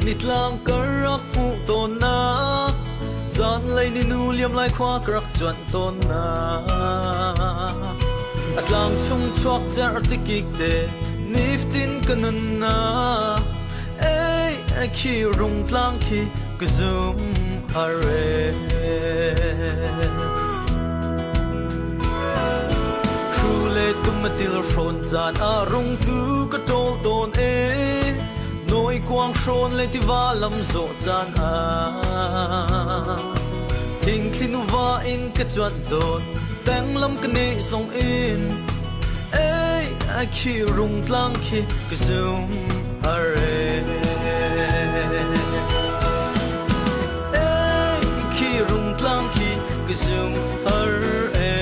Nitlang ka rak hmuh tawnnak Zanlei ni nu liam lai khua ka rak cuanh tawnnak A tlang chung chuak cerh tikik te niftin ka nunnak Ei khi rungtlang khi ka zum hare Hru le tum a til hrawn caan ah rungtu ka ṭawl tawn e Nawi kuang hrawn le tiva lam zawh caan ah Thingthli nuva in ka cuanh tawn peng lam ka neh zong in Ei a khi rungtlang khi ka zum hare Ei khi rungtlang khi ka zum har e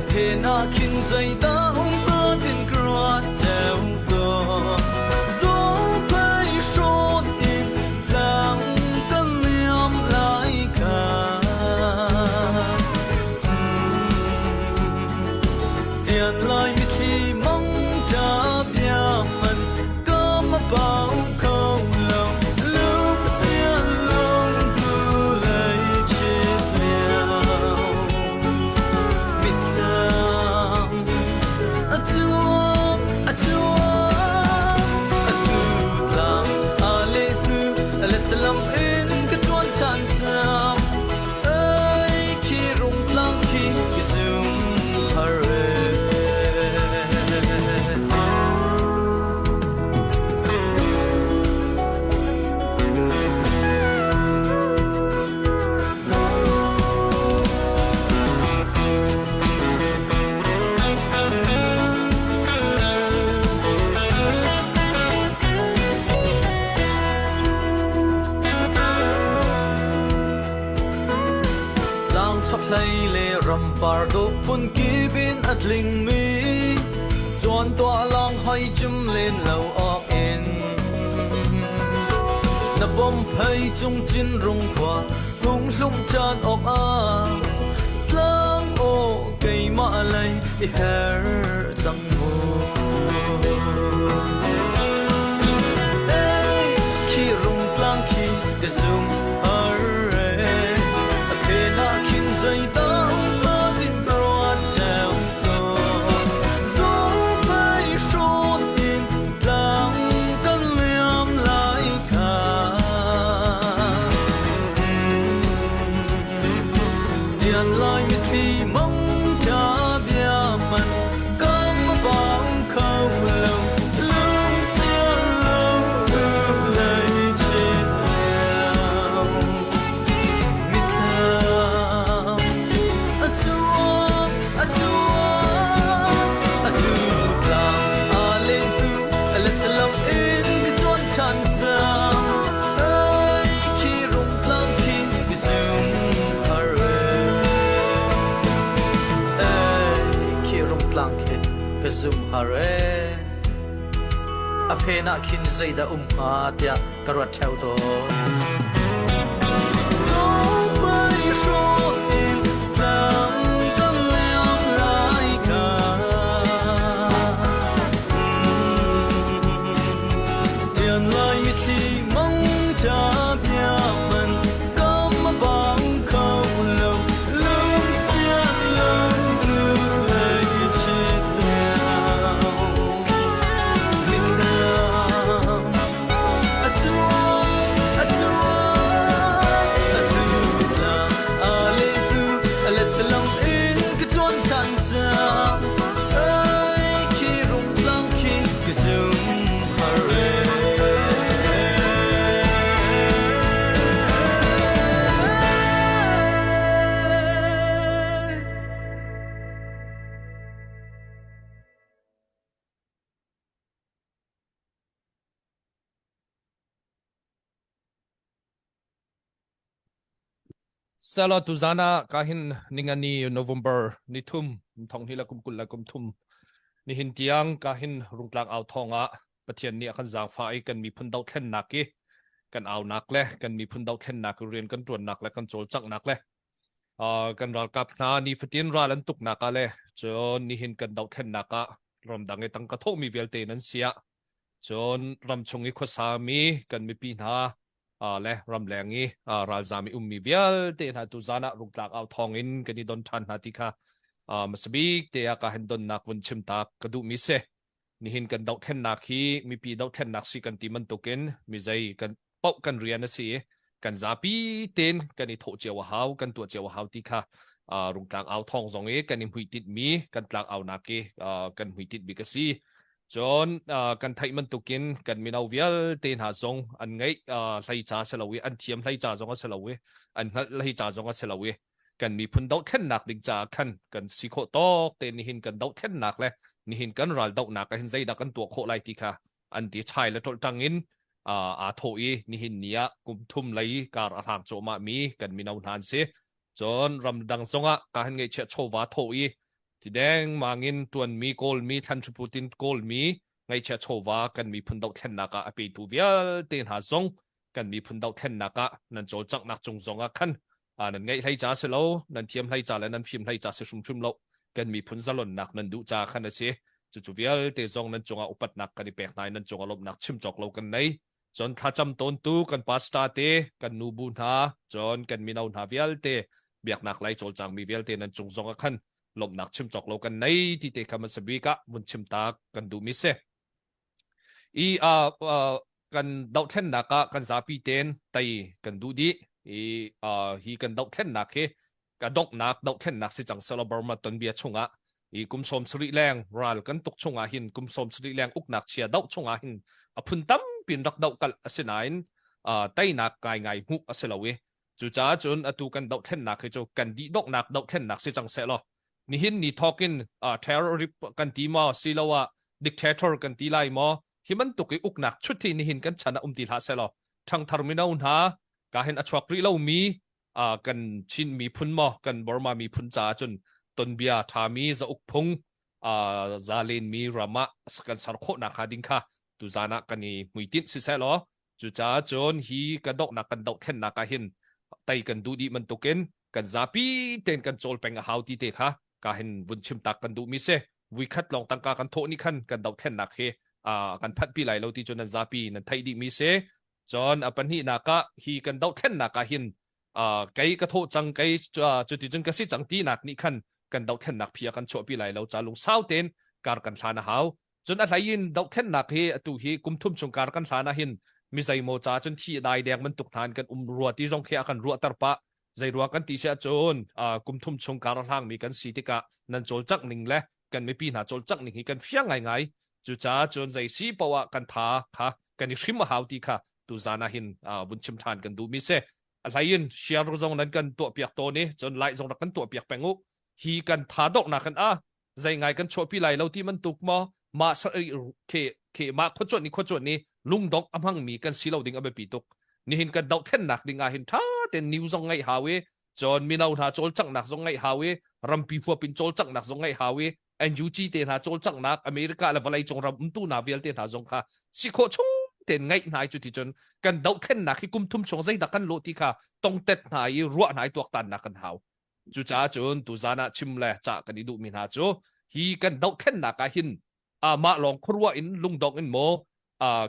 A phen ah khin zeidah um hnga tin ka ruat theo tawn Zophei hrawn in tlang kan liam lai kha Tian lai mitthli mang ta bia man ka ma pau kho lo lung sian lung tu lei chit liao mitthlam a chuak a chuak a tu tlang a le hnu a let lam in ka chuan than cham Ei khi rungtlang khi ki zum har e. Tlang chokhlei le rampar dawh phunkip in a tlingmi Tuan tuah lawng hoi cum len lo awk in Na bom phei cung cin rung khua hung hlum caan awk ah Tlang aw keimah lei i her cang mu Ei khi rungtlang khi ka zum har e a phen ah khin zeidah um hnga tin ka ruat theo tawn Zophei hrawn in tlang kan liam lai kha Tian lai mitthli mong tha bia man kam bang kho lo lung sia lo lei chin leo mitthlam a chuak a chuak a tu tlang a le hnu a let lam in ka chuan than cang ai khi rung tlang khi ka zum har e khi rung tlang khi ka zum har e a phen ah khin zeidah um hnga tiah ka ruat theo tawn. Lai mitthli mang ta bia man kam bang kho lo lung sia lo nu lei chit leo mitthlam a chuak a chuak a tu tlang a le tu a let lam in ka chuan than chang ai khi rung tlang khi ka zum har e. Sela tuzan ah kahin ningani November nithum thong hi la kum kul la kum thum nihin tiang kahin rungtlang au thong ah Pathian nih a kan zaangfah i kan miphun dohthlennak i kan aunak le kan miphun dohthlennak rian kan ṭuannak le kan cawlcanghnak le kan ralkap hna nifatin ral an tuknak ah le cun nihin kan dohthlennak ah ramdang i tangka thawhmi vialte nan si ah. Cun ramchung i khuasami kan mipi hna le ramleng i ralzaam i ummi vialte hna tu zan ah rungtlak au thawng in kan i don ṭhan hna ti kha hmasabik te ah ka han donnak vun chim tak ka duhmi si. Nihin kan dohthlennak hi mipi dohthlennak si kan ti bantukin mizei kan paoh kan rian a si i kan zapi tein kan i thawh cio a hau, kan tuah cio a hau ti kha rungtlang au thawng zong i kan i hmuitinh kan tlang aunak i kan hmuitinh bik a si. Cun kan theih bantukin kan mino vialte hna zong an ngeih hlei ca si lo i an thiam hlei ca zong a si lo i an hngalh hlei ca zong a si lo i kan miphun dohthlennak ding caah khan kan si khawh tawk te nihin kan dohthlennak le nihin kan ral dohnak ah hin zeidah kan tuah khawh lai ti kha an ti chai le ṭolh in aa thawh i nihin ni ah kum thum lei kar a hlang cuahmah mi kan mino hna an si. Cun ramdang zongah ka han ngeihchiah chawva thawh i ti dengmang in ṭuanmi Kawlmi thlanhriputin Kawlmi ngeihchiah chawva kan miphun dohthlennak ah a petu vialte hna zong kan miphun dohthlennak ah nan cawlcanghnak cung zong ah khan nan ngeih hlei ca si lo nan thiam hlei ca le nan fim hlei ca si hrimhrim lo kan miphun zalonnak nan duh ca khan a si. Cucu vialte zong nan cungah upatnak kan i pek hna i nan cungah lawmhnak chim cawk lo kan nei. Cun thlacam tawntu kan pastor te kan nubu hna cun kan mino hna vialte biaknak lei cawlcangmi vialte nan cung zong ah khan lawmhnak chim cawk lo kan nei ti te kha hmasa bik ah vun chim ta kan duhmi si. I uh, uh, kan dohthlennak ah kan zapi ten tei kan duh dih i uh, hi kan dohthlennak hi ka donghnak dohthlennak si cang selaw Burma tonbia chungah i kum 70 leng ral kan tuk chungah hin kum 70 leng uknak chia doh chungah hin a phun tampin rak doh kalh asinain uh, teinak ngai ngai hmuh a si lo i cucaah cun atu kan dohthlennak hi cu kan dih donghnak dohthlennak si cang seh law nihin ni thawkin uh, terrorist kan ti maw siloah dictator kan ti lai maw hi bantuk i uknak chut hi nihin kan chan ah um ti hlah seh law ṭhangthar mino hna ka hin a chuak rih lomi uh, kan Chin miphun maw kan Burma miphun caah cun tonbia ṭhami zauk phung uh, zalenmi ram ah kan ser khawhnak hnga ding kha tuzan ah kan i hmuitinh siseh law cucaah cun hi kan dohnak kan dohthlennak ah hin tei kan duh dih bantukin kan zapi tein kan cawl peng a hau ti te kha ka hin vun chim tak kan duhmi si. Vuikhat lawng tangka kan thawh nih khan kan dohthlennak hi uh, kan phanhpi lai lo ti cu nan zapi nan theih dihmi si. Cun a pahnihnak ah hi kan dohthlennak ah hin uh, kei ka thawh cang kei uh, cuticun ka si cang tinak nih khan kan dohthlennak phi a kan chuahpi lai lo ca lungsau tein kar kan hlan a hau. Cun a hlei in dohthlennak hi atu hi kum thum chung kar kan hlan ah hin mi zeimaw ca cun thi dai deng bantuk hna in kan um rua ti zong khi a kan ruahter pah. Zei ruang kan ti si ahcun uh, kum thum chung kar a hlangmi kan si tikah nan cawlcangh ning le kan mipi hna cawlcangh ning hi kan fiang ngaingai. Cucaah cun zei si poah kan tha kha kan i hrim a hau ti kha tuzan ah hin uh, vun chim ṭhan kan duhmi si. A hlei in share zong nan kan tuahpiak tawn i cun like zong rak kan tuahpiak peng u. Hi kan tha donghnak kan a zei ngai kan chuahpi lai lo ti bantuk maw mah ke ke mah khuacuanh ni khuacuanh ni lungdongh a hmangmi kan si lo ding a biapi tuk. Nihin kan dohthlennak ding ah hin ṭha tein new zong ngaih hau i cun mino hna cawlcanghnak zong ngaih hau i rampi huap in cawlcanghnak zong ngaih hau i NUG te hna cawlcanghnak America le vawleicung ram umtu hna vialte hna zong kha si khawh chung tein ngaih hna i cuti cun kan dohthlennak hi kum thum chung zeidah kan lawh ti kha tongtet hna i ruah hna i tuaktannak kan hau. Cucaah cun tuzan ah chim le cah kan i duhmi hna cu hi kan dohthlennak ah hin mah lawng khuaruah in lungdong in maw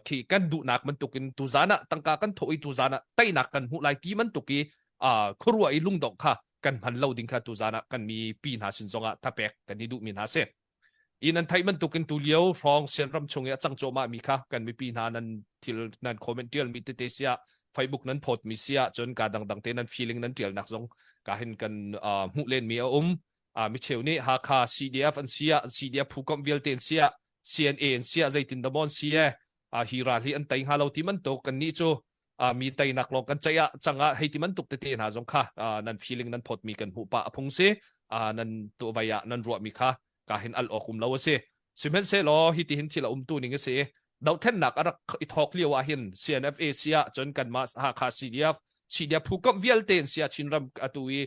khi kan duhnak bantukin tuzan ah tangka kan thawh i tuzan ah teinak kan hmuh lai ti bantuk i khuaruah i lungdongh kha kan hman lo ding kha tuzan ah kan mipi hna sin zongah thapek kan i duhmi hna si. I nan theih bantukin tulio hrawng Sianram chung i a cang cuahmah mi kha kan mipi hna nan thil nan comment tial mi tete siah Facebook nan phawt mi siah cun ka dangdang te nan feeling nan tialnak zong ka hin kan uh, hmuh len mi a um. Uh, micheu nih Hakha CDF an siah CDF phu komh vialte an siah CNA an siah zeitin dah maw an si e uh, hi ral hi an tei hnga lo ti bantuk kan nih cu uh, mi teinak lawng kan ceih ah cangah hei ti bantuk tete hna zong kha uh, nan feeling nan phawt mi kan hmuh pah a phung si uh, nan tuah ah nan ruah mi kha ka hin al awk um lo a si. Sihmanhsehlaw hi ti hin thil a umtu ning a si. Dohthlennak a rak i thawk lio ah hin CNFA sia cun kanmah Hakha CDF CDF phu komh vialte in sia Chinram atu i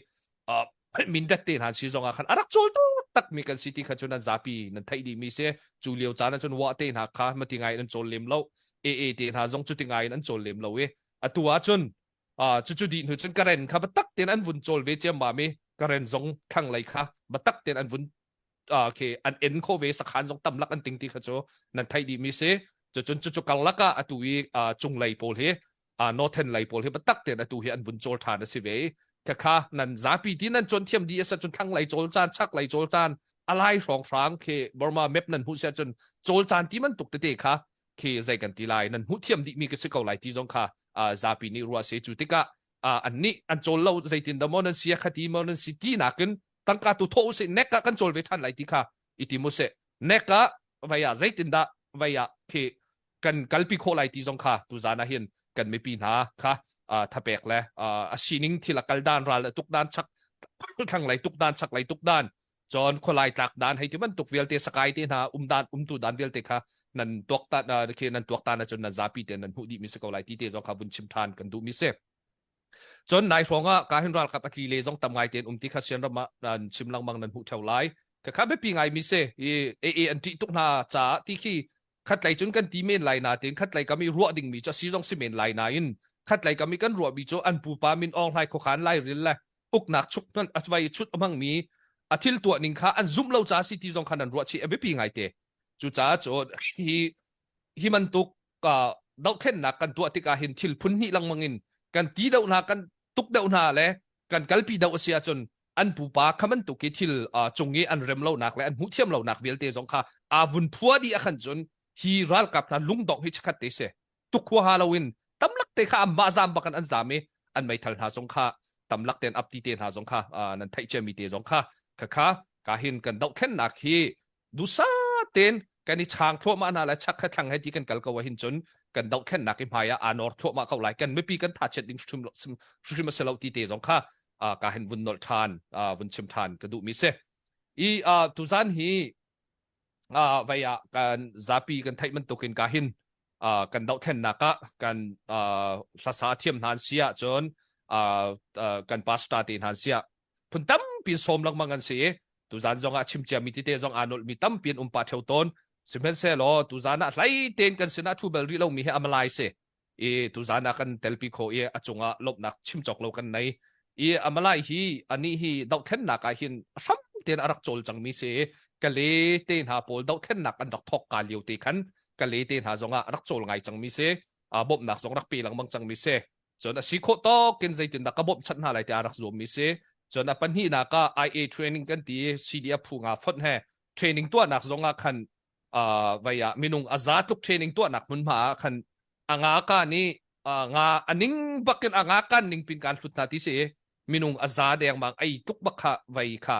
uh, Mindat te hna si zong ah khan a rak cawl tak mi kan si ti kha cu nan zapi nan theih dih mi si. Cu lio caan ah cun wa te hna kha mati ngai in an cawl lem lo AA te hna zong cu ti ngai in an cawl lem lo i atu ah cun cucu dih hnu cun karen kha batak tein an vun cawl ve ciammam i karen zong thlanglei kha batak tein an vun khi an en kho ve sakhan zong tamlak an ting ti kha cu nan theih dih mi si. Cucun cucu karlak ah atu i cunglei pawl hi northern lei pawl hi biatak tein atu hi an vun cawl ṭhan a si ve i khakha nan zapi ti nan cawn thiam dih a si cun thlanglei cawl caan chaklei cawl caan alai hrawnghrang khi Burma map nan hmuh si ahcun cawl caan ti bantuk tete kha khi zei kan ti lai nan hmuh thiam dihmi ka si ko lai ti zong kha zapi nih ruah si. Cu tikah an nih an cawl lo zeitin dah maw nan si a khati maw nan si ti nakin tangka tu thawh usih nek ah kan cawl ve ṭhan lai ti kha i tim usih. Nek ah vai ah zeitindah vai ah khi kan kalpi khawh lai ti zong kha tuzan ah hin kan mipi hna kha thapek le a sining thil a kal dan ral a tuk dan chak thlanglei tuk dan chaklei tuk dan cun khualai tlak dan hei ti bantuk vialte sakai te hna um dan umtu dan vialte kha nan tuak ta khi nan tuak ta na cun nan zapi te nan hmuh dih mi si ko lai ti te zong kha vun chim than kan duh mi si. Cun nai hrawng ah kahin ralkap a tli le zong tam ngai tein um ti kha Sian ram ah nan chim lengmang nan hmuh theo lai. Khakha biapi ngai mi si. I AA an ṭih tuk hna caah ti khi khatlei cun kan ti men lai nain khatlei kam i ruah dingmi cu a si zong si men lai nain khatlei kam i kan ruahmi cu an pupa min Aung Hlai khuakhan lairil le uknak chuk a vai chut a hmangmi a thil tuah ning kha an zumh lo ca si ti zong kha nan ruah chih a biapi ngai te. Cucaah cun hi hi bantuk dohthlennak kan tuah tikah hin thil phun hnih lengmang in kan ti deuh hna kan tuk deuh hna le kan kalpi deuh a si ahcun an pupa kha bantuk i thil cung i an rem lonak le an hmuh thiam lonak vialte zong kha aa vun phua dih ah khan cun hi ralkap hna lungdongh hi chikkhat te si tuk huaha loin tamlak te kha anmah zaam bak in an zaam i an meithal hna zong kha tamlak tein ap ti te hna zong kha nan theih ciami te zong kha khakha ka hin kan dohthlennak hi dusa tein kan i chang thluahmah hna lai chak kha thlang he ti kan kal ko ahhin cun kan dohthlennak i hmai ah aa nor thluahmah ko lai. Kan mipi kan thachiat ding hrim hrim a si lo ti te zong kha ka hin vun nolh ṭhan vun chim ṭhan ka duhmi si. I tuzan hi vei ah kan zapi kan theih bantukin ka hin kan dohthlennak ah kan hlasa thiam hna an si ahcun kan pastor te hna an si ah phun tampi sawm lengmang an si i tuzan zong ah chim ciami tete zong aa nolhmi tampi an um pah theo tawn. Sihmanhsehlaw tuzan ah hlei tein kan sinah thu bal rih lomi hi amalai si i tuzan ah kan telpi kho i a cungah lawmhnak chim cawk lo kan nei i amalai hi anih hi dohthlennak ah hin hram tein a rak cawl cangmi si. Kale te hna pawl dohthlennak an rak thawk ka lio te khan kale te hna zong ah rak cawl ngai cangmi si, bawmhnak zong rak pe lengmang cangmi si. Cun a si khawh tawk in zeitindah ka bawmhchanh hna lai tiah a rak zuammi si. Cun a pahnihnak ah IA training kan ti i CDF phu nga fonh he training tuahnak zong ah khan vai ah minung a za tluk training tuahnak hmunhma ah khan a nga ka nih nga a ning bakin a nga kan ning pin kan hlut hna ti si. Minung a za dengmang ei tluk bak kha vai kha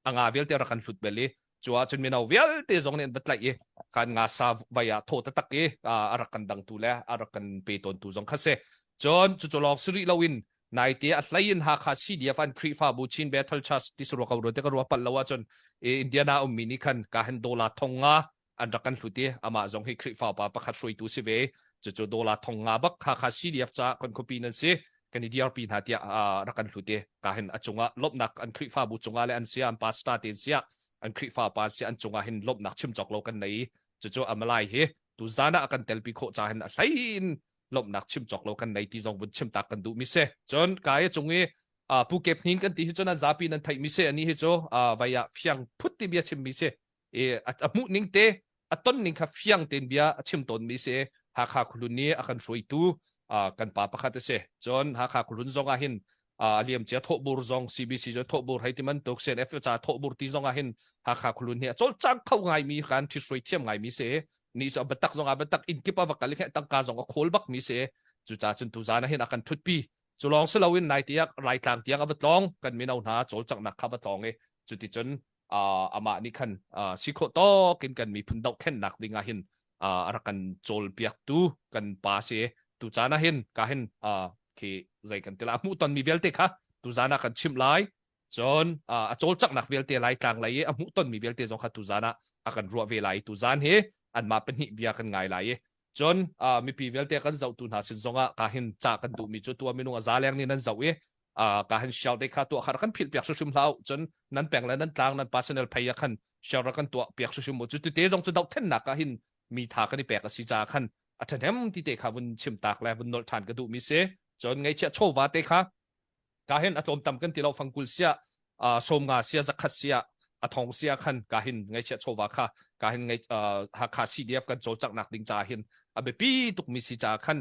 a nga vialte rak kan hlut bel i cu ahcun mino vialte zong nih an va tlaih i kan nga sa vai ah thaw taktak i a rak kan dangtu le a rak kan pe tawntu zong kha si. Cun cucu lawng si rih loin naite a hlei in Hakha CDF an Khrihfabu Chin Bethel Church ti si rua ko rua te ka rua palh lo ahcun Indiana ummi nih khan ka hen dollar thong nga an rak kan hlut i amah zong hi Khrihfa upa pakhat hruaitu si ve. Cucu dollar thong nga bak Hakha CDF caah kan khuapi nan si kan i dirpi hna tiah rak kan hlut i ka hin a cungah lawmhnak an Khrihfabu cungah le an sia an pastor te an sia an Khrihfa pa an sia an cungah hin lawmhnak chim cawk lo kan nei. Cucu amalai hi tu zan ah kan telpi khawh ca hin a hlei in lawmhnak chim cawk lo kan nei ti zong vun chim tak kan duh mi si. Cun kai cung i pu kep hnin kan ti hi cun an zapi nan theih mi si. Ani hi cu vai ah fiang phut ti bia chim mi si i a hmuh ning te a ton ning kha fiang tein bia a chim tawn mi si. Hakha Khuhlun nih a kan hruaitu kan pa pakhat a si. Cun Hakha Khuhlun zong ah hin a liamcia thawhbur zong CBC zong thawhbur hei ti bantuk CNF ca thawhbur ti zong ah hin Hakha Khuhlun hi a cawlcang kho ngai mi kan ṭhithruai thiam ngai mi si. Ni cu a biatak zong a biatak inn kip a va kal i tangka zong a khawl bak mi si. Cucaah cun tuzan ah hin a kan ṭhutpi. Cu lawng si loin nai tiang Laitlang tiang a va tlawng kan mino hna cawlcanghnak kha va tlawng i cuticun amah nih khan si khawh tawk in kan miphun dohthlennak ding ah hin a rak kan cawlpiaktu kan pa si. Tu caan ah hin ka hin khi zei kan tila hmuh tonmi vialte kha tu zan ah kan chimh lai. Cun a cawlcanghnak vialte Laitlang lei i a hmuh tonmi vialte zong kha tu zan ah a kan ruah ve lai. Tu zan hi anmah pahnih bia kan ngai lai i cun mipi vialte kan zohtu hna sin zongah ka hin ca kan duhmi cu tua minung a za leng nih nan zoh i ka han share te kha tuah kha kan philh piak hrimhrim hlah cun nan peng le nan tlang nan personal phei ah khan share ra kan tuah piak hrimhrim mu. Cu te zong cu dohthlennak ah hin mi tha kan i pek a si caah khan a ṭhahnem ti te kha vun chim tak le vun nolh ṭhan ka duh mi si. Cun ngaihchiah chawva te kha ka hin a tlawm tam kan ti lo fangkul sia 50 sia 100 sia. A thong sia khan ka hin ngaihchiah chawva kha ka hin ngai Hakha CDF kan cawlcanghnak ding ca hin a biapi tuk mi si ca khan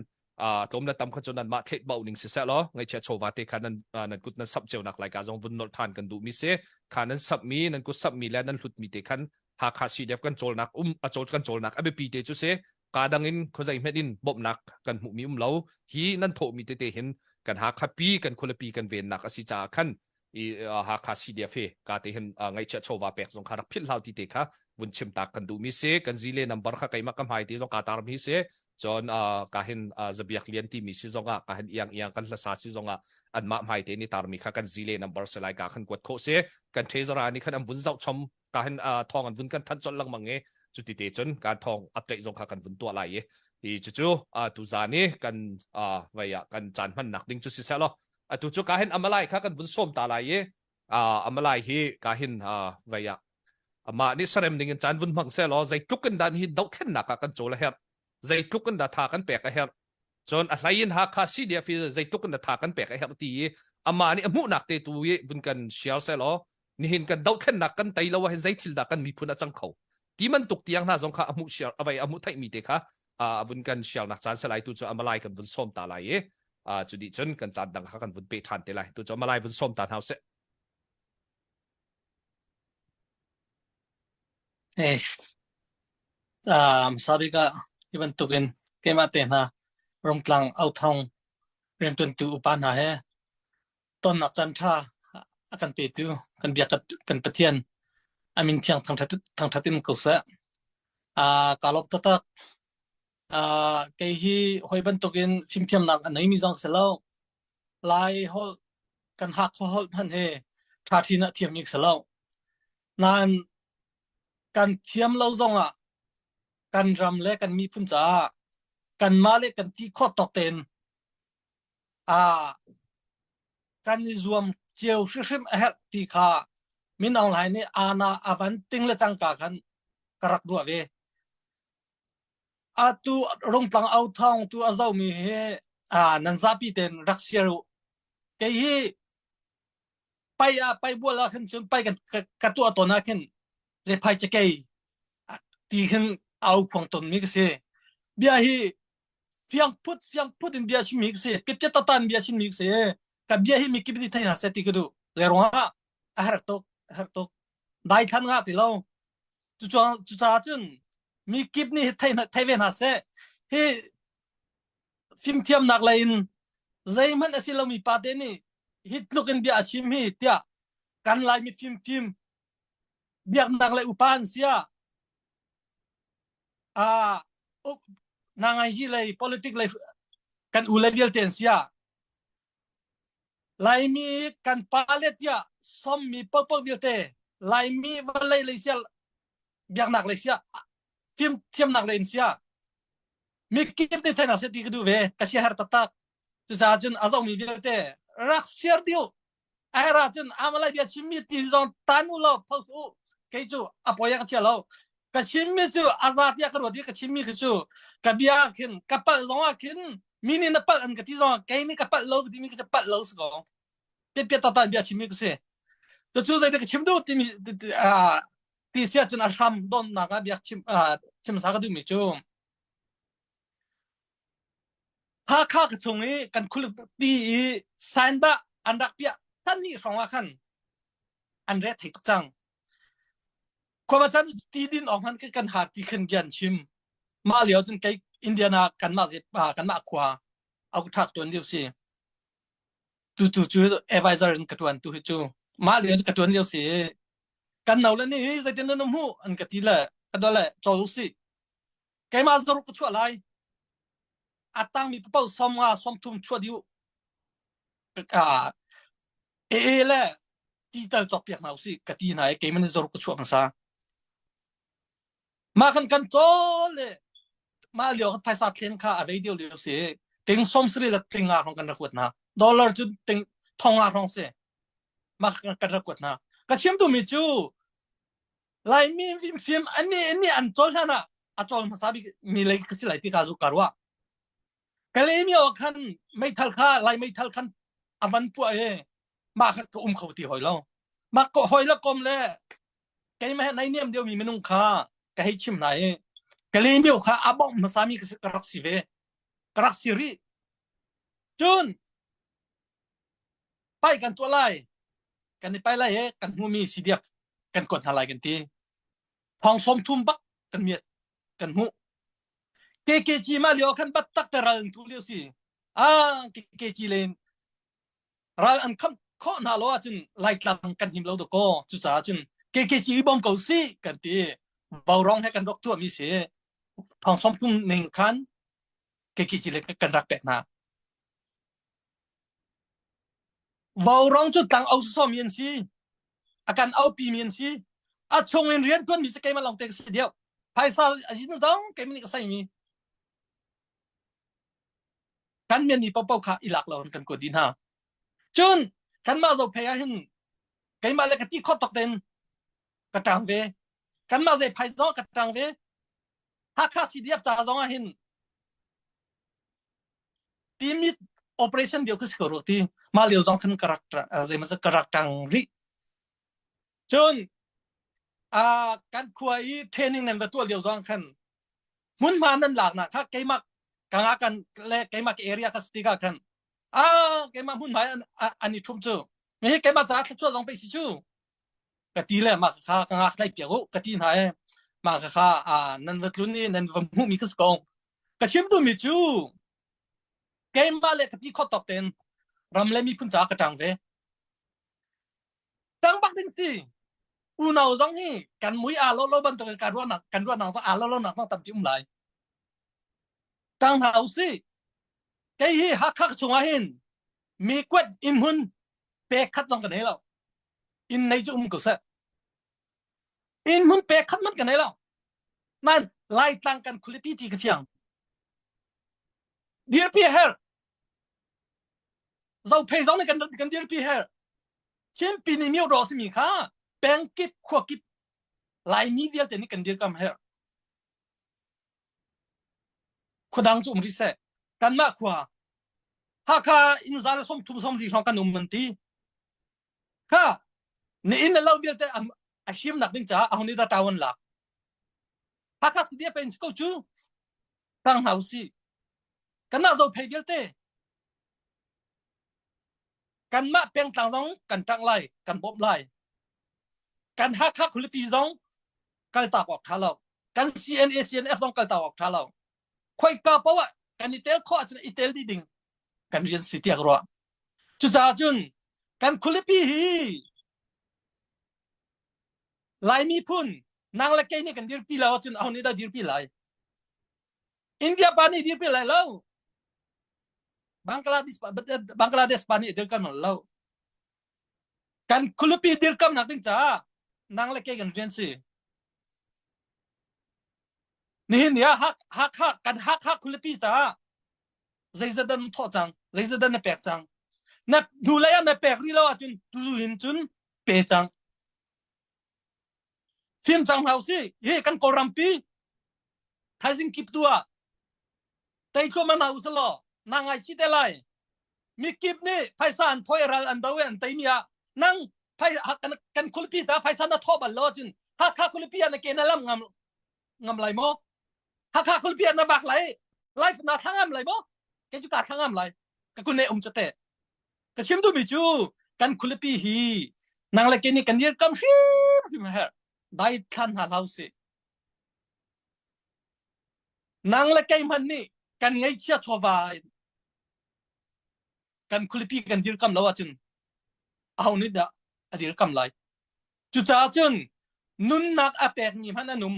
tlawm le tam kha cu nan mah thleh bau ning siseh law ngaihchiah chawva te kha nan nan kut nan sap cio nak lai ka zong vun nolh than kan duh mi si kha nan sap mi nan kut sap mi le nan hlut mi te khan Hakha CDF kan cawlnak um a cawl kan cawlnak a biapi te cu si ka dang in khuazei hmet in bawmhnak kan hmuh mi um lo hi nan thawh mi tete hin kan Hakha pi kan khualipi kan vennak a si caah khan i Hakha CDF hi ka te hin ngaihchiah chawva pek zong kha rak philh hlau ti te kha vun chim tak kan duh mi si kan zile number kha keimah ka hmai te zong ka tar mi si cun ka hin zabiak lian ti mi si zong ah ka hin iang iang kan hlasa si zong ah anmah hmai te ni tar mi kha kan zile number se lai ka khan kuat kho si kan treasurer ni khan an vun zoh chom ka hin thong an vun kan than chol lengmang i cuti te cun kan thong update zong kha kan vun tuah lai i i cucu tu zan i kan vai ah kan caan hmannak ding cu si seh law atu cu ka hin amalai kha kan vun sawm ta lai i amalai hi ka hin vai ah amah nih sarem ding in caan vun hmang seh law zeitluk in dan hi dohthlennak ah kan cawl a herh zeitluk in dah tha kan pek a herh cun a hlei in Hakha CDF hi zeitluk in dah tha kan pek a herh ti i amah nih a hmuhnak te tu i vun kan share seh law nihin kan dohthlennak kan tei lo ahhin zeithil dah kan miphun a cang kho ti bantuk tiang hna zong kha a hmuh share a vai a hmuh theihmi te kha a vun kan share nak caan selai tu cu amalai kan vun sawm ta lai i cu dih cun kan caan dang kha kan vun pe ṭhan te lai tu cu amalai vun sawm ta hna usih Eh, um, sabika hi bantukin keimah te hna Rungtlang authong rianṭuantu upa hna he tonnak caan ṭha a kan petu kan biak kan Pathian a min thiang thangṭhat thangṭhat in ko seh. Uh, kaa lawm taktak. Uh, kei hi hawi bantukin fimthiamnak a neimi zong si lo. Lai holh kan Hakha holh hmanh hi ṭha ṭhin a thiammi si lo. Nain kan thiam lo zongah kan ram le kan miphun caah kanmah le kan ti khawh tawk tein kan i zuam cio hrimhrim a herh ti kha Min Aung Hlaing nih aana a van ting le cangka khan ka rak ruah ve. Atu Rungtlang au thawng tu a zomi hi nan zapi tein rak share u. Kei hi pai ah pai bual ah khin cun pai kan ka tuah tawn ah khin zephai cakei ti khin au phuang tawnmi ka si. Bia hi fiang phut fiang phut in bia chimmi ka si piat tatan bia chimmi ka si ka bia hi mikip nih thei hna seh ti ka duh le ruangah a herh tuk a herh tuk dai thlan ngah ti lo cucaah cun mikip nih thei thei ve hna seh hi fimthiamnak lei in zeihmanh a si lomi pa te nih hi tluk in bia a chim hi tiah kan lai mi fimfim biaknak le upa an sia ah nangaiji lei politic lei kan u le vialte an sia Laimi kan pa le tiah sommi paohpaoh vialte Laimi vawlei lei sia biaknak lei sia fim thiamnak lei in sia mikip nih theihnak sia ti ka duh ve ka sia her taktak cucaah cun a zomi vialte rak share dih a herh ahcun amalai bia chimmi ti zong tan u law post u kei cu a poi ka chia lo ka chimmi cu a za tiah ka ruat i ka chimmi khi cu ka bia khin ka palh zong ah khin mi nih na palh an ka ti zong ah kei nih ka palh lo ka timi ka palh lo si ko piat tatan bia chimmi ka si cucu zei ka chim duh timi ti sia cun a hram donnak ah bia chim chim sa ka duhmi cu Hakha ka chung i kan khualipi i saindah an rak piah than hnih hrawng ah khan an re thei tuk cang. Khua chan ti din awk hmanh kan har ti khin bia an chim. Mah lio cun kei Indiana kanmah kanmah khua au thak tuan lio si. Tu tu cu advisor in ka tuan tu hi cu mah lio ka tuan lio si. Kan no le nih zeitin nan um hu an ka ti le ka do le chol u si. Keimah zaruk ka chuah lai. A tangmi paoh som nga som thum chuah dih u. Ka e le ti tal cawk piak hna usih ka ti hna i keimah nih zaruk ka chuah hmasa. Mah kan kan cawl le mah lio kan phaisa thlen kha a vei deuh lio si. Ting som sari le ting nga hrawng kan rak kuat hna. Dollar cu ting thong nga hrawng si. Mah kan rak kuat hna. Ka chim duhmi cu Laimi fimfim ani ani an cawl hlan ah a cawl hmasa bik mi lei ka si lai ti ka zu ka ruah. Kalaymyo khan meithal kha Lai meithal khan a van puah i mah kha ka um kho ti hoi lo. Mah ko hoi la kom le Keimah he naihniam deuhmi minung kha ka hei chim hna i Kalaymyo kha a bawmh hmasami ka rak si ve. Ka rak si rih. Cun pai kan tuah lai. Kan i pai lai i kan hmumi CDF kan kuat hna lai kan ti. Thong sawm thum bak kan miat kan hmuh. KKG mah lio khan bat tak te ral an thu lio si. Ah KKG len ral an kham khawh hna lo ahcun Laitlang kan him lo dakaw. Cucaah cun KKG i bawm ko si kan ti. Vaurawng he kan rak tuahmi si. Thong sawm thum ning khan KKG le kan rak pek hna. Vaurawng cu tlang au sawmi an si. A kan aupi mi an si. A chung in rian tuan mi cu keimah lawng te ka si deuh. Phaisa a zin zong keimah nih ka saimi. Kan mian mi paohpaoh kha i lak lo in kan kuat dih hna. Cun kanmah zophei ah hin keimah le ka ti khawt tok tein ka ṭang ve. Kanmah zei phai zong ka ṭang ve. Hakha CDF ca zong ah hin timit operation lio ka si ko rua ti mah lio zong khan ka rak zeimaw ka rak ṭang rih. Cun uh, kan khua i training nan va tuah lio zong khan hmunhma nan laknak kha keimah ka nga kan le keimah ka area ka si tikah khan ah keimah hmunhma an, an i ṭhum cu hi keimah caah thluachuah zong pei si cu ka ti le mah kha ka ngak hlai piak u ka ti hna e mah kha kha nan va tlun i nan va hmuhmi ka si ko ka chim duhmi cu keimah le ka ti khawt tawk tein ram le miphun caah ka ṭang ve Ṭang bak ding si. Unau zong hi kan mui aa lo lo bantukin kan ruahnak kan ruahnak zong aa lo lo nak zong tampi um lai. Ṭang hna usih. Kei hi Hakha chungah hin mi kuat inn hmun pek khat zong ka nei lo. Inn nei cu um ko seh. Inn hmun pek khat man ka nei lo. Man Laitlang kan khualipi ti ka fiang. Dirpi a herh. Zophei zong nih kan kan dirpi her. Chinpi nih myo ro simi kha peng kip khua kip Laimi vialte nih kan dirkam her. Khuadang cu um rih seh. Kanmah khua Hakha inn za le 30 sawm li hrawng kan um an ti. Kha ni inn le lo vialte a himnak ding caah ahun i da tawan lak. Hakha si pen ko cu tang hna usih. Kanmah zophei vialte kanmah pengtlang zong kan ṭang lai, kan bawmh lai. Kan Hakha khualipi zong kaltak awk ṭha lo. Kan CNA CNF zong kaltak awk ṭha lo. Khoika paoh ah kan i tel khawh ahcun i tel dih ding kan rian si tiah ka ruah. Cucaah cun kan khualipi hi Lai miphun nang le kei nih kan dirpi lo ahcun aho nih dah dirpi lai? India pa nih dirpi lai lo. Bangladesh Bangladesh pa nih dirkam lo. Kan khualipi dirkamnak ding caah nang le kei kan rian si. Nihin ni ah Hakha kan Hakha khualipi caah zeizat dan thawh cang, zeizat dan na pek cang. Na hnulei ah na pek rih lo ahcun tu cun pe cang. Fim cang hna usih. Hi kan Kawlrampi thaizing kip tu ah tei thluahmah hna usih na ngaichih te lai. Mikip nih phaisa an thoi ral an do i an teimi ah nang phai kan kan khualipi ta phaisa na thawh bal lo ahcun Hakha khualipi ah na ke na lam ngam ngam lai maw? Hakha khualipi ah na vak lai lai na thla ngam lai maw? Kei cu ka thla ngam lai. Ka kun ne um cu te. Ka chim duhmi cu kan khualipi hi nang le ke nih kan dirkam hrimhrim a herh. Dai thlan hna hlah usih. Nang le kei hmanh nih kan ngeihchia chawva in kan khualipi kan dirkam lo ahcun aho nih dah a dirkam lai? Cucaah cun nunnak a pekmi hmanh an um.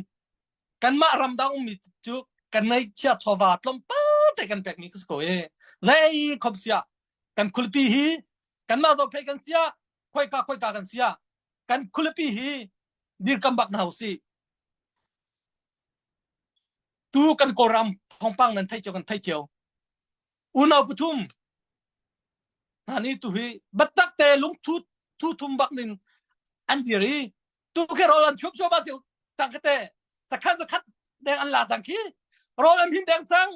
Kanmah ramdang ummi cu kan ngeihchia chawva tlawmpal te kan pekmi ka si ko e. Zei khom siah kan khualipi hi kanmah zohphei kan siah khoika khoika kan siah kan khualipi hi dirkam bak hna usih. Tu kan Kawlram thawngpang nan theih cio kan theih cio. Unau pathum hna nih tu hi biatak te lungthu thu thum bak nin an dir i tu khi rawl an chup chuap ah cang kha te sakhan zakhat deng an la cang khi rawl an hin deng cang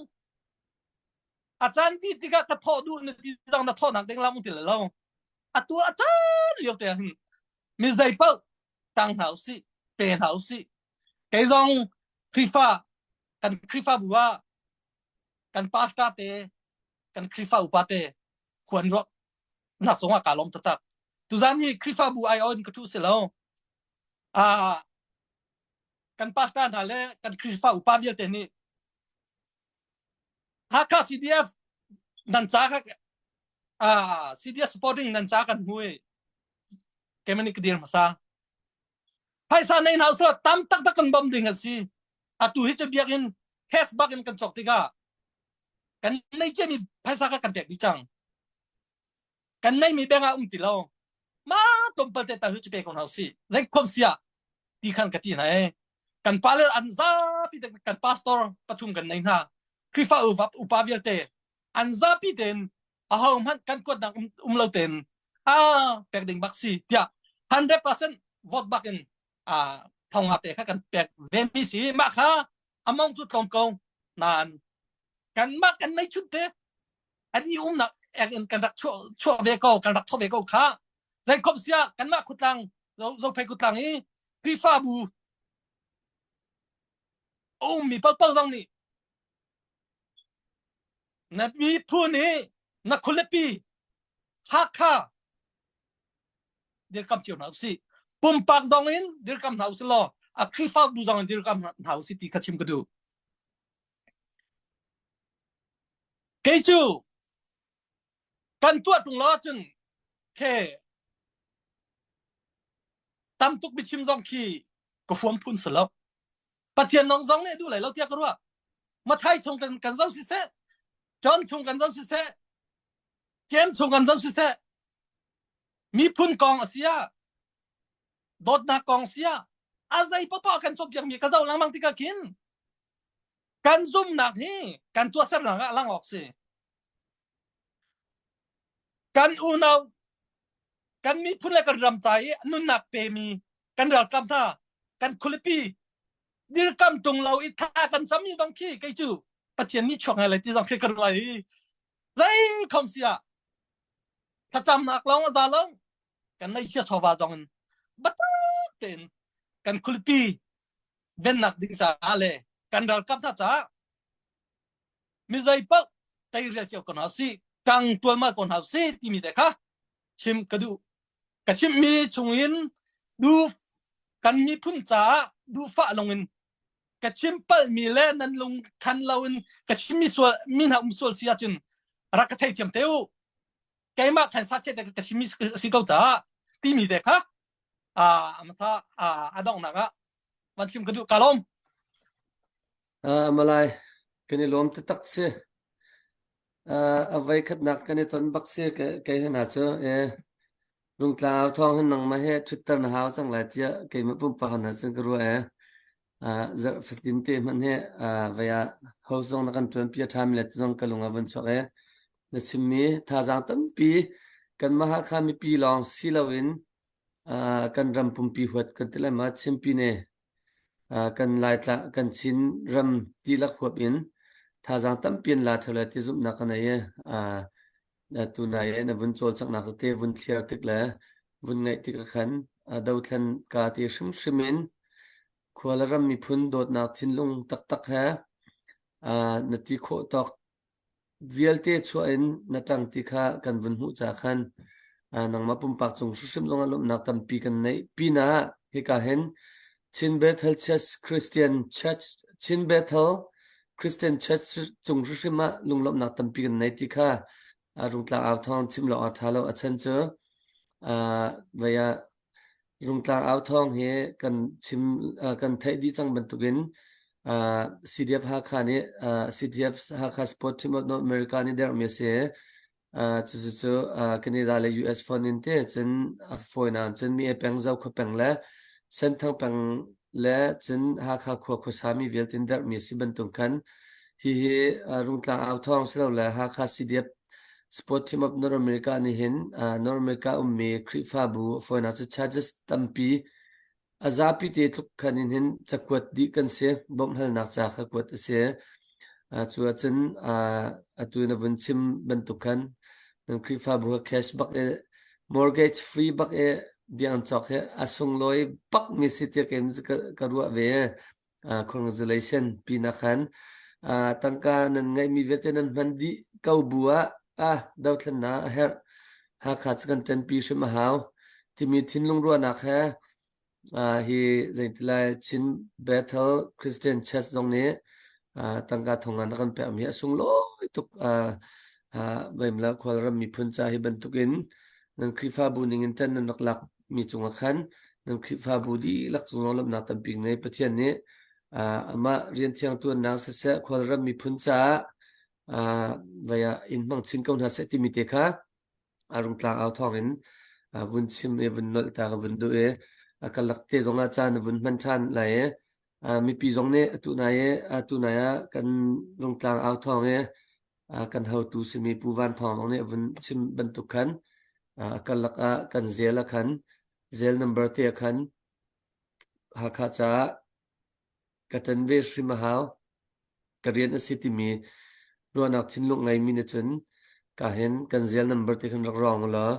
a caan dih tikah ka thawh duh na ti zong na thawhnak ding lam ti lo atu a caan lio te hin mi zei paoh tang hna usih. Pe hna usih. Kei zong Khrihfa kan Khrihfabu ah kan pastor te kan Khrihfa upa te khuan ruak nak zong ah kaa lawm taktak. Tuzan hi Khrihfabu ai on ka thu si lo. Ah kan pastor hna le kan Khrihfa upa vialte nih Hakha CDF nan ca ka ah CDF supporting nan ca kan hmu i keimah nih ka dir hmasa. Phaisa nei hna usila tam taktak kan bawmh ding a si. Atu hi cu biakinn cash bak in kan cawk tikah kan nei ciami phaisa kha kan pek dih cang. Kan neimi bank ah um ti lo. Ma tlawmpal te tal cu pe ko hna usih. Zeikhom sia ti khan ka ti hna e. Kan pa le an zapi te kan pastor pathum kan nei hna. Khrihfa upa vialte an zapi tein aho hmanh kan kuatnak um, um lo tein a pek ding bak si tiah 100% vote bak in a thonga te kha kan pek ve mi si mah kha among cu tlawm ko nan kan mah kan nei chun te an i umnak ek in kan rak chuah chuah ve ko kan rak thawh ve ko kha zei khom sia kan mah khutlang zo phei khutlang i Khrihfabu ummi paohpaoh zong nih Na miphun hi na khualipi Hakha dirkam cio hna usih. Pumpak dong in dirkam hna usih law a Khrihfabu zong in dirkam hna usih ti kha chim ka duh. Kei cu kan tuah ṭung lo ahcun khe tam tuk biachim zong khi ka huam phun si lo. Pathian nong zong nih duh lai lo tiah ka ruah. Mathai chung kan kan zoh siseh, John chung kan zoh siseh, James chung kan zoh siseh, miphun kong a si ah, dawtnak kong si ah, a zei popoh kan cawnpiak mi ka zoh lengmang tikah khin kan zumnak hi kan tuahsernak ah lang awk si. Kan unau, kan miphun le kan ram ca i nunnak pemi kan ralkap hna kan khualipi dirkam tung lo i tha kan cam mi bang khi kei cu Pathian nih chuak ngai lai ti zong khi ka ruah i zei khom si ah thlacamnak lawng a za lo kan nei sia chawva zong in batak tein kan khualipi vennak ding caah le kan ralkap hna caah mi zei paoh teirial cio ko hna si kang tualmal ko hna si timi te kha chim ka duh Ka chimhmi chungin duh kan miphun caah duhfah lungin ka chim palhmi le nan lung khan loin ka chimmi sual mi hna um sual si ahcun rak ka theithiam te u. Keimah khan sa te ka chimmi si ko caah timi te kha a a donghnak ah van chim ka duh ka lawm. Malai kan i lawm taktak si. A voi khatnak kan i ton bak si kei hna cu Rungtlang au thawng hin nangmah he ṭhutter na hau cang lai tiah keimah pumpak hna cun ka ruah ee. Zarh fatin te hmanh he vei ah host zong na kan ṭuanpi a ṭhami le ti zong ka lung ah vun chuak ee. Na chimmi thazaang tampi kanmah Hakha mipi lawng si loin kan ram pumpi huat kan ti lai ma Chinpi ne kan Laitlang kan Chin ram dihlak huap in thazaang tampi an la ṭheo lai ti zumhnak ka nei i tunai i na vun cawlcanghnak tete vun thliar tik le vun ngaih tik ah khan dothlen ka ti hrimhrim in khua le ram miphun dawtnak thinlung taktak he na ti khawh tawk vialte chuah in na ṭang ti kha kan vun hmuh ca khan nangmah pumpak cung hrimhrim zongah lawmhnak tampi kan neih pinah hika hin Chin Bethel Church Christian Church Chin Bethel Christian Church cung hrimhrim ah lunglawmhnak tampi kan nei ti kha Rungtlang au thawng chim lawng a ṭha lo a chan cu vei ah Rungtlang au thawng hi kan chim kan theih dih cang bantukin CDF Hakha nih CDF Hakha Sport Team of North America nih derhmi a si. Cucu Canada le US phone in te cun a fawinak cun mi peng Zokhua peng le Senthang peng le cun Hakha khua khuasami vialte in derhmi a si bantuk khan hihi Rungtlang au thawng silole Hakha CDF Sport Team of North America nih hin North America ummi Khrihfabu fawinak cu charges tampi a zapi te tluk khan in hin cakuat dih kan si. Bawmhhalnak ca kha kuat a si. Cu ahcun atu na vun chim bantuk khan nan Khrihfabu kha cash bak i mortgage free bak i. Biang cawk hi a sunglawi bak mi si tiah kei ka ruah ve. Congratulation pin ah khan tangka nan ngeihmi vialte nan hman dih ko bu ah ah dothlennak a herh. Hakha cu kan ṭanpi hrim a hau timi thinlung ruahnak he hi zeitilai Chin Bethel Christian Church zong nih tangka thongan a kan pekmi hi a sunglawi tuk. Vaimla khualram miphun ca hi bantukin nan Khrihfabu ning in ṭan nan rak lak mi cungah khan nan Khrihfabu dihlak cung lawmhnak tampi ngei. Pathian nih amah rian thiang tuannak siseh khualram miphun caah vai ah in hmang chin ko hna seh timi te kha a rungtlang au thawng in vun chim i vun nolh ta ka vun duh i a karlak te zong ah caan vun hman ṭhan lai i mipi zong nih atu nai i atu nai ah kan rungtlang au thawng i kan hotu simi Pu Van Thawng zong nih vun chim bantuk khan a karlak ah kan zel ah khan zel number te ah khan Hakha caah ka ṭan ve hrim a hau. Ka rian a si timi ruahnak thinlung ngeimi nih cun ka hin kan zel number te khan rak rawng ulaw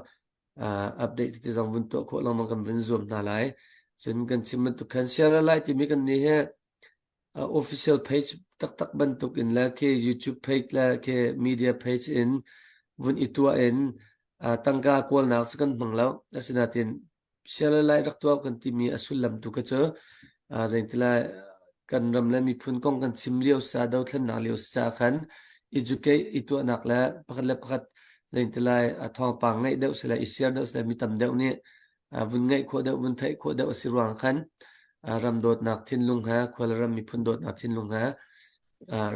update tete zong vun tuah khawh lengmang kan vun zuam hna lai. Cun kan chim bantuk khan share lai timi kan nih hi official page taktak bantuk in le khi YouTube page le khi media page in vun i tuah in tangka kawlnak cu kan hmang lo. Asinain share lai rak tuah kan timi a sullam tu kha cu zeitilai kan ram le miphun kong kan chim lio sa dothlennak lio sa khan educate i tuahnak le pakhat le pakhat zeitilai thawngpang ngeih deuh sile i share deuh sile mi tam deuh nih vun ngeih khawh deuh vun theih khawh deuh a si ruang khan ram dawtnak thinlung he khual ram miphun dawtnak thinlung he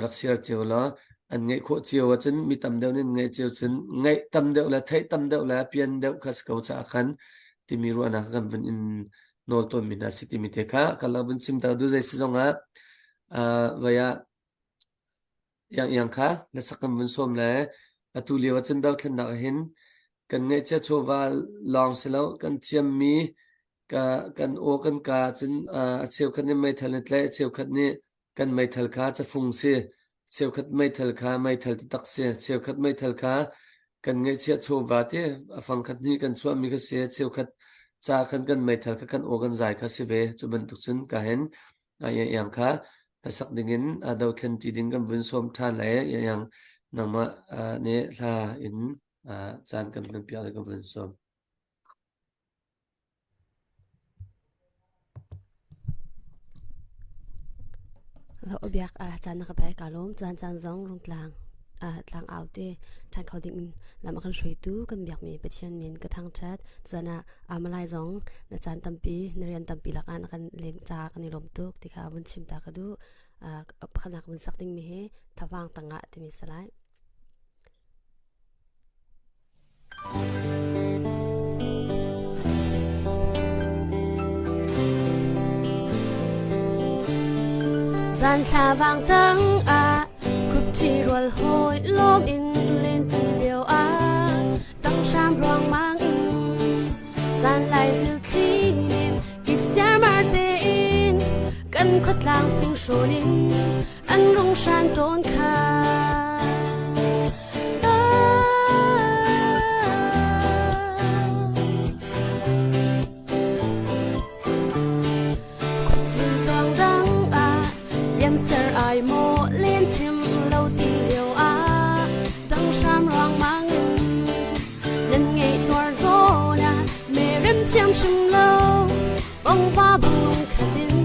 rak share cio law an ngeih khawh cio ahcun mi tam deuh nih ngeih cio cun ngeih tam deuh le theih tam deuh le pian deuh kha si ko caah khan timi ruahnak kan vun in nawl tawnmi hna si timi te kha kan lak vun chim ta du zei si zong ah vai ah iang iang kha na sak kan vun sawm le atu lio ah cun dothlennak hin kan ngeihchia chawva lawng si lo kan thiammi ka kan aw kan ka cun a cheukhat nih meithal nih tlaih a cheukhat nih kan meithal kha cafung si cheukhat meithal kha meithal taktak si cheukhat meithal kha kan ngeihchiah chawva ti a fangkhat hnih kan chuahmi kha si cheukhat ca khan kan meithal kha kan aw kan zai kha si ve cu bantuk cun ka hin iang kha hlasak dingin dothlen ṭi ding kan vun sawm ṭhan lai iang nangmah nih hla in caan kan hman piak kan vun sawm. Biak caan na ka pek ka lawm. Caan caan zong rungtlang tlang au te ṭhan kho ding in lam a kan hruaitu kan biakmi Pathian min ka thangṭhat. Cun ah Amalai zong na caan tampi na rian tampi lakah na kan len ca kan i lawm tuk ti kha vun chim ta ka duh. Pakhatnak vun sak dingmi hi thavang tangah timi si lai. Zanthla vang tang ah khupṭhi rual hawi lawm in lenṭi lio ah tanghram ruangmang in zanlai zilthli nim kik siarmar tein kan khuatlang fing hrawn in an rung hran tawn kha. Liamser ai maw len chim lo ti lio ah tanghram ruangmang in nan ngei tuar zawn ah me rem thiam hrim lo bongva bang khatin.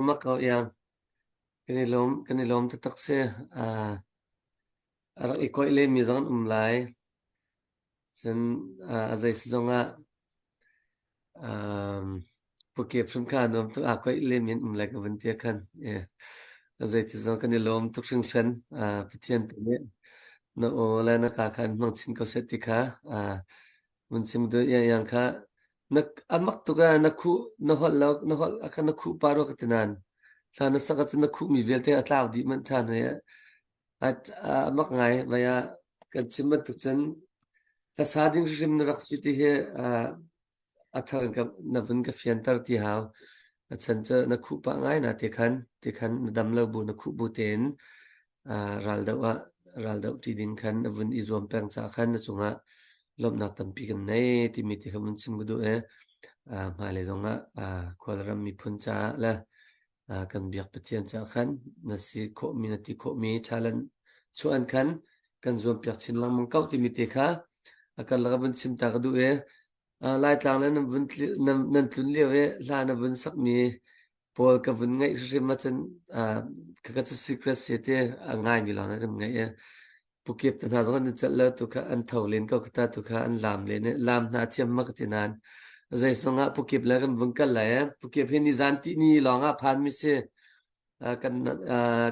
mak ko iang. Kan i lawm, kan i lawm taktak si. Uh, a rak i koih len mi zong an um lai. Cun uh, a zei si zong ah um, pukep hrim kha nuam tuk aa koih len mi an um lai ka vun tia khan. Eh, a zei ti zong kan i lawm tuk hringhran. Uh, Pathian tu nih na aw le na ka kha in hmang chin ko seh ti kha uh, Mun chim duh iang kha na a mak tuk ah na khuh na holh lo na holh a kha na khuh pa rua ka ti nain thla na sak ahcun na khuhmi vialte a tlau dih manh ṭhan hoi a a mak ngai vai ah kan chim bantuk cun hlasa ding hrim na rak si ti hi a thar in ka na vun ka fianter ti hau a chan cu na khuh pah ngai na ti khan ti khan na dam lo bu na khuh bu tein raldoh ah raldoh ṭi ding khan a vun i zuam peng caah khan na cungah lawmhnak tampi kan nei timi ti kha vun chim ka duh i hmailei zongah khualram miphun caah le kan biak Pathian caah khan na si khawhmi na ti khawhmi talent chuah khan kan zuampiak chin lengmang ko timi te kha a karlak ah vun chim ta ka duh i Laitlang le nan vun nan tlun lio i hla na vun sakmi pawl ka vun ngaih hrimhrim ahcun ka ka cu secret si ti a ngaimi lawng kan ngaih i pukip te hna zong an i celh lo tu kha an tho len ko ta tu kha an lam len i lam hna thiam ma ka ti nain zeizong ah pukip le kan vung kal lai pukip hi nizan ti ni lawng ah phan mi si kan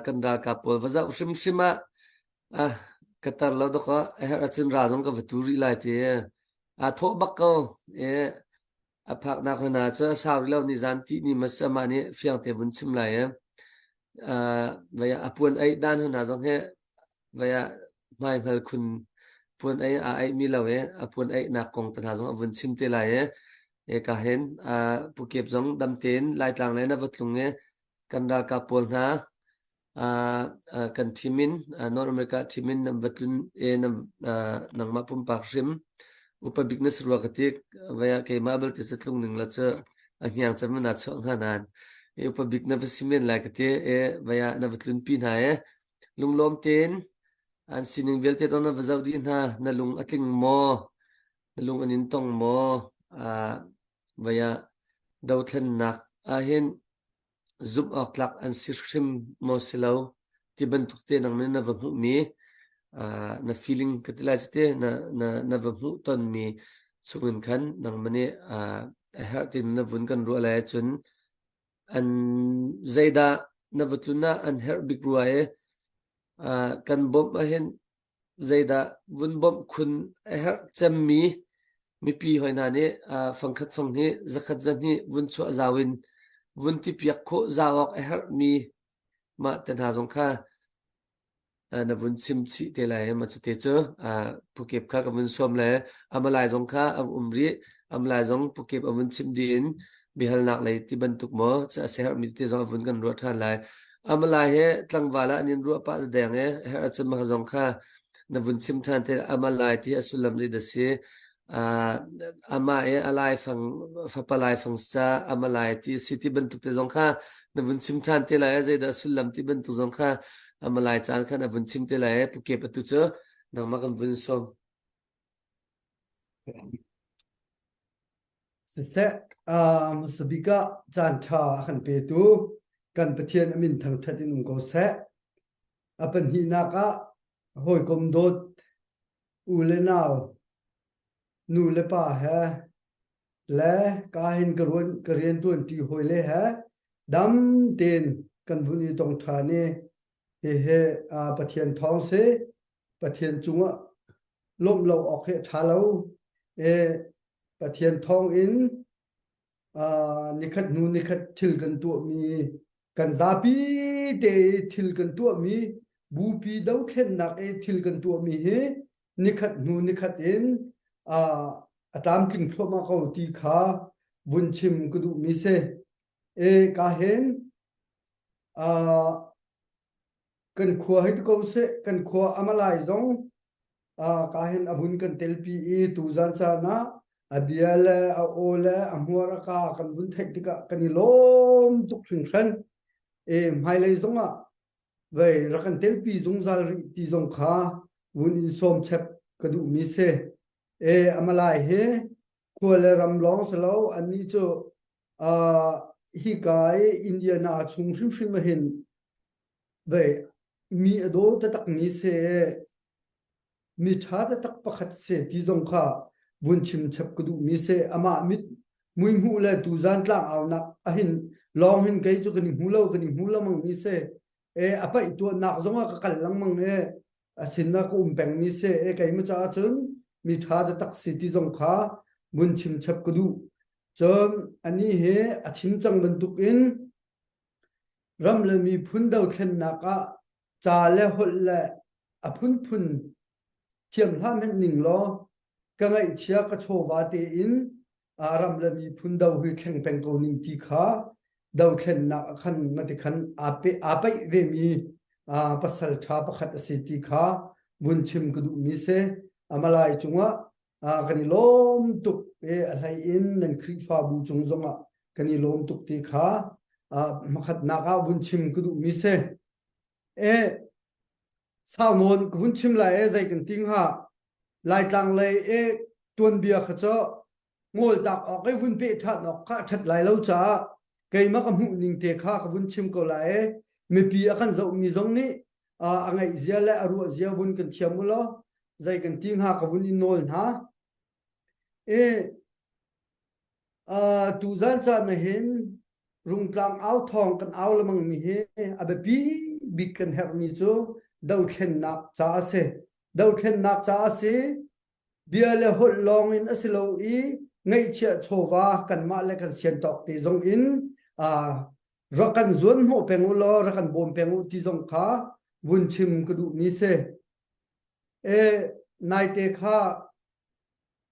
kan ralkap pawl va zoh hrimhrim ah ka tar lo dok a herh ahcun ra zong ka va tu rih lai ti a thawh bak ko i A phaknak hna cu a sau rih lo nizan tihni ma si amah nih fiangte vun chim lai i vei ah a puan aih dan hna zong hi vei ah hmaihngal khun puan aih aa aihmi lo i a puan aihnak kong te hna zong a vun chim te lai i eka hin Pukep zong dam tein Laitlang lei na va tlung i kan ralkap pawl hna kan team in North America team in nan va tlun i nangmah pumpak hrim upa bik na si rua ka ti vai ah keimah belte cu tlung ning la cu a hniang cem na chuah hnga nain upa bik na va si men lai ka ti i vai ah na va tlunpi hna i lunglawm tein an sining vialte tong na va zoh dih hna na lung a tling maw na lung an in tong maw vai ah dothlennak ahhin zumh awk tlak an si hrim maw si lo ti bantuk te nang nih na va hmuhmi na feeling ka ti lai cu te na na na va hmuh tonmi chungin khan nangmah nih a herh tin na vun kan ruah lai ahcun an zeidah na va tlun ah an herh bik rua i kan bawmh ahhin zeidah vun bawmh khun a herh cemmi mipi hoi hna nih fangkhat fanghnih zakhat zahnih vun chuah zau in vun tipiak khawh zau awk a herhmi mah te hna zong kha na vun chim chih te lai ma cu te cu pukep kha ka vun sawm le amalai zong kha a um rih amalai zong pukep a vun chim dih in biahalnak lei ti bantuk maw a herhmi te zong a vun kan ruah ṭhan lai Amalai he tlangval ah an in ruah pah deng e herh ahcun mah zong kha na vun chim ṭhan te amalai ti a sullam zei dah si amah i a laifang fapa laifang ca amalai ti a si ti bantuk te zong kha na vun chim ṭhan te lai zeidah a sullam ti bantuk zong kha amalai caan kha na vun chim te lai pukep atu cu nangmah kan vun sawm. Siseh, hmasa bik ah caanṭha a kan petu kan Pathian a min thangṭhat in um ko seh. A pahnihnak ah hawikom dawt u le nau, nu le pa he le ka hin ka ruan ka rianṭuanṭi hawile he dam tein kan vun i tong ṭhan i hihi Pathian thawng si. Pathian cungah lawmh lo awk hi a ṭha lo. E Pathian thawngin nikhat hnu nikhat thil kan tuahmi kan zapi te i thil kan tuahmi bupi dothlennak i thil kan tuahmi hi nikhat hnu nikhat in a tlamtling thluahmah ko ti kha vun chim ka duhmi si. E ka hin kan khua hei ti ko seh kan khua amalai zong ka hin a vun kan telpi i tuzan caan ah a bia le a aw le a hmuar a ka kan vun theih tikah kan i lawm tuk hringhran e hmailei zongah vei rak kan telpi zungzal rih ti zong kha vun in sawm chep ka duhmi si e amalai hi khua le ram lawng si lo annih cu. hika i Indiana chung hrimhrim ah hin ve mi a daw taktak mi si mi ṭha taktak pakhat si ti zong kha vun chim chap ka duh mi si. Amah mit mui hmuh le tuzan tlang aunak ahin lawng hin kei cu kan i hmu lo kan i hmu lengmang mi si. E a paih tuahnak zong ah ka kal lengmang e a sin ah ka um peng mi si. E keimah caah cun mi ṭha taktak si ti zong kha vun chim chap ka duh. Cun anih hi a chim cang bantuk in ram le miphun dothlennak ah ca le holh le a phunphun thiam hlah hmenh ning law ka ngaihchia ka chawva tein ram le miphun do hi thleng peng ko ning ti kha dothlennak ah khan mati khan aa pe aa paih vemi pasal ṭha pakhat a si ti kha vun chim ka duhmi si. Amalai cungah kan i lawm tuk i a hlei in nan Khrihfabu cung zongah kan i lawm tuk ti kha hmakhatnak ah vun chim ka duhmi si. E sau nawn ka vun chim lai e zei kan ti hnga Laitlang lei e tuanbia kha cu ngol tak awk i vun peh ṭhan awk kha a ṭhat lai lo caah keimah ka hmuh ning te kha ka vun chim ko lai e mipi a kan zohmi zong nih a ngaih zia le a ruah zia vun kan thiam u law zei kan ti hnga ka vun in nawl hna. E tuzan caan ah hin Rungtlang au thawng kan au lengmang mi hi a biapi bik kan herhmi cu dothlennak ca a si. Dothlennak ca a si. Bia le holh lawng in a si lo i ngeihchiah chawva kanmah le kan sian tawk te zong in rak kan zuan hnawh peng u law rak kan bawm peng u ti zong kha vun chim ka duhmi si. E, naite kha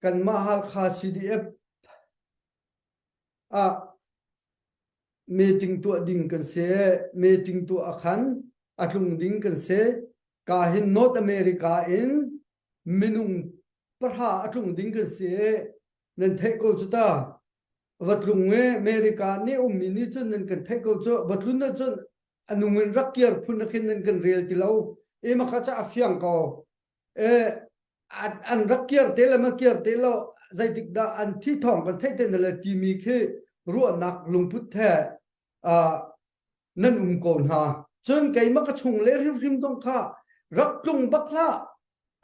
kanmah Halkha CDF ah meeting tuah ding kan si. Meeting tuah ah khan a tlung ding kan si. Ka hin North America in minung pahra a tlung ding kan si. Nan theih ko cu ta. Va tlung i America nih ummi nih cun nan kan theih ko cu. Va tlun ahcun a nung in rak kir phun ah khin nan kan rel ti lo. E makha ca a fiang ko. E an rak kir te le ma kir te lo zeitik dah an thi thawng kan theih te le timi khi ruahnak lungput he nan um ko hna. Cun keimah ka chung le hrimhrim zong kha rak tlung bak hlah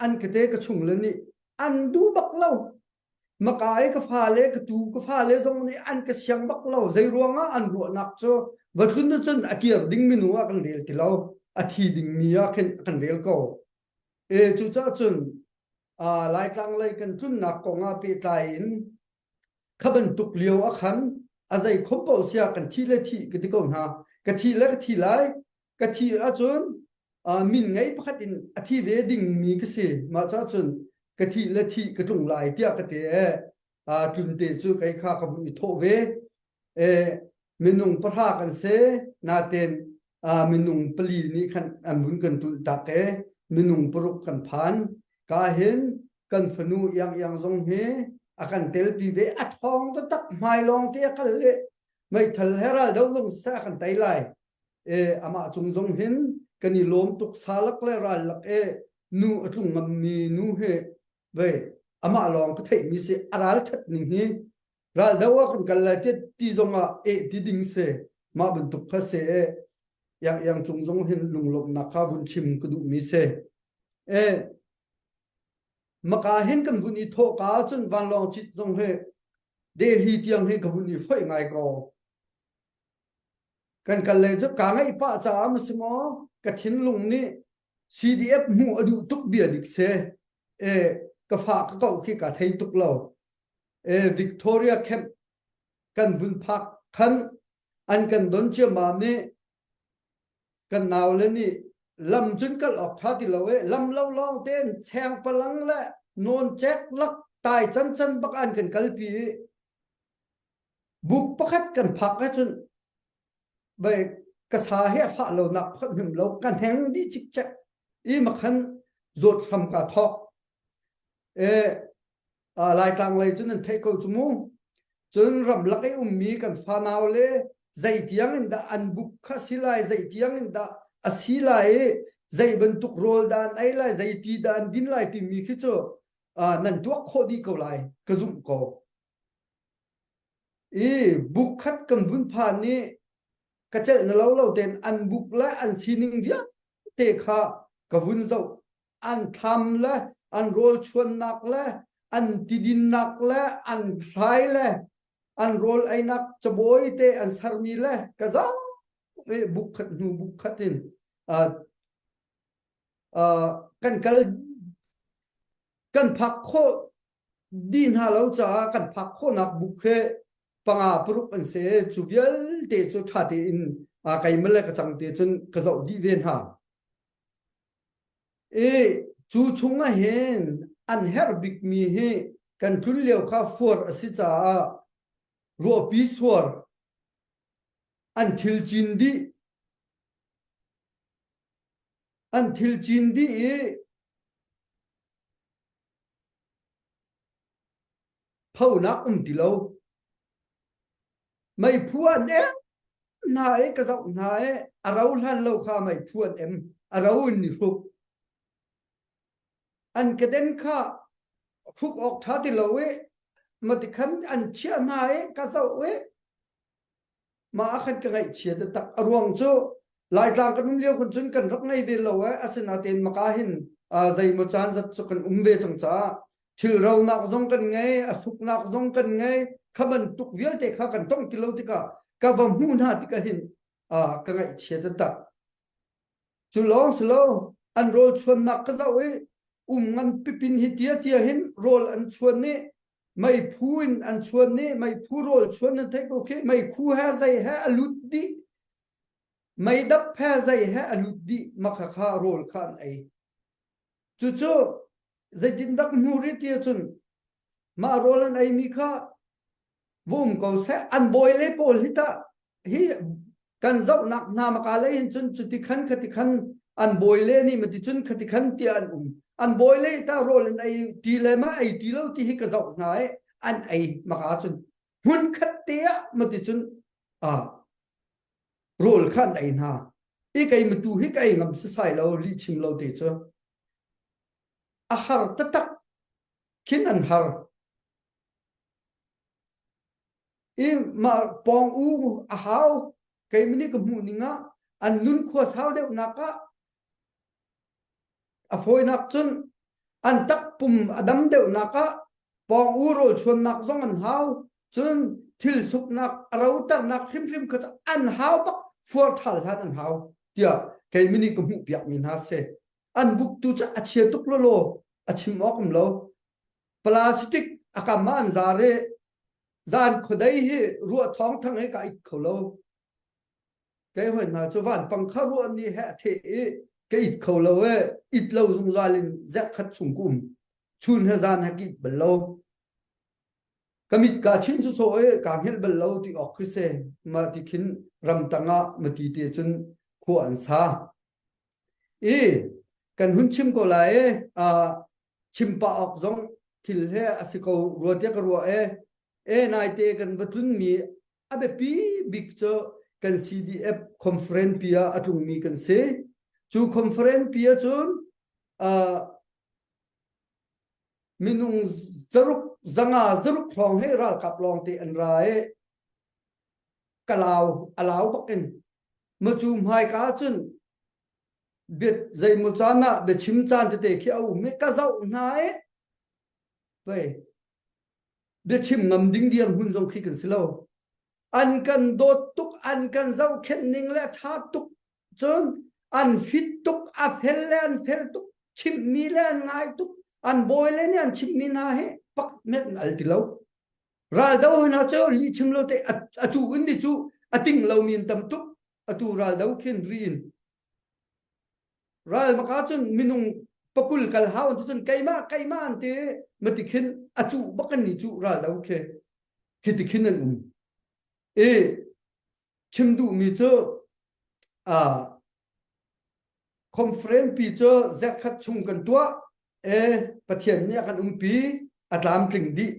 an ka te ka chung le nih an duh bak lo. Maka i ka fale ka tu ka fale zong nih an ka siang bak lo. Zei ruangah an ruahnak cu va tlun cun a kir ding minung ah kan rel ti lo. A thi dingmi ah khin kan rel ko. E cucaah cun Laitlang lei kan tlunnak kong ah pehtlai in kha bantuk lio ah khan a zei khom paoh sia kan thi le thi ka ti ko hna. Ka thi le ka thi lai. Ka thi ahcun min ngei pakhat in a thi ve dingmi ka si. Mah caah cun ka thi le thi ka tlung lai tiah ka ti e tlun te cu kei kha ka vun i thawh ve. E minung pahra kan si nain minung pali nih khan an vun kan ṭulh tak e minung paruk kan phan. Ka hin kan fanu iang iang zong hi a kan telpi ve a ṭhawng taktak hmai lawng te a kal le meithal he ral do zong seh a kan tei lai. E amah cung zong hin kan i lawm tuk salak le ral lak e nu a tlung ngammi nu he ve amah lawng ka theihmi si a ral ṭhat ning hi ral do ah kan kal lai ti ti zong ah eh ti ding si mah bantuk kha si e yang yang cung zong hin lunglawmhnak kha vun chim ka duhmi si e maka hin kan vun i thawh ka cun vanlawng cit zong he Delhi tiang hi ka vun i foih ngai ko kan kal le cu ka ngaih pah caah ma si maw ka thinlung nih CDF hmuh a duh tuk bia dik se e ka fa ka koh khi ka thei tuk lo e Victoria camp kan vun phak khan an kan don ciammam i kan nau le nih lam cun kal awk tha ti lo e lam lo lawng tein cheng palang le nawn cek lak tai can can bak an kan kalpi i buk pakhat kan phak ahcun bai ka sa he a fah lo nak pakhat hnim lo ka hneng dih cikcek i makhan zawt hram ka thawk e Laitlang lei cu nan theih ko cu mu. Cun ramlak i ummi kan fanau le zeitiang in dah an buk kha si lai, zeitiang in dah a si lai i zei bantuk rawl dah an ei lai, zei ti dah an din lai timi khi cu nan tuak khawh dih ko lai, ka zumh ko. I buk khat kan vun phan i ka celh na lo lo tein an buk le an sining vialte kha ka vun zoh. An thlam le an rawl chuannak le an tidinnak le an hrai le an rawl einak cabawi te an sermi le ka zoh i buk khat hnu buk khat in uh, uh, kan kal kan phak khawh dih hna lo caah kan phak khawhnak buk he panga paruk an si cu vialte cu ṭha tein keimah le ka cang te cun ka zoh dih ve hna. I cu chung ah hin an herh bikmi hi kan tlun lio kha fuar a si caah ruahpi suar an thil cin dih an thil cin dih i Phonak um ti lo. Meiphu an em hna i ka zoh hna i a ro hlan lo kha meiphu an em. A ro in i hruk. An keden kha hruk awk ṭha ti lo i matikhan an chiah hna i ka zoh i mah ah khan ka ngaihchia taktak. A ruang cu Laitlang kan um lio kun cun kan rak ngei ve lo eh asinain maka hin zeimaw caan zat cu kan um ve cang caah thil ronak zong kan ngei a suknak zong kan ngei kha bantuk vialte kha kan tong ti lo tikah ka va hmuh hna tikah hin ka ngaihchia taktak. Cu lawng si lo an rawl chuannak ka zoh i um ngan pipin hi tia tia hin rawl an chuan i meiphu in an chuan i meiphu rawl chuan nan theih ko khi meikhu he zei he a lut dih meidap he zei he a lut dih makha kha rawl kha an ei cucu zeitindak hmu ri ti ahcun mah rawl an ei mi kha va um ko seh an bawi le pawl hi tah hi kan zohnak hna maka lei hin cun cuti khan khati khan an bawi le nih mati cun khati khan tiah an um an bawi le ta rawl in ei ti le ma ei ti lo ti hi ka zoh hna i an ei maka cun hmun khat te ah mati cun a rawl kha an ei hna i kei matu hi ka ei ngam sasai lo lih chim lo te cu a har taktak khin an har I mah pawng u a hau keimah nih ka hmuh ning ah an nun khua sau deuhnak ah a fawinak cun an takpum a dam deuhnak ah pawng u rawl chuannak zong an hau cun thil suknak a roternak hrimhrim kha an hau bak fuar ṭhal hlan an hau tiah keimah nih ka hmuh piakmi hna si an buk tu cu a chia tuk lawlaw a chim awk um lo Plastic a kam ah an zar i zan khuadei hi ruah thawng thang he ka it kho lo. Kei hoi hna cu vanpang kha ruah nih he a theh i ka it kho lo e it lo zungzal in zek khat chung ka um. Chun he zan he ka it bal lo. Ka mit ka chin su so e ka hngilh bal lo ti awk khi se ma ti khin ramtang ah mati te cun khua an sa. I kan hun chim ko lai e chim pah awk zong thil he a si ko rua tiah ka ruah e e naite kan va tlunmi a biapi bik cu kan CDF conference pi ah a tlungmi kan si cu conference pi ah cun minung zaruk zanga zaruk hrawng he ralkap lawng te an ra e kalau alau bakin macu hmaika cun bia zeimaw caan ah biachim caan tete khi a um i ka zoh hna i vei biachim ngam ding dirhmun zong khi kan si lo an kan dawt tuk an kan zohkhenh ning le ṭha tuk cun an fit tuk a fel le an fel tuk chimhmi le an ngai tuk an bawi le nih an chimhmi hna hi pak met an al ti lo raldo hna cu lih chim lo te a cu in ni cu a ting lomi an tam tuk atu raldo khin ri in ral maka cun minung pakul kal hau an ti cun keimah keimah an ti mati khin a cu bak an ni cu raldo khi khi ti khin an um i chim duhmi cu conference pi cu zerkhat chung kan tuah e Pathian nih a kan umpi a tlamtling dih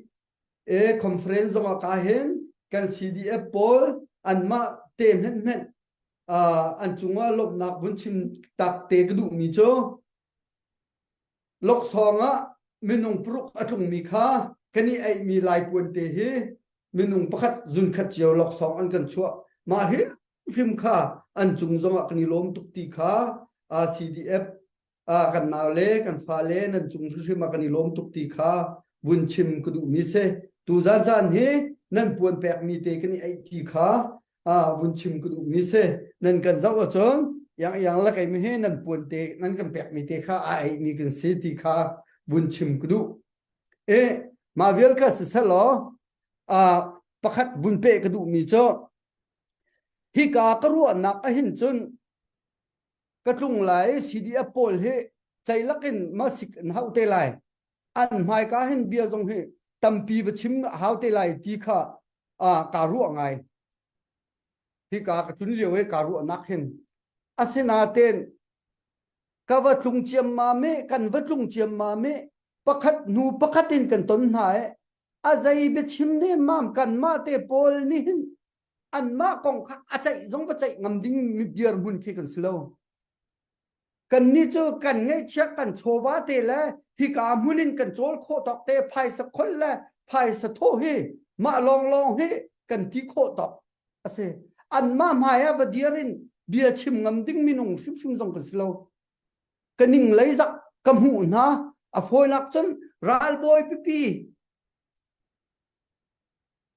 e conference zong ah ka hin kan CDF pawl anmah te hmenh hmenh an cungah lawmhnak vun chim tak te ka duhmi cu loksawng ah minung paruk a tlungmi kha kan i eihmi laipuan te hi. Minung pakhat zunkhat cio laksawng an kan chuah. Mah hrimhrim kha an cung zongah kan i lawm tuk ti kha CDF kan nau le kan fale nan cung hrimhrim ah kan i lawm tuk ti kha vun chim ka duhmi si. Tuzan caan hi nan puan pekmi te kan i eih ti kha vun chim ka duhmi si. Nan kan zoh ahcun iang iang le keimi hi nan puan te nan kan pekmi te kha a eihmi kan si ti kha vun chim ka duh. E mah vial kha siseh law pakhat vun peh ka duhmi cu hika ka ruahnak ahin cun ka tlung lai CDF pawl hi ceilak in masik an hauh te lai an hmaika hin bia zong hi tampi va chim hau te lai ti kha kaa ruah ngai hika ka tlun lio i kaa ruahnak hin asinaten ka va tlung ciammam i kan va tlung ciammam i pakhat hnu pakhat in kan ton hna i a zei biachim nemmam kanmah te pawl nih hin anmah kong kha a ceih zong va ceih ngam ding dirhmun khi kan si lo. Kannih cu kan ngeihchiah kan chawva te le hika hmun in kan cawl khawh tawk te phaisa khol le phaisa thawh hi mah lawnglawng hi kan ti khawh tawk a si. Anmah hmai ah va dir in bia chim ngam ding minung hrimhrim zong kan si lo. Ka ning lei zak ka hmuh hna a fawinak cun ralbawi pipi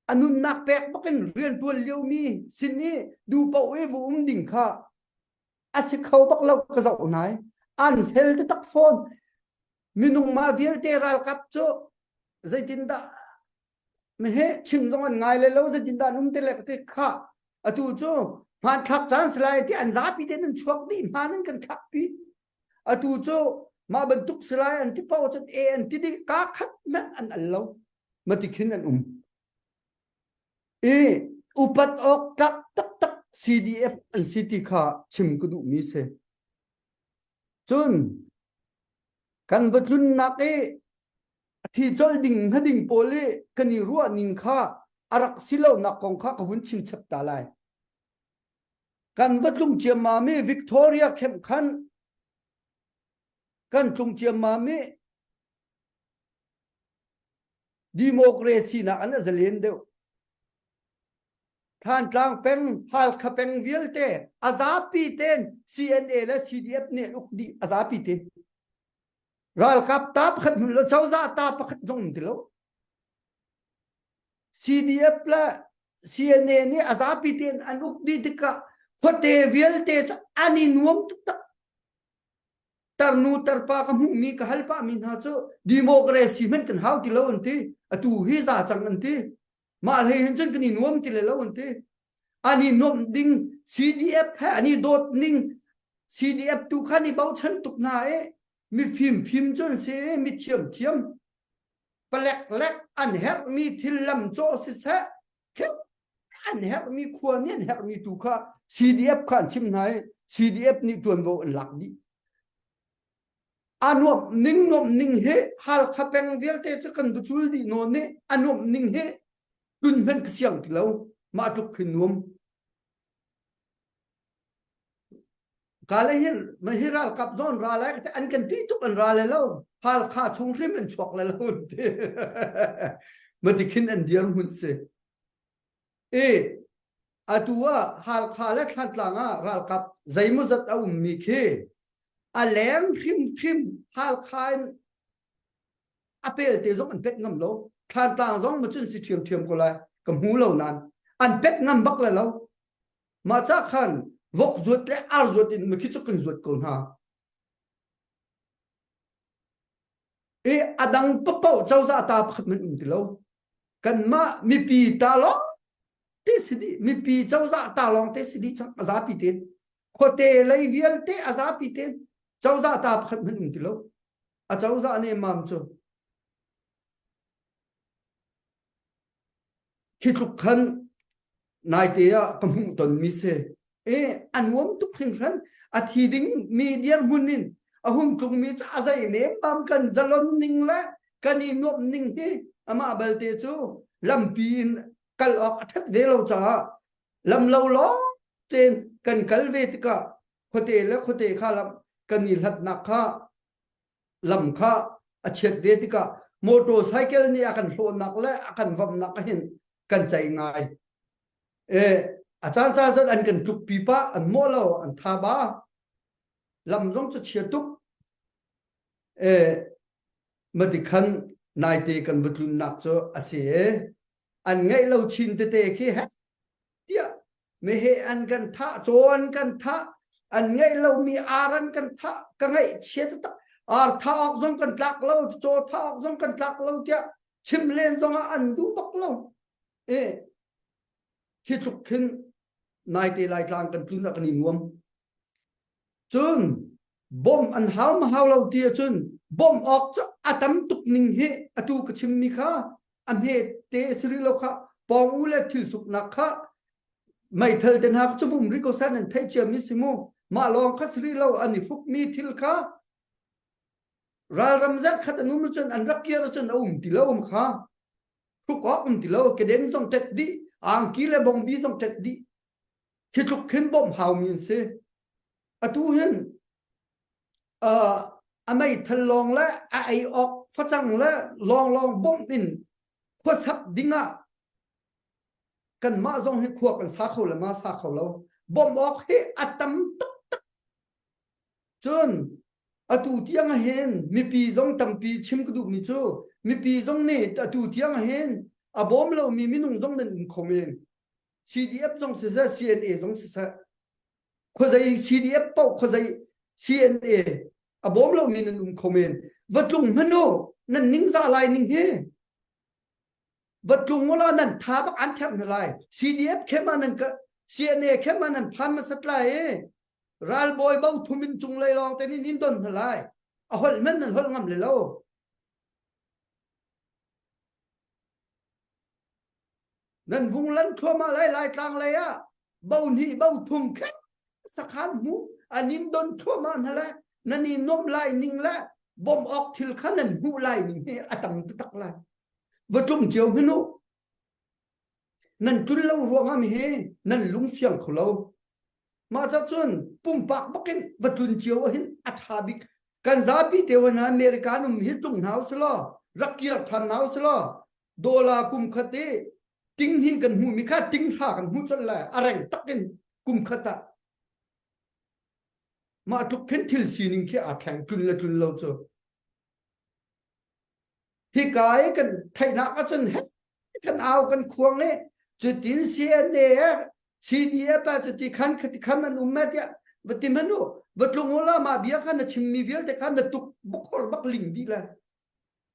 a nunnak pek bakin rian tuan liomi sin i duhpaoh i va um ding kha a si kho bak lo ka zoh hna i an fel taktak fawn minung mah vialte ralkap cu zeitindah he chim zong an ngai le lo zeitindah an um te le ka ti kha atu cu hmanthlak caan si lai ti an zapi tein an chuak dih hmaan in kan thlak pi atu cu mah bantuk si lai an ti paoh cun e an ti dih ka khat hmanh an al lo mati khin an um i upat awk tlak taktak CDF an si ti kha chim ka duhmi si cun kan va tlunnak i thi colh ding hnading pawl i kan i ruah ning kha a rak si lonak kong kha ka vun chim chap ta lai kan va tlung ciammam i Victoria camp khan kan tlung ciammam i Democracy nak an a zalen deuh. Thantlang peng, Halkha peng vialte a zapi ten CNA le CDF nih an uk dih a zapi te. Ralkap ta pakhat hmun lo cozah ta pakhat zong um ti lo. CDF le CNA nih a zapi tein an uk dih tikah khuate vialte cu an i nuam taktak. Tarnu tarpa ka hmuhmi ka hal pahmi hna cu democracy hmanh kan hau ti lo an ti. Atu hi za cang an ti. Mah hlei hin cun kan i nuam ti le lo an ti. An i nuamh ding CDF he an i dawt ning CDF tu khan i bochan tuk hna i mi fimfim cu an si i mi thiamthiam palek lek an herhmi thil lam cawh siseh an herhmi khua nih an herhmi tu kha CDF kha an chim hna i CDF nih ṭuanvo an lak dih. A nuamh ning nuamh ning hi Halkha peng vialte cu kan va cul dih nawn nih a nuamh ning hi tlun hmanh ka siang ti lo mah tluk khin nuam. Kale hi hi ralkap zawn ra lai an kan ti tuk an ra le lo Halkha chung hrim an chuak le lo ti mati khin an dir hmun si i atu ah Halkha le Thlantlang ah ralkap zeimawzat a ummi khi a leng hrimhrim Halkha in a pelte zong an pet ngam lo Thlantlang zong ma cun si ṭhiamṭhiam ko lai ka hmu lo nan an pet ngam bak le lo Mah ca khan vok zuat le ar zuat in mikhi cu kan zuat ko hna. I a dang papaoh cozah ta pakhat man um ti lo. Kanmah mipi ta lawng te si dih. Mipi cozah ta lawng te si dih cang a zapi tein. Khuate lei vialte a zapi tein cozah ta pakhat man um ti lo. A cozah nemmam cu Khi tluk khan naite ah ka hmuh tonmi si. E a nuam tuk hringhran. A thi ding mi dirhmun in a hung tlungmi cu a zei nembam kan zalon ning le kan i nuamh ning hi amah balte cu lampi in kal awk a ṭhat ve lo caah lam lo lawng tein kan kal ve tikah khuate le khuate kha lam kan i hlatnak kha lam kha a chiat ve tikah motorcycle nih a kan hlawhnak le a kan vamnak ahhin. kan cei ngai. E a caan caan cun an kan tlukpi pah, an mawh lo, an tha ba. Lam zong cu chia tuk. E matikhan naite kan va tlunnak cu a si e. An ngeih lo chin tete khi he tiah meheh an kan thah, caw an kan thah, an ngeih lomi ar an kan thah, ka ngaih chia taktak. Ar thah awk zong kan tlak lo, caw thah awk zong kan tlak lo tiah chim len zong ah an duh bak lo. E khi tluk khin naite Laitlang kan tlun ah kan i nuam. Cun bawmh an hau ma hau lo ti ahcun bawmh awk cu a tam tuk ning hi atu ka chimmi kha a hme te si rih lo kha pawng u le thil suknak kha meithal te hna cu vum ri ko san an theih ciami si mu mah lawng kha si rih lo an i fukmi thil kha ralram zat khat an um cun an rak kir cun a um ti lo um kha hruk awk um ti lo keden zong tet dih angki le bongbi zong tet dih Hi tluk khin bawmh haumi an si. Atu hin uh, a meithal lawng le a ei awk facang le lawnglawng bawmh in khuasak dingah kanmah zong hi khua kan sa kho le ma sa kho lo. Bawmh awk hi a tam taktak. Cun atu tiang ah hin mipi zong tampi chim ka duhmi cu mipi zong nih atu tiang ah hin a bawm lomi minung zong nan um kho men. CDF zong siseh CNA zong siseh khuazei CDF paoh khuazei CNA a bawm lomi nan um kho men va tlung hmanh u nan ningzah lai ning hi va tlung ula nan tha bak an therh hna lai CDF khem ah nan ka CNA khem ah nan phan hmasat lai i ralbawi bo thum in cung lei lawng te nin in don hna lai a holh man nan holh ngam le lo Nan vung lan thluahmah lai Laitlang lei ah bo hnih bo thum khen sakhan hmu an in don thluahmah hna le nan i nuamh lai ning le bawmh awk thil kha nan hmuh lai ning hi a tam taktak lai. Va tlung cio hmanh u. Nan tlun lo ruangah mi hi nan lung fiang kho lo. Mah ca cun pumpak bakin va tlun cio hin a ṭha bik. Kan zapi te hna American um hi tlung hna usih rak kir ṭhan hna usih law dollar kum khat i ting hi kan hmuhmi kha ting hra kan hmuh colh lai a reng tak in kum khat ah mah tluk khin thil sining khi aa thleng tlun le tlun lo cu hika i kan theihnak ahcun he kan au kan khuang i cutin CNA CDF ah cuti khan khati khan an um ma tiah va ti manu va tlung ula mah bia kha na chimmi vialte kha na tuk bukhor bak ling dih lai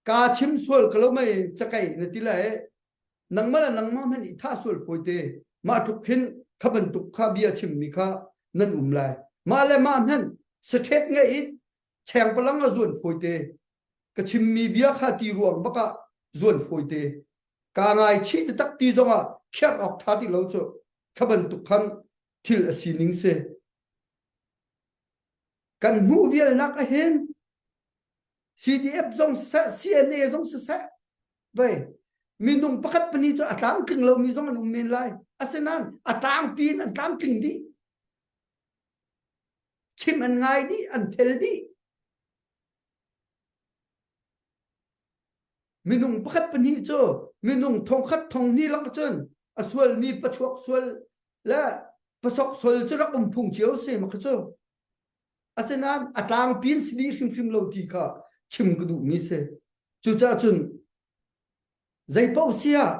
Ka chim sual ka lo mei cakei na ti lai nangmah le nangmah hmanh i thah sual fawi te mah tluk khin kha bantuk kha bia chimmi kha nan um lai mah le mah hmanh saṭhet ngeih i chengpalang a zuan fawi te ka chimmi bia kha ti ruang bak ah zuan fawi te ka ngaichih taktak ti zongah kherh awk ṭha ti lo cu kha bantuk khan thil a sining si kan hmuh vialnak ahhin CDF zong siseh CNA zong siseh vei minung pakhat pahnih cu a tlamtling lomi zong an um men lai asinain a tlangpi in an tlamtling dih chim an ngai dih an thel dih minung pakhat pahnih cu minung thongkhat thonghnih lak cun a sualmi pachuak sual le pasok sual cu rak um phung cio si ma kha cu Asinain a tlangpi in si dih hrimhrim lo ti kha chim ka duhmi si. Cucaah cun zeipaoh si ah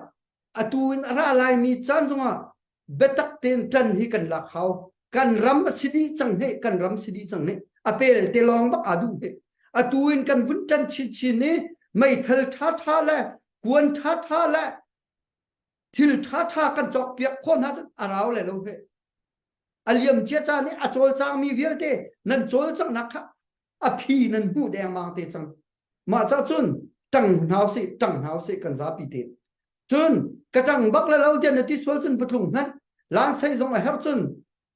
atu in a ra laimi caan zongah biatak tein ṭan hi kan lak hau. Kan ram a si dih cang hih, kan ram si dih cang hih. A pel te lawng bak aa duh hih. Atu in kan vun ṭan chinchin i meithal ṭhaṭha le kuan ṭhaṭha le thil ṭhaṭha kan cawkpiak khawh hna cun a rau le lo hih. A liam cia caan i a cawlcangmi vialte nan cawlcanghnak kha a phi nan hmuh dengmang te cang. Mah ca cun ṭang hna usih, ṭang hna usih kan zapi te. Cun ka ṭang bak le lo tiah na ti sual cun va tlung hmanh. Lansei zong a herh cun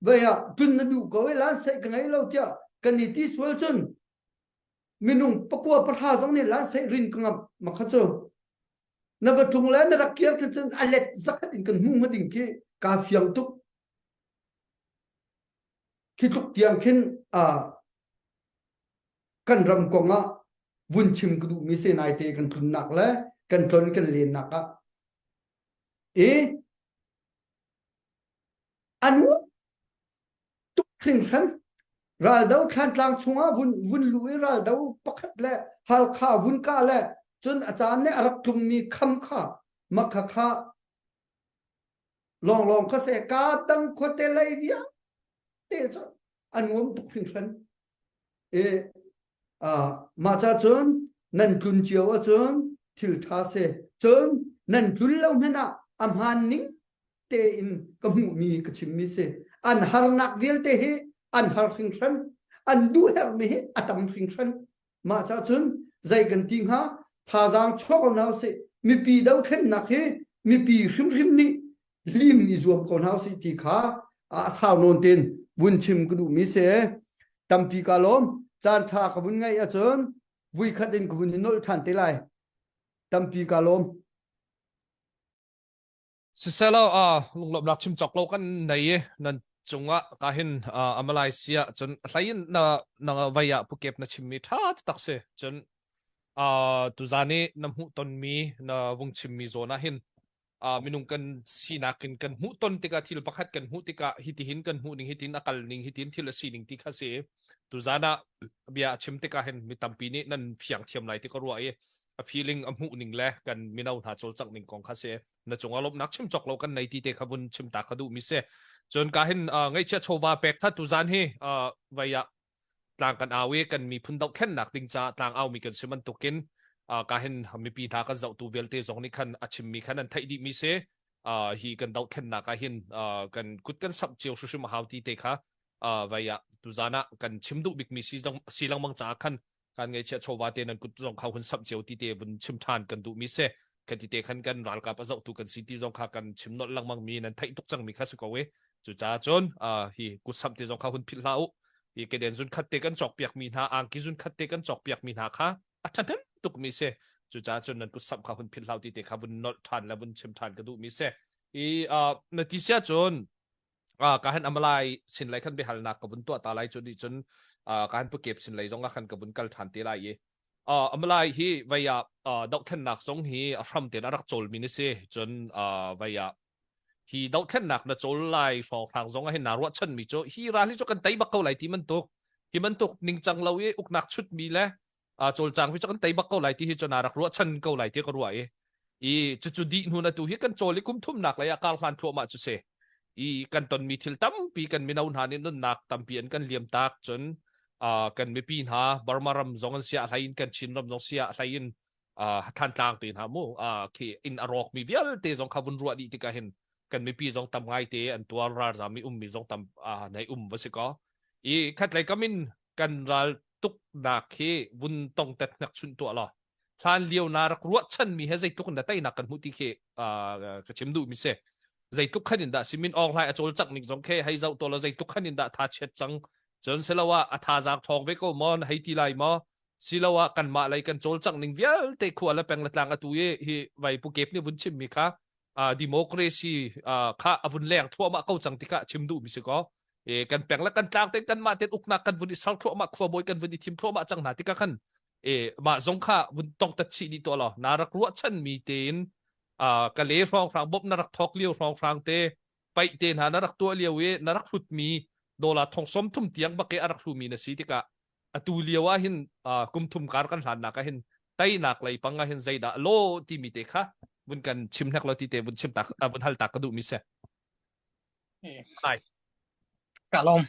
vei ah tlun na duh ko i lansei ka ngei lo tiah kan i ti sual cun minung pakua pahra zong nih lansei rin ka ngamh ma kha cu. Na va tlung le na rak kir khin cun a let zakhat in kan hmu hnga ding khi kaa fiang tuk. Khi tluk tiang khin uh, kan ram kong ah vun chim ka duhmi se naite kan tlunnak le kan tlon kan lennak ah. I an tuk hringhran raldo thlantlang chungah vun vun lu i raldo pakhat le halkha vun ka le cun a caan nih a rak tlungmi kham kha makha kha lawnglawng kha se ka dang khuate lei vialte cu a nuam tuk hringhran i mah ca cun nan tlun cio ahcun thil ṭha si cun nan tlun lo hmanh ah a hmaan ning tein ka hmuhmi ka chimmi si an harnak vialte hi an har hringhran an duh herhmi hi a tam hringhran mah ca cun zei kan ti hnga thazaang chuak ko hna usih mipi dothlennak hi mipi hrimhrim nih lim i zuam ko hna usih ti kha a sau nawn tein vun chim ka duhmi si tampi ka lawm caan ṭha ka vun ngaih ahcun vui khat in ka vun i nolh ṭhan te lai tampi ka lawm Siselaw lunglawmhnak chim cawk lo kan nei i nan cungah ka hin amalai sia cun hlei in na na vai ah pukep na chimmi ṭha tak si cun tuzan i na hmuh tonmi na vung chimmi zawn ah hin minung kan sinak in kan hmuh ton tikah thil pakhat kan hmuh tikah hitihin kan hmuh ning hitin a kal ning hitin thil a si ning ti kha si tuzan ah bia a chim tikah hin mi tampi nih nan fiang thiam lai ti ka ruah i a feeling a hmuh ning le kan mino hna cawlcangh ning kong kha si na cungah lawmhnak chim cawk lo kan nei ti te kha vun chim ta ka duh mi si cun ka hin ngaihchia chawva pek tha tuzan hi vai ah tlang kan au i kan miphun dohthlennak ding caah tlang au mi kan si bantukin ka hin mipi hna kan zohtu vialte zong nih khan a chimmi khan an theih dih mi si hi kan dohthlennak ah hin kan kut kan samh cio hrimhrim a hau ti te kha vai ah tuzan ah kan chim duh bikmi si lengmang caah khan kan ngaihchiah chawva te nan kut zong kha hun samh cio ti te vun chim ṭhan kan duh mi si kan ti te khan kan ralkap a zohtu kan si ti zong kha kan chim nolh lengmang mi nan theih tuk cang mi kha si ko i cucaah cun hi kut samh te zong kha hun philh hlah u hi keden zun khat te kan cawk piak mi hna angki zun khat te kan cawk piak mi hna kha a ṭhahnem tuk mi si cucaah cun nan kut samh kha hun philh hlah ti te kha vun nolh ṭhan le vun chim ṭhan ka duh mi si i na ti sia cun ka han amalai sin lai khan biahalnak ka vun tuah ta lai cu nih cun ka han pukep sin lei zong ah khan ka vun kal ṭhan te lai i amalai hi vei ah dohthlennak zong hi a hram tein a rak cawl mi ni si cun vei ah hi dohthlennak na cawl lai hrawnghrang zong ah hin naa ruahchan mi cu hi ral hi cu kan tei bak ko lai ti bantuk hi bantuk ningcang lo i uknak chut mi le cawlcang hi cu kan tei bak ko lai ti hi cu na rak ruahchan ko lai ti ka ruah i i cucu dih hnu na tu hi kan cawl i kum thumnak lei ah kar hlan thluahmah cu si i kan tonmi thil tampi kan mino hna nih nunnak tampi an kan liam tak cun kan mipi hna Burma ram zong an sia hlei in kan Chin ram zong sia hlei in Thantlang te hna mu khi inn a rawkmi vialte zong kha vun ruah dih tikah hin kan mipi zong tam ngai te an tuar ralzam i ummi zong tam nei um va si ko i khatlei kam in kan ral tuknak hi vun tong tet hnek chunh tuah law hlan lio na rak ruahchan mi he zeitluk in dah teinak kan hmuh ti khi ka chim duh mi si zeitluk khan in dah simin awng hlai a cawlcangh ning zong khi hei zoh to law zeitluk khan in dah tha chiat cang cun siloah a thazaang ṭhawng ve ko maw na hei ti lai maw siloah kanmah lei kan cawlcangh ning vialte khua le peng le tlang atu i hi vai pu kep nih vun chim mi kha democracy kha a vun leng thluahmah ko cang tikah chim duh mi si ko e kan peng le kan tlang te kanmah ten uknak kan vun i ser thluahmah khuabawi kan vun i thim thluahmah cang hna tikah khan e mah zong kha vun tong tat chih dih tuah law na rak ruahchan mi tein ka le hrawnghrang bawmh na rak thawk lio hrawnghrang te paih te hna na rak tuah lio i na rak hlut mi dollar thong som thum tiang bak i a rak hlu mi na si tikah atu lio ah hin kum thum kar kan hlannak ah hin teinak lei pang ah hin zeidah law timi te kha vun kan chim hnek lo ti te vun chim tak vun hal tak ka duh mi si Ai. Ka lawm.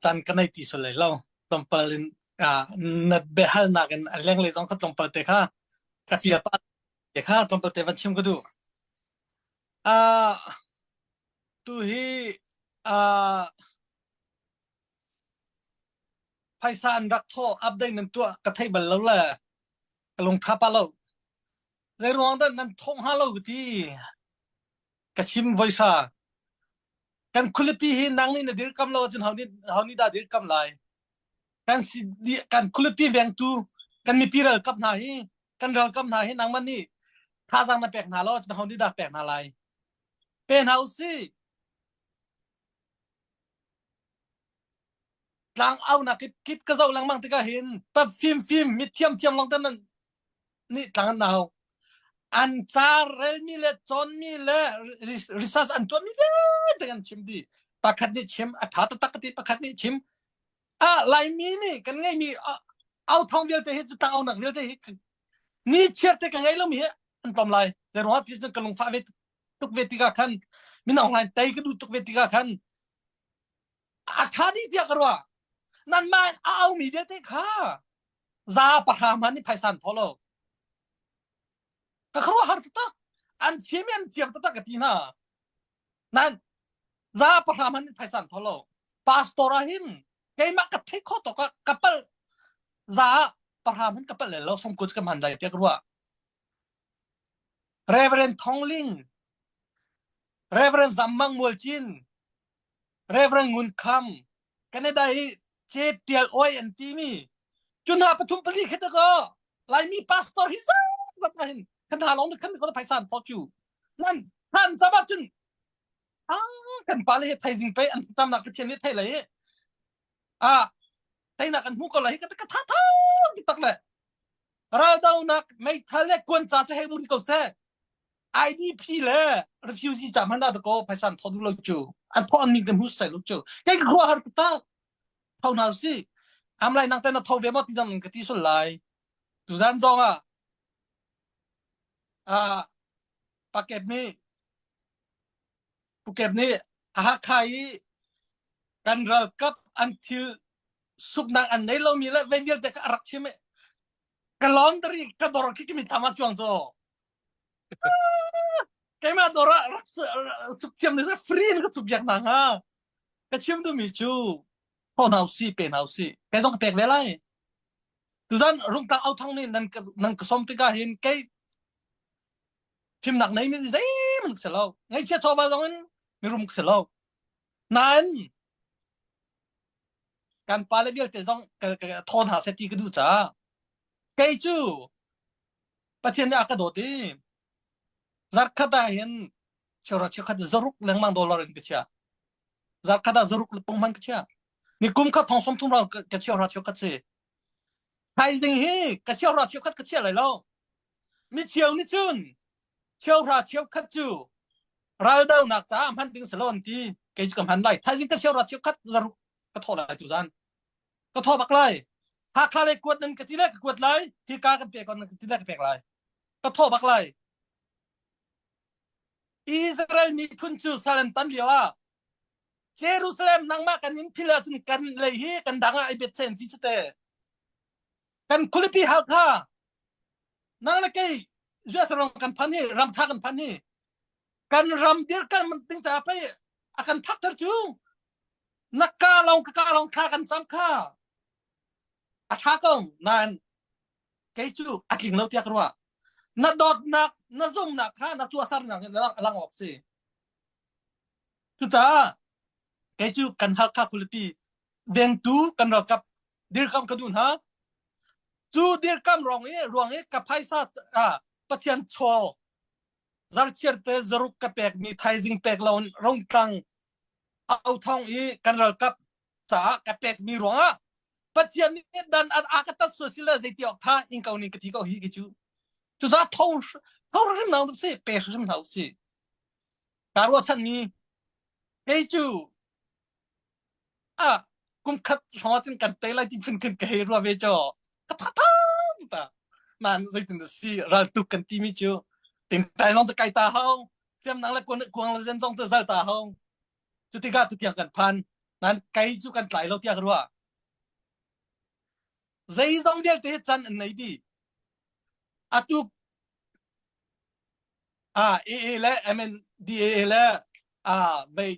Caan ka nei ti sul lai lo. Tlawmpal in na biahalnak in a lenglei zong kha tlawmpal te kha ka sia pa te kha tlawmpal te van chim ka duh. Uh, tu hi uh, phaisa an rak thawh update nan tuah ka theih bal lo le ka lung tha pa lo. Zei ruang dah nan thawh hnga lo ka ti. Ka chim voihra. Kan khualipi hi nang nih na dirkam lo ahcun ho nih ho nih dah dirkam lai? Kan si kan khualipi vengtu kan mipi ralkap hna hi kan ralkap hna hi nangmah nih thazaang na pek hna lo ahcun ho nih dah pek hna lai? Pe hna usih. Tlang aunak kip kip ka zoh lengmang tikah hin pa fimfim mi thiamthiam lawng te nan nih tlang an nau. An ca relmi le cawnmi le research an tuahmi vialte kan chim dih. Pakhat nih chim a ṭha taktak ka ti, pakhat nih chim ah Laimi nih kan ngeihmi au thawng vialte hi cu tang vialte hi ni chiar te ka ngei lomi hi an tlawm lai. Zei ruangah ti cun ka lungfah ve tuk ve tikah khan mino ngai tei ka duh tuk ve tikah khan a ṭha dih tiah ka ruah. Nanmah a aumi vialte kha za pahra hmanh nih phaisa an thawh lo. Ka khuaruahhar taktak. An thiam i an thiam taktak ka ti hna. Nan za pahra hmanh nih phaisa an thawh lo. Pastor ah hin keimah ka theih khawh tawk ah ka palh za pahra hmanh ka palh lel lo songkut ka hman lai tiah ka ruah. Reverend Thong Ling, Reverend Zam Mang Mual Cin, Reverend Ngun Kham, Canada i Ce Tial Oi an timi cu hna pathum pali khi ta Laimi pastor hi zat zat hin kan hna lawng kan kan phaisa an thawt cu nan han cama cun kan pa le he thaizing pe an tamnak Pathian nih thei lai a teinak kan hmu ko lai ka ka tha tha tak le raldonak meithal le kuan ca cu hei mun ko seh IDP le refugee ca hmanh dah ko phaisa an thawt duh lo cu an thawh an min kan hmu sai lo cu kei ka khua har tak tho hna si am lai nang te na tho ve maw ti zang ka ti sul lai tuzan zong ah ah pakep nih Pukep nih a Hakha i kan ralkap an thil suknak an nei lomi le vei vialte kha a rak chim i ka laundry ka dor khi kimi tham ah cuang caw keimah dor ah rak suk thiam ni free in ka suk biak hna hnga ka chim duhmi cu tho hna usih pe hna usih kei zong ka pek ve lai tuzan rungtlang au thang nih nan ka nan ka som tikah hin kei fimnak nei mi zeihmanh ka si lo ngaihchia chawva zong in mirum ka si lo nain kan pale vialte zong ka ka thaw hna seh ti ka duh caah kei cu Pathian nih a ka dawt i zarkhat ah hin cheuhra cheukhat zaruk lengmang dollar in ka chia zarkhat ah zaruk le pung hman ka chia ni kum kha thong som thum rang ka cheuhra cheukhat si thaizing hi ka cheuhra cheukhat ka chia lai lo mi cheu nih cun cheuhra cheukhat cu raldonak caah hman ding si lo an ti kei cu ka hman lai thaizing ka cheuhra cheukhat zaruk ka thawh lai tu zan ka thawh bak lai Hakha lei kuat nan ka ti le ka kuat lai hika kan pek nan ka ti le ka pek lai ka thawh bak lai Israel miphun cu sal an tan lio ah Jerusalem nangmah kan in phil ahcun kan lei hi kan dang ah ai bet sen ti cu te kan khualipi Hakha nang le kei US ram kan phan hi ram tha kan phan hi kan ram dir kan ding ca pei a kan phak ter cu na ka long ka ka long thla kan cam kha a tha ko nain kei cu a tling lo tiah ka ruah na dawtnak na zumnak kha na tuahsernak in lang awk si cucaah kei cu kan Hakha khualipi vengtu kan ralkap dirkam ka duh hna cu dirkam ruang i ruang i ka phaisa ah Pathian chaw zarchiar te zaruk ka pekmi thaizing pek lo in rongtlang au thong i kan ralkap caah ka pekmi ruangah Pathian nih dan a ka tat sual sila zeiti awk tha in ko ning ka thi ko hi ki cu cuza tho tho hrim hna si pe hrim hna si ka ruahchan mi kei cu a kum khat hrawng cun kan tei lai ti phun khin ka hei ruah ve cho ka tha tham ta nan zeitin da si ral tuk kan ti mi cu ting tai long kai ta hau fiam nang le kuang kuang le zen zong cu zal ta hau cu tikah tu tiang kan phan nan kai cu kan tlai lo tiah ka ruah zeizong vialte can an nei di atu a AA le MNDAA le a vei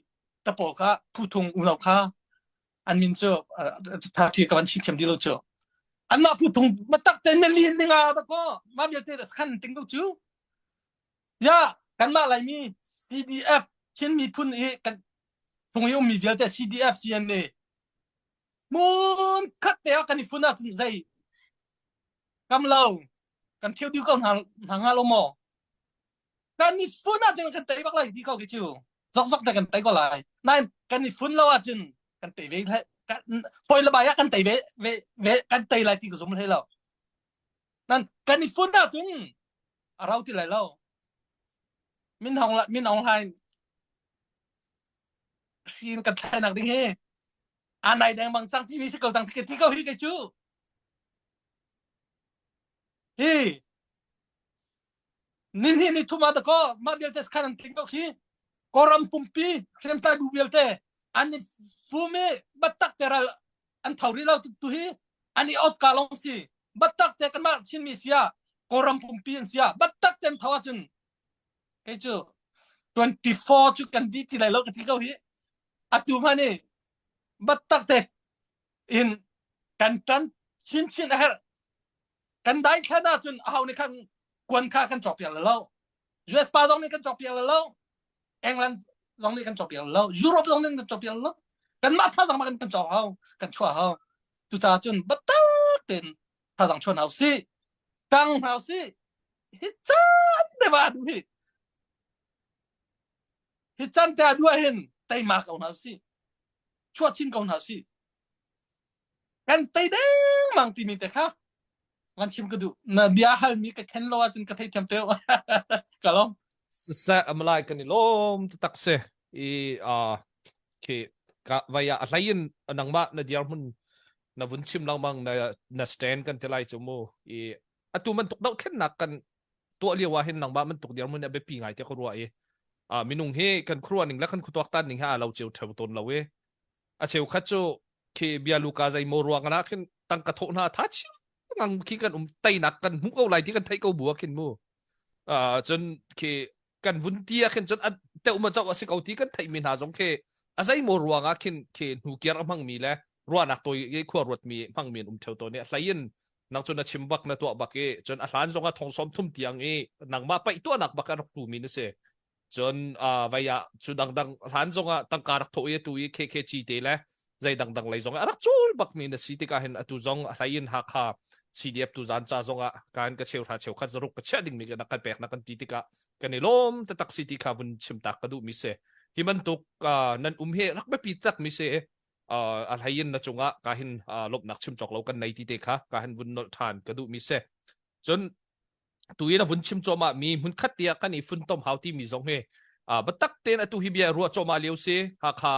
tapawl kha phuthung ulo kha an min cu party ka van chim thiam di lo cu anmah phuthung matak te na lin ninga da ko ma vialte khan ting ko cu ya kanmah laimi CDF Chin miphun i kan chung i ummi vialte CDF CNA mun khat te ah kan i fun ahcun zei kam lo kan thil diu ko hna hna hnga lo maw kan i fun ahcun kan tei bak lai ti ko khi cu zokzok te kan tei ko lai nain kan i fun lo ahcun kan tei ve foi le bai ah kan tei ve ve ve kan tei lai ti ka zum hlei lo nan kan i fun ahcun. A rau ti lai lo. Min Aung Min Aung Hlaing sin kan thlainak ding hi a nai deng bang cang timi si ko cang ti ko hi kei cu. Hi Ninhi ni thum ah dakaw mah vialte khan an tling ko khi. Kawlram pumpi hriamtlai bu vialte an i fum i battak te ral an tho rih lo tu hi an i ot ka long si. Battak te kanmah Chinmi sia Kawlram pumpi an sia battak te an tho ahcun kei cu 24 cu kan dih ti lai lo ka ti ko hi. Atu hmanh i battak te in kan tan chinchin a herh. Kan daithlan ahcun aho nih khan kuan kha kan cawkpiak lo. US pa zong nih kan cawkpiak lo. England zong nih kan cawkpiak lo. Europe zong nih kan cawkpiak lo. Kanmah thazaang bak in kan cawk hau, kan chuah hau. Cucaah cun biatak tein thazaang chuan hau si. Kang hau si. Hi caan te va duh hi. Hi caan te a duh hin teima ko hna si. Chuah chin ko hna si. Kan tei dengmang timi te kha van chim ka duh. Na bia halmi ka khen lo ahcun ka theithiam te ka lawm. Siseh amalai kan i lawm taktak si i uh, khi ka vai ah a hlei in nangmah na dirhmun na vun chim lengmang na na stand kan ti lai cu mu i atu bantuk dohthlennak kan tuah lio ah hin nangmah bantuk dirhmun a biapi ngai te ka ruah i uh, minung hi kan khuaruah ning le kan khuatuak tan ning ha a lo cio theu tawn lo i a cheukhat cu khi bia luka zeimaw ruang ah khin tangka thawh hna tha chiu ngang khi kan um teinak kan hmu ko lai ti kan theih ko bu ah khin mu uh, cun khi kan vun ti ah khin cun teuh ma chau a si ko ti kan theih mi hna zong khi a zeimaw ruang ah khin khi hnu kiar a hmang mi le ruahnak toi i khua ruat mi hmang mi an um theu tawn i a hlei in nang cun na chim bak na tuah bak i cun a hlan zong ah thong som thum tiang i nangmah paih tuahnak bak a rak tu mi na si Cun uh, vai ah cu dangdang hlan zongah tangka rak thawh i atu i KKG te le zei dangdang lei zongah a rak cul bakmi na si tikah hin atu zong a hlei in Hakha CDF tu zan ca zongah kan ka cheuhra cheukhat zaruk ka chiah dingmi kan kan pek na kan ti tikah kan i lawm taktak si ti kha vun chim tak ka duh mi si hi bantuk uh, nan um hi rak biapi tak mi si uh, a hlei in na cungah ka hin uh, lawmhnak chim cawk lo kan nei ti te kha ka hin vun nolh than ka duh mi si cun tu in a vun chim cuahmah mi hmunkhat tiah kan i funtom hau timi zong hi biatak tein atu hi bia ruah cuahmah lio si Hakha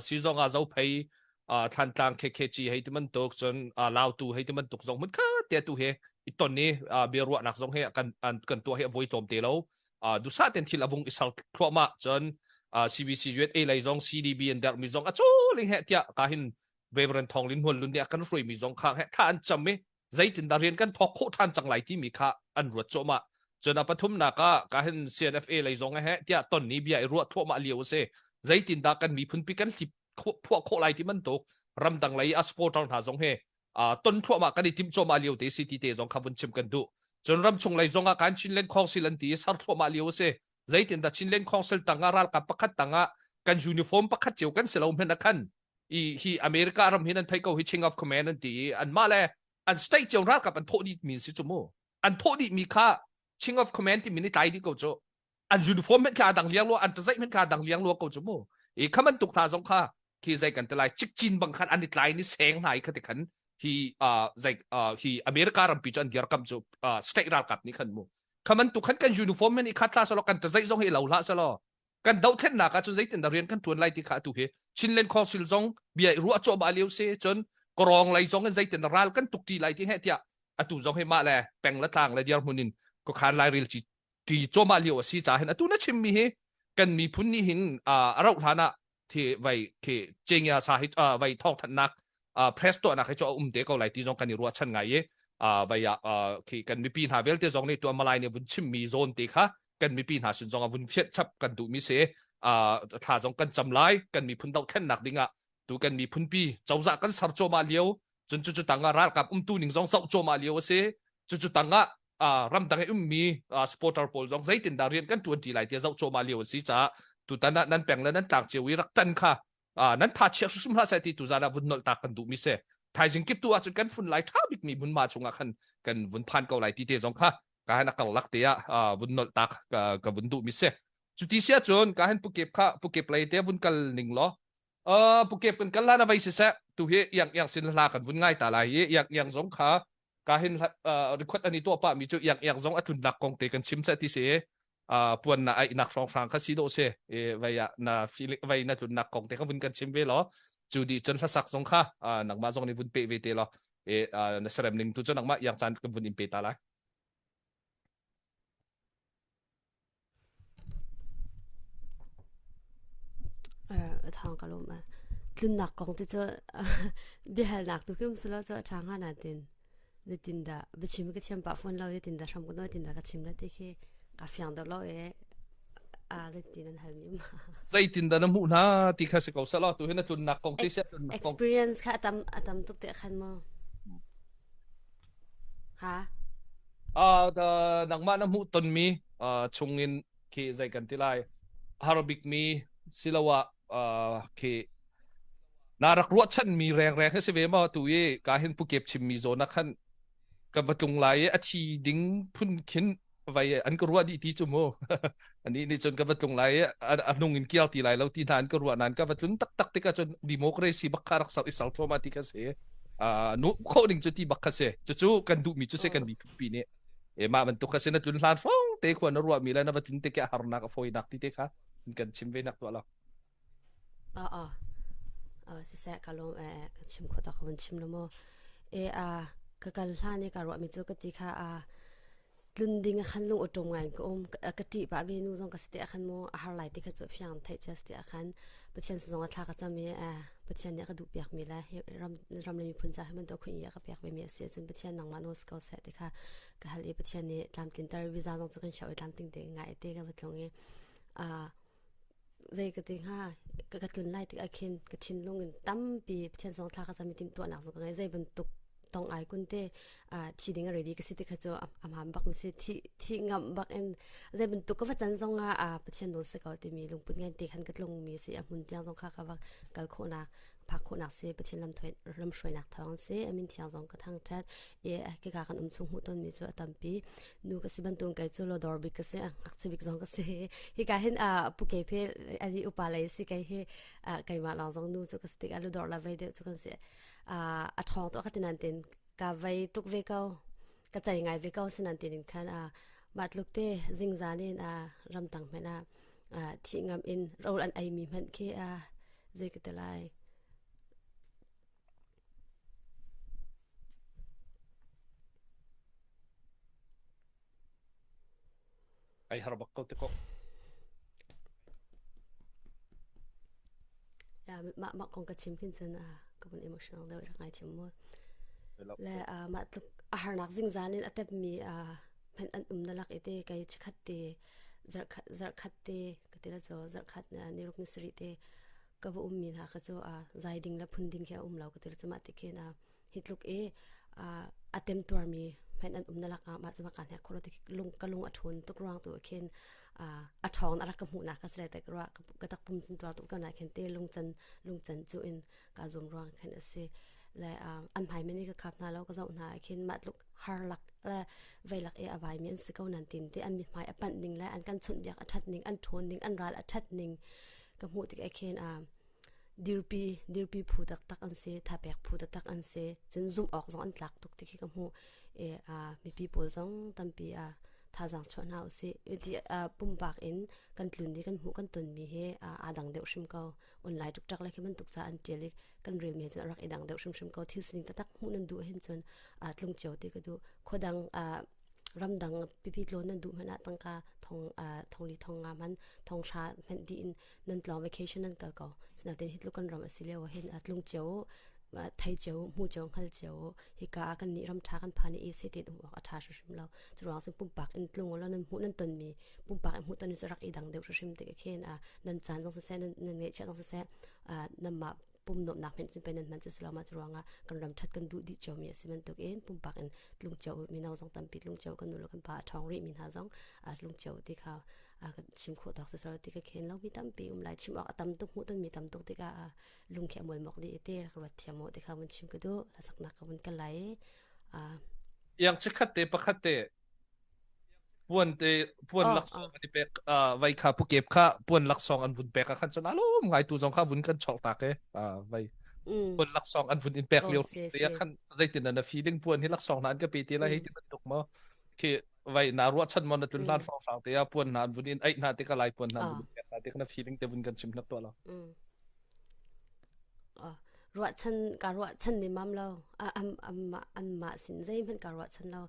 si zong ah Zophei Thlantlang KKG hei ti bantuk cun Lautu hei ti bantuk zong hmunkhat te atu hi i ton i bia ruahnak zong hi kan kan tuah hi a voi tlawm te lo dusa ten thil a vung i sal thluahmah cun CBC USA lei zong CDB an dermi zong a culing he tiah ka hin Reverend Thong Lin Hmual Lun nih a kan hruaimi zong kha he thla an cam i zeitindah rian kan thawk khawh ṭhan cang lai timi kha an ruat cuahmah. Cun a pathumnak ah ka hin CNFA lei zong he tiah ton ni bia i ruah thluahmah lio a si. Zeitindah kan miphunpi kan hlip phuah khawh lai ti bantuk ramdang lei a supporter hna zong he ton thluahmah kan i timh cuahmah lio te si ti te zong kha vun chim kan duh. Cun ramchung lei zong ah kan Chinland Council an ti i ser thluahmah lio a si. Zeitindah Chinland Council tangah ralkap pakhat tangah kan uniform pakhat cio kan si lo hmanh ah khan i hi America ram hin an thei ko hi Chain of Command an ti i anmah le an state cio ralkap an thawh dih mi si cu mu an thawh dih mi kha Chain of Command ti min i tlai dih ko cu an uniform men kha dang liang lo an tazaih men kha dang liang lo ko cu mu i khaman tuk hna zong kha khi zai kan te lai cikcin bang khan an i tlai ni seng hna i kha ti khan hi zai hi America rampi cu an dirkam cu state ralkap nih khan mu khaman tuk khan kan uniform men i khat hla salo kan tazaih zong hi lo hlah salo kan dohthlennak ah cun zeitin dah rian kan ṭuan lai ti kha atu hi Chinland Council zong bia i ruah cawhmah lio si cun Kawrong lei zong in zeitin dah ral kan tuk ṭi lai ti heh tiah atu zong hi mah le peng le tlang le dirhmun in khuakhan lairel ci ṭi cawhmah lio a si caah hin atu na chimmi hi kan miphun nih hin a rauh hlan ah thi vai khi cengya sa hi vai thawngthanhnak press tuahnak hi cu a um te ko lai ti zong kan i ruahchan ngai i vai ah khi kan mipi hna vialte zong nih tuah malai nih vun chimmi zawn te kha kan mipi hna sin zong ah vun fianh chap kan duhmi si thla zong kan cam lai kan miphun dohthlennak dingah tu kan miphun pi cozah kan ser cuahmah lio cun cucu tangah ralkap umtu ning zong zoh cuahmah lio a si cucu tangah ramdang i ummi supporter pawl zong zeitindah rian kan ṭuan ṭi lai tiah zoh cuahmah lio a si caah tutan ah nan peng le nan tlang cio i rak ṭan kha nan tha chia hrimhrim hlah seh ti tuzan ah vun nolh ta kan duhmi si thaizing kip tu ahcun kan fun lai ṭha bikmi hmunhma chungah khan kan vun phan ko lai ti te zong kha ka han a karlak te ah vun nolh tak ka vun duhmi si cuti si ahcun ka han pukep kha pukep lei te vun kal ning law uh pukep kan kal hlan a vai siseh tu hi iang iang sin hla kan vun ngai ta lai i iang iang zong kha. Ka hin record ani tuah pa mi cu iang iang zong a tlunnak kong te kan chim cha ti si puan na ai nak hrawng hrang kha si do se e vai ah na feeling vai na tlunnak kong te kha vun kan chim ve lo cu di cun hlasak zong kha nangmah zong nih vun pe ve te lo e na serem ning tu cu nangmah yang caan kan vun in pe ta lai. Thawng ka lawm. Tlunnak kong te cu biahalnak tu khi um selaw cu a ṭha hnga nain zeitindah biachim ka thiam pah fawn lo zeitindah hram ka nawi tindah ka chim la ti khi ka fiang deuh lo i zeitin an halmi um. Zeitindah na hmuh hna ti kha si ko selaw tu hi na tlunnak kong ti si tlunnak kong. Experience kha a tam a tam tuk te khan maw? Ha? Uh, nangmah na hmuh tonmi uh, chungin khi zei kan ti lai har bikmi siloah uh, khi na rak ruahchanmi rengreng hi si ve maw tu i ka hin pukep chimmi zawn ah khan ka va tlung lai i a thi ding phun khin vai an ka ruah dih ti cu mu ani nih cun ka va tlung lai i a hnung in kial ti lai lo ti hna an ka ruah nain ka va tlun taktak tikah cun democracy bak kha rak sal i sal thluahmah ti kha si nu khawh ding cu ti bak kha si cucu kan duhmi cu si kan miphunpi nih e mah bantuk kha si na tlun hlan hrawng te khua na ruahmi le na va tlun te ke harnak a fawinak ti te kha kan chim ve nak tuah lo A a siseh ka lawm ee kan chim khawh tawk ka vun chim lo maw. E a ka kal hlan i ka ruahmi cu ka ti kha a tlun ding ah khan lung awṭawm ngai in ka um. Ka ṭih pah ve nu zong ka si te ah khan maw a har lai ti kha cu fiang theih cia si te ah khan Pathian zong ah thla ka cam i Pathian nih a ka duh piak mi le hi ram ram le miphun ca hi bantuk khun i a ka pek ve mi a si ahcun Pathian nangmah nawl si ko seh ti kha ka hal i Pathian nih tlamtlinter visa zong cu kan shoh i tlamtling te ngai te ka va tlung i zei ka ti hnga ka ka tlun lai tikah khin ka thinlung in tampi Pathian zong thla ka cam i timhtuahnak zong ka ngei zei bantuk tong ai kun te thi ding a ready ka si ti kha cu a hmaan bak mi si thi thi ngam bak in zei bantuk ka va can zong ah Pathian nawl si ko timi lungput ngan te khan ka tlung mi si a hmun tiang zong kha ka va kal khawhnak phak khawhnak si Pathian lam lamhruainak thawng si amin thiang zong ka thangṭhat i kika kan um chung hmuh tonmi cu a tampi nu ka si bantuk kei cu lodor bik ka si ngakchia bik zong ka si hika hin pu ke phe ani upa lei si kei hi keimah lawng zong nu cu ka si tikah ludor la vei deuh cu kan si a ṭhawng to ka tinan tin ka vei tuk ve ko ka cei ngai ve ko sinan tin in khan mah tluk te zingzan in ramtang hmanh ah thih ngam in rawl an ei mi hmanh khi zei ka ti lai Ai har bak ko te ko. Ya mah mah kong ka chim khin cun ka vun emotional deuh rak ngai thiam mu. Le mah tluk a harnak zingzan in a tep mi hmanh an um na lak i te kei chikhat te zarhkhat zarhkhat te ka ti la cu zarhkhat niruk ni sarih te ka va ummi hna kha cu zai ding le phun ding khi a um lo ka ti la cu mah ti khin hi tluk i a temtuarmi hmanh an um na lakah mah cu mah ka hnek khawh lo ti lung ka lung a ṭhawn tuk ruang tu khin a ṭhawng a rak ka hmuhnak ka si lai tak ruah ka takpum cun tuar tuk ko na khin te lungcan lungcan cu in ka zum ruang khin a si le an hmai men i ka khap hna lo ka zoh hna khin mah tluk har lak le vei lak i a vai mi an si ko nan tin te an mithmai a panh ning le an kan chawnh biak a ṭhat ning an ṭhawn ning an ral a ṭhat ning ka hmuh tik khin dirpi dirpi phu taktak an si thapek phu taktak an si cun zumh awk zong an tlak tuk ti khi ka hmuh i mipi pawl zong tampi a thazaang chuah hna usih ti pumpak in kan tlun i kan hmuh kan tonmi hi aa dang deuh hrim ko online ṭukṭak le khi bantuk ca an ṭial i kan relmi he cun a rak i dang deuh hrimhrim ko thil sining taktak hmuh nan duh hin cun tlung cio ti ka duh khuadang ramdang pipi tlawn nan duh hmanh ah tangka thong thongli thong nga hman thong hra hmanh dih in nan tlawng vacation nan kal ko sinain hi tluk kan ram a si lio hin tlung cio thei cio hmu cio hngal cio hika ah kan nih ram ṭha kan phan i se tin um awk a ṭha hrimhrim lo curuang cun pumpak in tlung lo nan hmuh nan tonmi pumpak in hmuh ton cu rak i dang deuh hrimhrim tik khin nan caan zong siseh nan ngeihchiah zong siseh nanmah pum nuamhnak hmenh cun pe nan hman cu si lo mah cu ruangah kan ram ṭhat kan duh dih ciomi a si bantuk in pumpak in tlung cio mino zong tampi tlung cio kan nu le kan pa a ṭhawng rih mi hna zong tlung cio ti kha kan chim khawh tawk si ti ka khen lo mi tampi um lai chim awk a tam tuk hmuh ton mi tam tuk tikah lung khi a mualmok dih te rak ruat thiam mu ti kha vun chim ka duh hlasaknak ka vun kal lai Iang chikhat te pakhat te puan te puan laksawng an i pek vai kha pukep kha puan laksawng an vun pek ah khan cun alum ngai tu zong kha vun kan chok tak e vai. Puan laksawng an vun in pek lio te ah khan zeitin na feeling puan hi laksawng na an ka pe te lai hei ti bantuk maw khi vai na ruahchan maw na tlun hlan hrawnghrang te ah puan hna an vun in aih hna te ka lai puan hna an vun pek hna te na feeling te vun kan chim hnak tuah lo. Ruahchan ka ruahchan ni mam lo am am an mah sin zeihmanh ka ruahchan lo.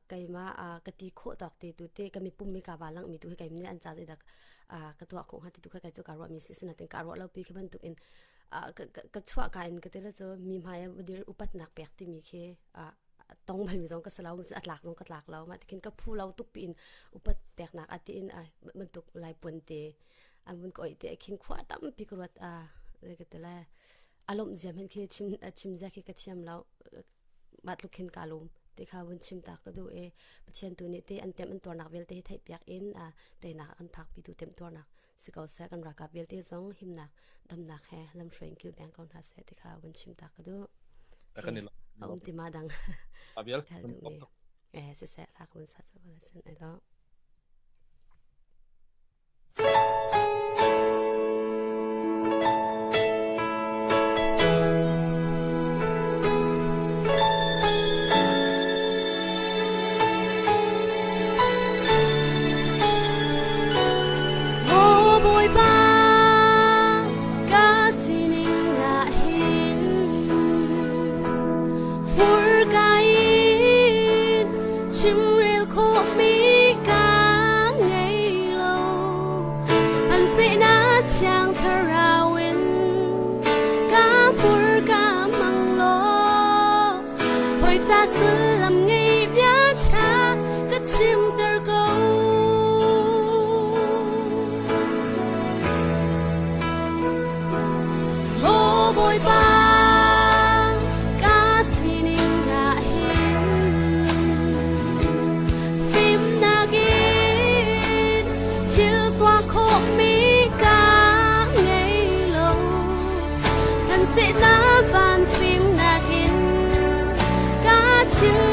Keimah ka ti khawh tawk te tu te ka mi pum mi ka wa lang mi tu he kai mi an cha dak ka tuah khawh hnga ti tu kha kai chu ka ruah mi si sinatin ka ruah lo pi khi bantuk in ka chuah ka in ka te la chu mi hmai dir upatnak pek ti mi khi tong bal mi zong ka si lo a tlak zong ka tlak lo mah tikhin ka phu lo tuk pi in upat peknak a ti in bantuk lai puan te an vun ka oih te khin khua tampi ka ruat a ka ti le a lawmh zia hmanh khi chim chim zia khi ka thiam lo mah tluk khin ka lum ti kha vun chim ta ka duh e Pathian tu nih te an tem an tuarnak vialte hi theih piak in a teinak an phak pi tu tem tuarnak si ko seh kan ralkap vialte zong himnak damnak he lamhruai in kilveng ko hna seh ti kha vun chim ta ka duh. A um ti ma dang. Abial. Eh siseh hla ka vun sa cu ko sin ai lo. Maw Bawipa, ka sining ah hin hmurka in chimrel khawhmi ka ngei lo. Hmanhsehnak Thiang Thlarau in ka hmurka hmang law Hawi ca sullam ngei bia ṭha ka chimter ko. Maw Bawipa, ka sining ah hin fimnak in thil tuah khawhmi ka ngei lo. Hmanhseh na van fimnak in ka chim.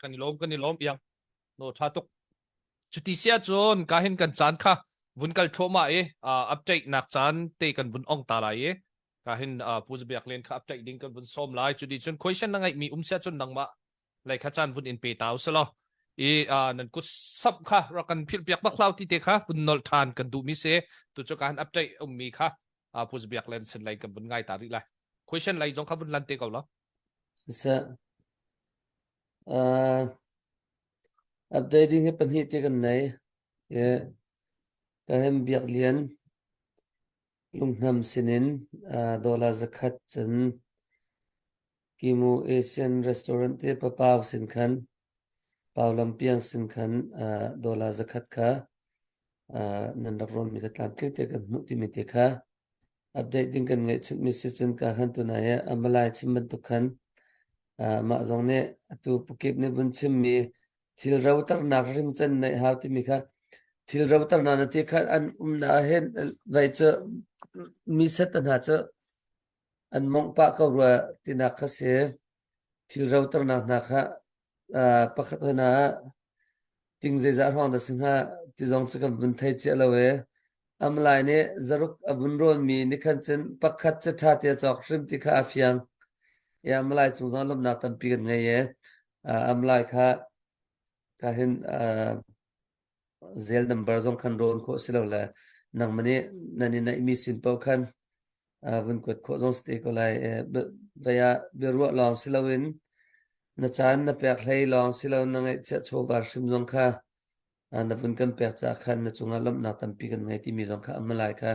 Kan i lawm kan i lawm iang. No tha tuk. Cuti sia cun ka hin kan caan kha vun kal thluahmah i update nak caan te kan vun ong ta lai i ka hin Pu Zabiak Len kha update ding kan vun sawm lai. Cuti cun question na ngeih mi um sia cun nangmah lei kha caan vun in pe ta usalaw i nan kut sap kha rak kan philh piak bak hlau ti te kha vun nolh than kan duh mi si tu cu ka han update um mi kha Pu Zabiak Len sin lei kan vun ngai ta rih lai. Question lei zong kha vun lan te ko lo. Siseh. Uh, updating hi pahnih te kan nei. E, ka hem biak lian lunghnam sinin uh, dollar zakhat cun Kimu Asian restaurant te papau sin khan pau lampiang sin khan uh, dollar zakhat kha uh, nan rak rawn mi kha tlamtling te kan hmuh timi te kha Update ding kan ngeihchunhmi si cun ka han tunai ah a Malay chim bantuk khan mah zong nih atu pukip nih vun chimmi thil roternak rimcan neih hau timi kha thil roternak na ti kha an umnak ah hin vei cu mi set hna cu an mongh pah ko rua tinak kha si. Thil roternak hna kha pakhat hna ah ting zeizah hrawng dah si hnga ti zong cu kan vun thei cia lo e. Amlai nih zaruk a vun rawnmi nikhan cun pakhat cu ṭha te a cawk hrim ti kha a fiang. I Amlai cung zong lawmhnak tampi kan ngei e. Amlai kha ka hin zel number zong khan rawn khawh si lo le nangmah nih nan i naihmi sin paoh khan vun kuat khawh zong si te ko lai. Vei ah biaruah lawng si loin na caan na pek hlei lawng si lo na ngeihchiah chawva hrim zong kha na vun kan pek caah khan na cungah lawmhnak tampi kan ngei timi zong kha amalai kha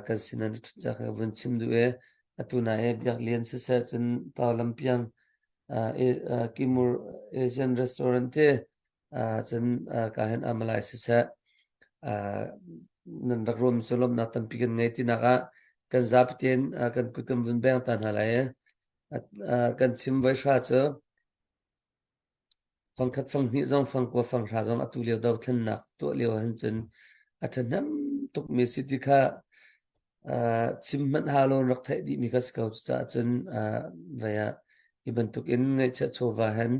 kan sin an ṭhut caah kha vun chim duh i atu na i Biak Lian siseh cun Pau Lampiang Kimur Asian Restaurant te cun ka hin amalai siseh nan rak ruam cu lawmhnak tampi kan ngei tinak ah kan zapi tein kan kut kan vun beng ta hna lai i kan chim voi hra cu fangkhat fanghnih zong fangkua fanghra zong atu lio dothlennak tuah lio ahhin cun a ṭhahnem tukmi si ti kha chim hmanh ha lo rak theih dihmi kha si ko. Cucaah cun vei ah hi bantuk in ngaihchiah chawva hen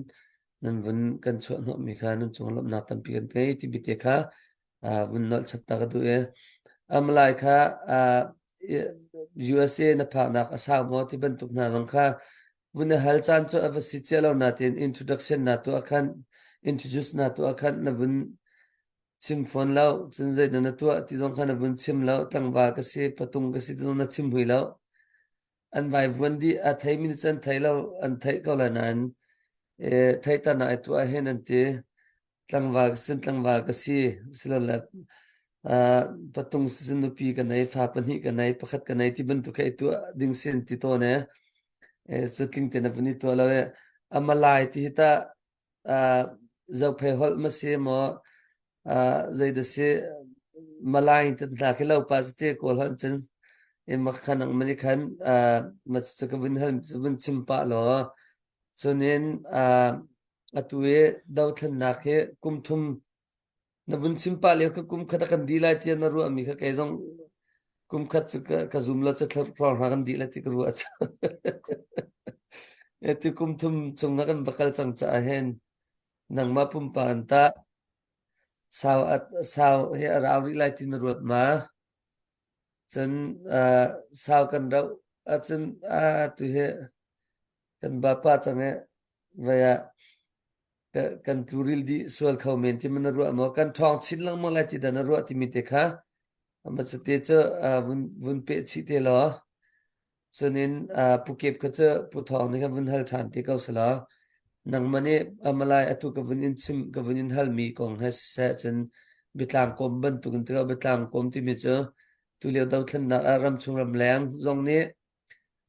nan vun kan chuah hnawhmi kha nan cung lawmhnak tampi kan ngei timi te kha vun nolh chap ta ka duh i Amalai kha USA na phaknak a sau maw ti bantuk hna zong kha vun i hal caan cu a va si cia lo nain introduction na tuah khan introduce na tuah khan na vun chim fawn lo cun zeidah na tuah ti zong kha na vun chim lo tlangval ka si patung ka si ti zong na chim hui lo an vaivuan dih a theimi nih cun thei lo an theih ko lai nain theihter nak ai tuah hin an ti tlangval ka sin tlangval ka si silole patung sin nupi ka nei fa pahnih ka nei pakhat ka nei ti bantuk kha i tuah ding sin ti tawn e cu tling te na vun i tuah lo e amalai ti hi ta zophei holh ma si maw zei dah si Malay te hna khi lo pa si te kawl hon cun i makhan ang mani khan ma cu ka vun hal vun chim pah law cunin atu i dothlennak hi kum thum Na vun chim pah lio kha kum khat a kan dih lai tiah na ruahmi kha kei zong kum khat cu ka, ka zum lo cu thla hra kan dih lai ti ka ruah cu. Atu kum thum chung na kan va kal cang caah hin nangmah pumpak an tah sau at sau he a rau rih lai ti na ruat ma? Cun uh, sau kan rauh ahcun ah tu hi kan vapa cang i vai ah kan tluril dih sual kho men ti man na ruah maw kan ṭhawng chin lengmang lai ti dah na ruah timi te kha ama cu te cu vun vun peh chih te law cunin pukep kha cu pu thawng nih khan vun hal ṭhan te ko selaw nangmah nih amalai atu ka vun in chim ka vun in halmi kong he siseh cun biatlang kawm bantuk in ti biatlang kawm timi cu tulio dothlennak ah ramchung ramleng zong nih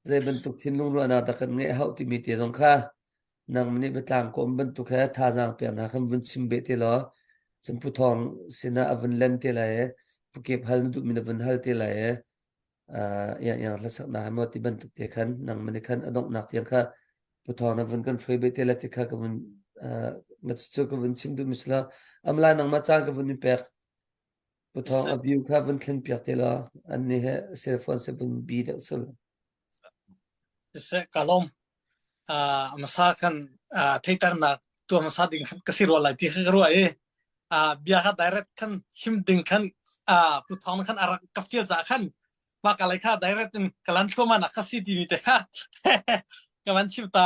Zei bantuk thinlung ruahnak dah kan ngeih hauh timi te zong kha nangmah nih biatlang kawm bantuk he thazaang peknak khan vun chim beh te law cun Pu Thawng sinah a vun len te lai i Pu Kep hal na duhmi na vun hal te lai i uh, iang iang hlasaknak he maw ti bantuk te khan nangmah nih khan a donghnak tiang kha Pu Thawng na vun kan hruai beh te lai ti kha ka vun uh, na cu ka vun chim duhmi si lo amla nangmah caan ka vun in pek Pu Thawng a view kha vun thlen piak te law an nih he cell phone se vun bi deuh sul. Siseh ka lawm. Uh, masa khan uh, theitarnak tuah hmasa ding khan ka si rua lai ti kha ka ruah i bia kha direct khan chim ding khan Pu Thawng khan a rak ka fial caah khan mah ka lei kha direct in ka lan thluahmah nak kha si timi te kha ka van chim ta.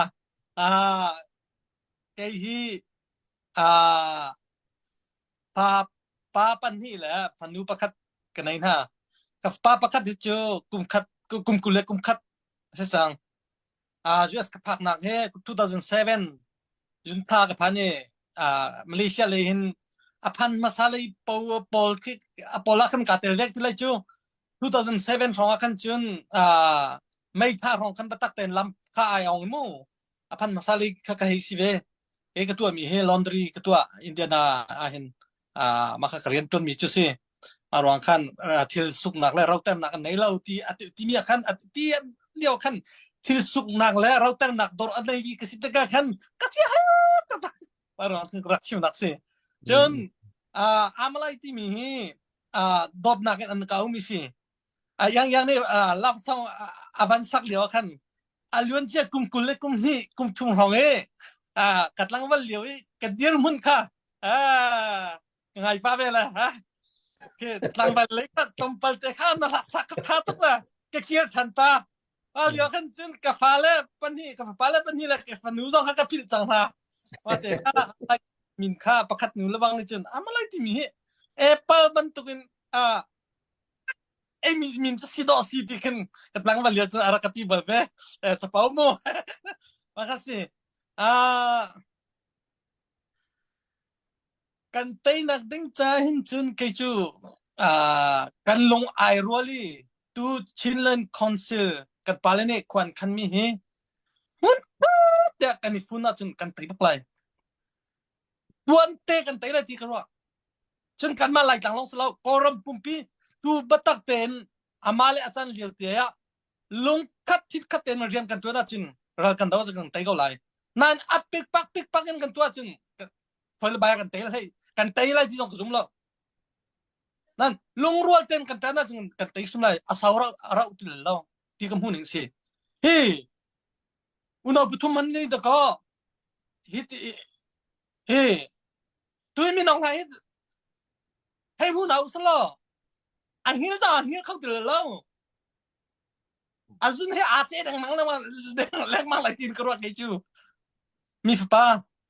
Kei hi pa pa pahnih le fanu pakhat ka nei hna. Ka pa pakhat hi cu kum khat kum 20 le kum khat a si cang. US ka phaknak hi 2007 June thla ka phan i Malaysia lei hin a phan hmasa lei pawl khi a pawl ah khan kaa tel vek ti lai cu 2007 hrawng ah khan cun May thla hrawng khan biatak tein lam kha ai ong mu a phan hmasa lei kha ka hei si ve ke ka tuahmi hi laundry ka tuah Indiana ah hin mah kha ka rian ṭuanmi cu si a ruang khan thil suknak le roternak an nei lo ti timi ah khan ti lio khan thil suknak le roternak dawr an nei mi ka si tikah khan ka chia a ruang rak chimnak si cun amalai timi hi dawtnak in an ka umi si yang yang nih love song avan sak lio khan a luan cia kum 20 le kum hnih kum thum hrawng i ka tlangval lio i ka dirhmun kha ngai pa ve la ha ke tlangval lei ka tlawmpal te kha na rak sak ka tha tuk la ka kir than ta a lio khan cun ka fa le pahnih ka fapa le pahnih le ka fanu zong kha ka philh cang hna wa te kha min kha pakhat nu lebang nih cun amalai timi hi apple bantukin a ei mi min cu si dawh si ti khin ka tlangval lio cun a rak ka ti bal ve chapau mu ma kha si a Kan teinak ding ca hin cun kei cu kan lung ai rual i tu Chinland Council kan pale nih khua an khanmi hi hmun tiah kan i fun ahcun kan tei bak lai. Tuante kan tei lai ti ka ruah. Cun kanmah Laitlang lawng si lo, Kawlram pumpi tu biatak tein amah le a can lio te ah lungkhat thitkhat tein rian kan ṭuan ahcun ral kan do ahcun kan tei ko lai. Nain a pikpak pikpak in kan tuah ahcun foi le bai kan tei lai kan tei lai ti zong ka zum lo. Nan lungrual tein kan ṭan ahcun kan tei hrim lai. A sau rau rau ti lo ti ka hmu ning si. Hi unau pathum han ni dakaw hi ti hi tui minong hna hi hei hu na usalo a hngil ta hngil kho ti lo a zun he aa ce dengmang lengmang lengmang lai tin ka ruat kei cu mi fapa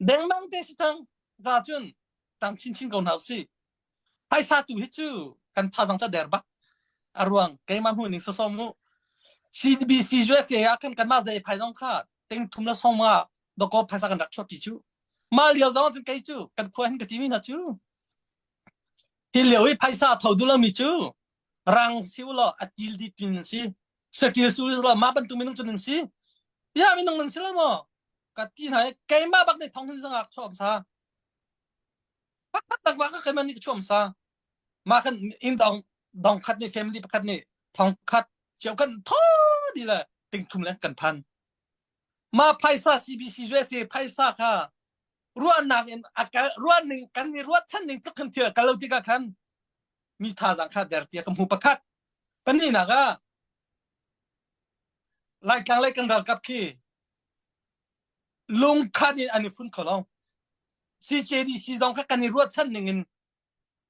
dengmang te si cang za cun tang chinchin ko hna usih phaisa tu hi cu kan thazang ca der bak a ruang keimah hmu ning sasom mu CDBC USA ah khan kanmah zei phai zong kha ting thum la song ma doko phaisa kan rak chuah pi cu mah lio zong cun kei cu kan khua hin ka ti mi hna cu hi lio i phaisa tho duh lomi cu rang si ulaw a til dit mi nan si satil su law mah bantuk minung cu nan si ya minung nan si lo maw ka ti hna i keimah bak nih thong hin zangak chuam sa pakhat tak bak ka keimah nih ka chuam sa mah kan inn dong dong khat nih family pakhat nih thong khat cio kan tho di le ting thum le kan phan mah phaisa CBC USA phaisa kha ruahnak in a kal ruahning kan i ruahchan ning tluk khan thil a kal lo tikah khan mi thazaang kha der tiah ka hmu pakhat pahnihnak ah Laitlang lei kan ralkap khi lungkhat in an i fun kho lo CJDC zong kha kan i ruahchan ning in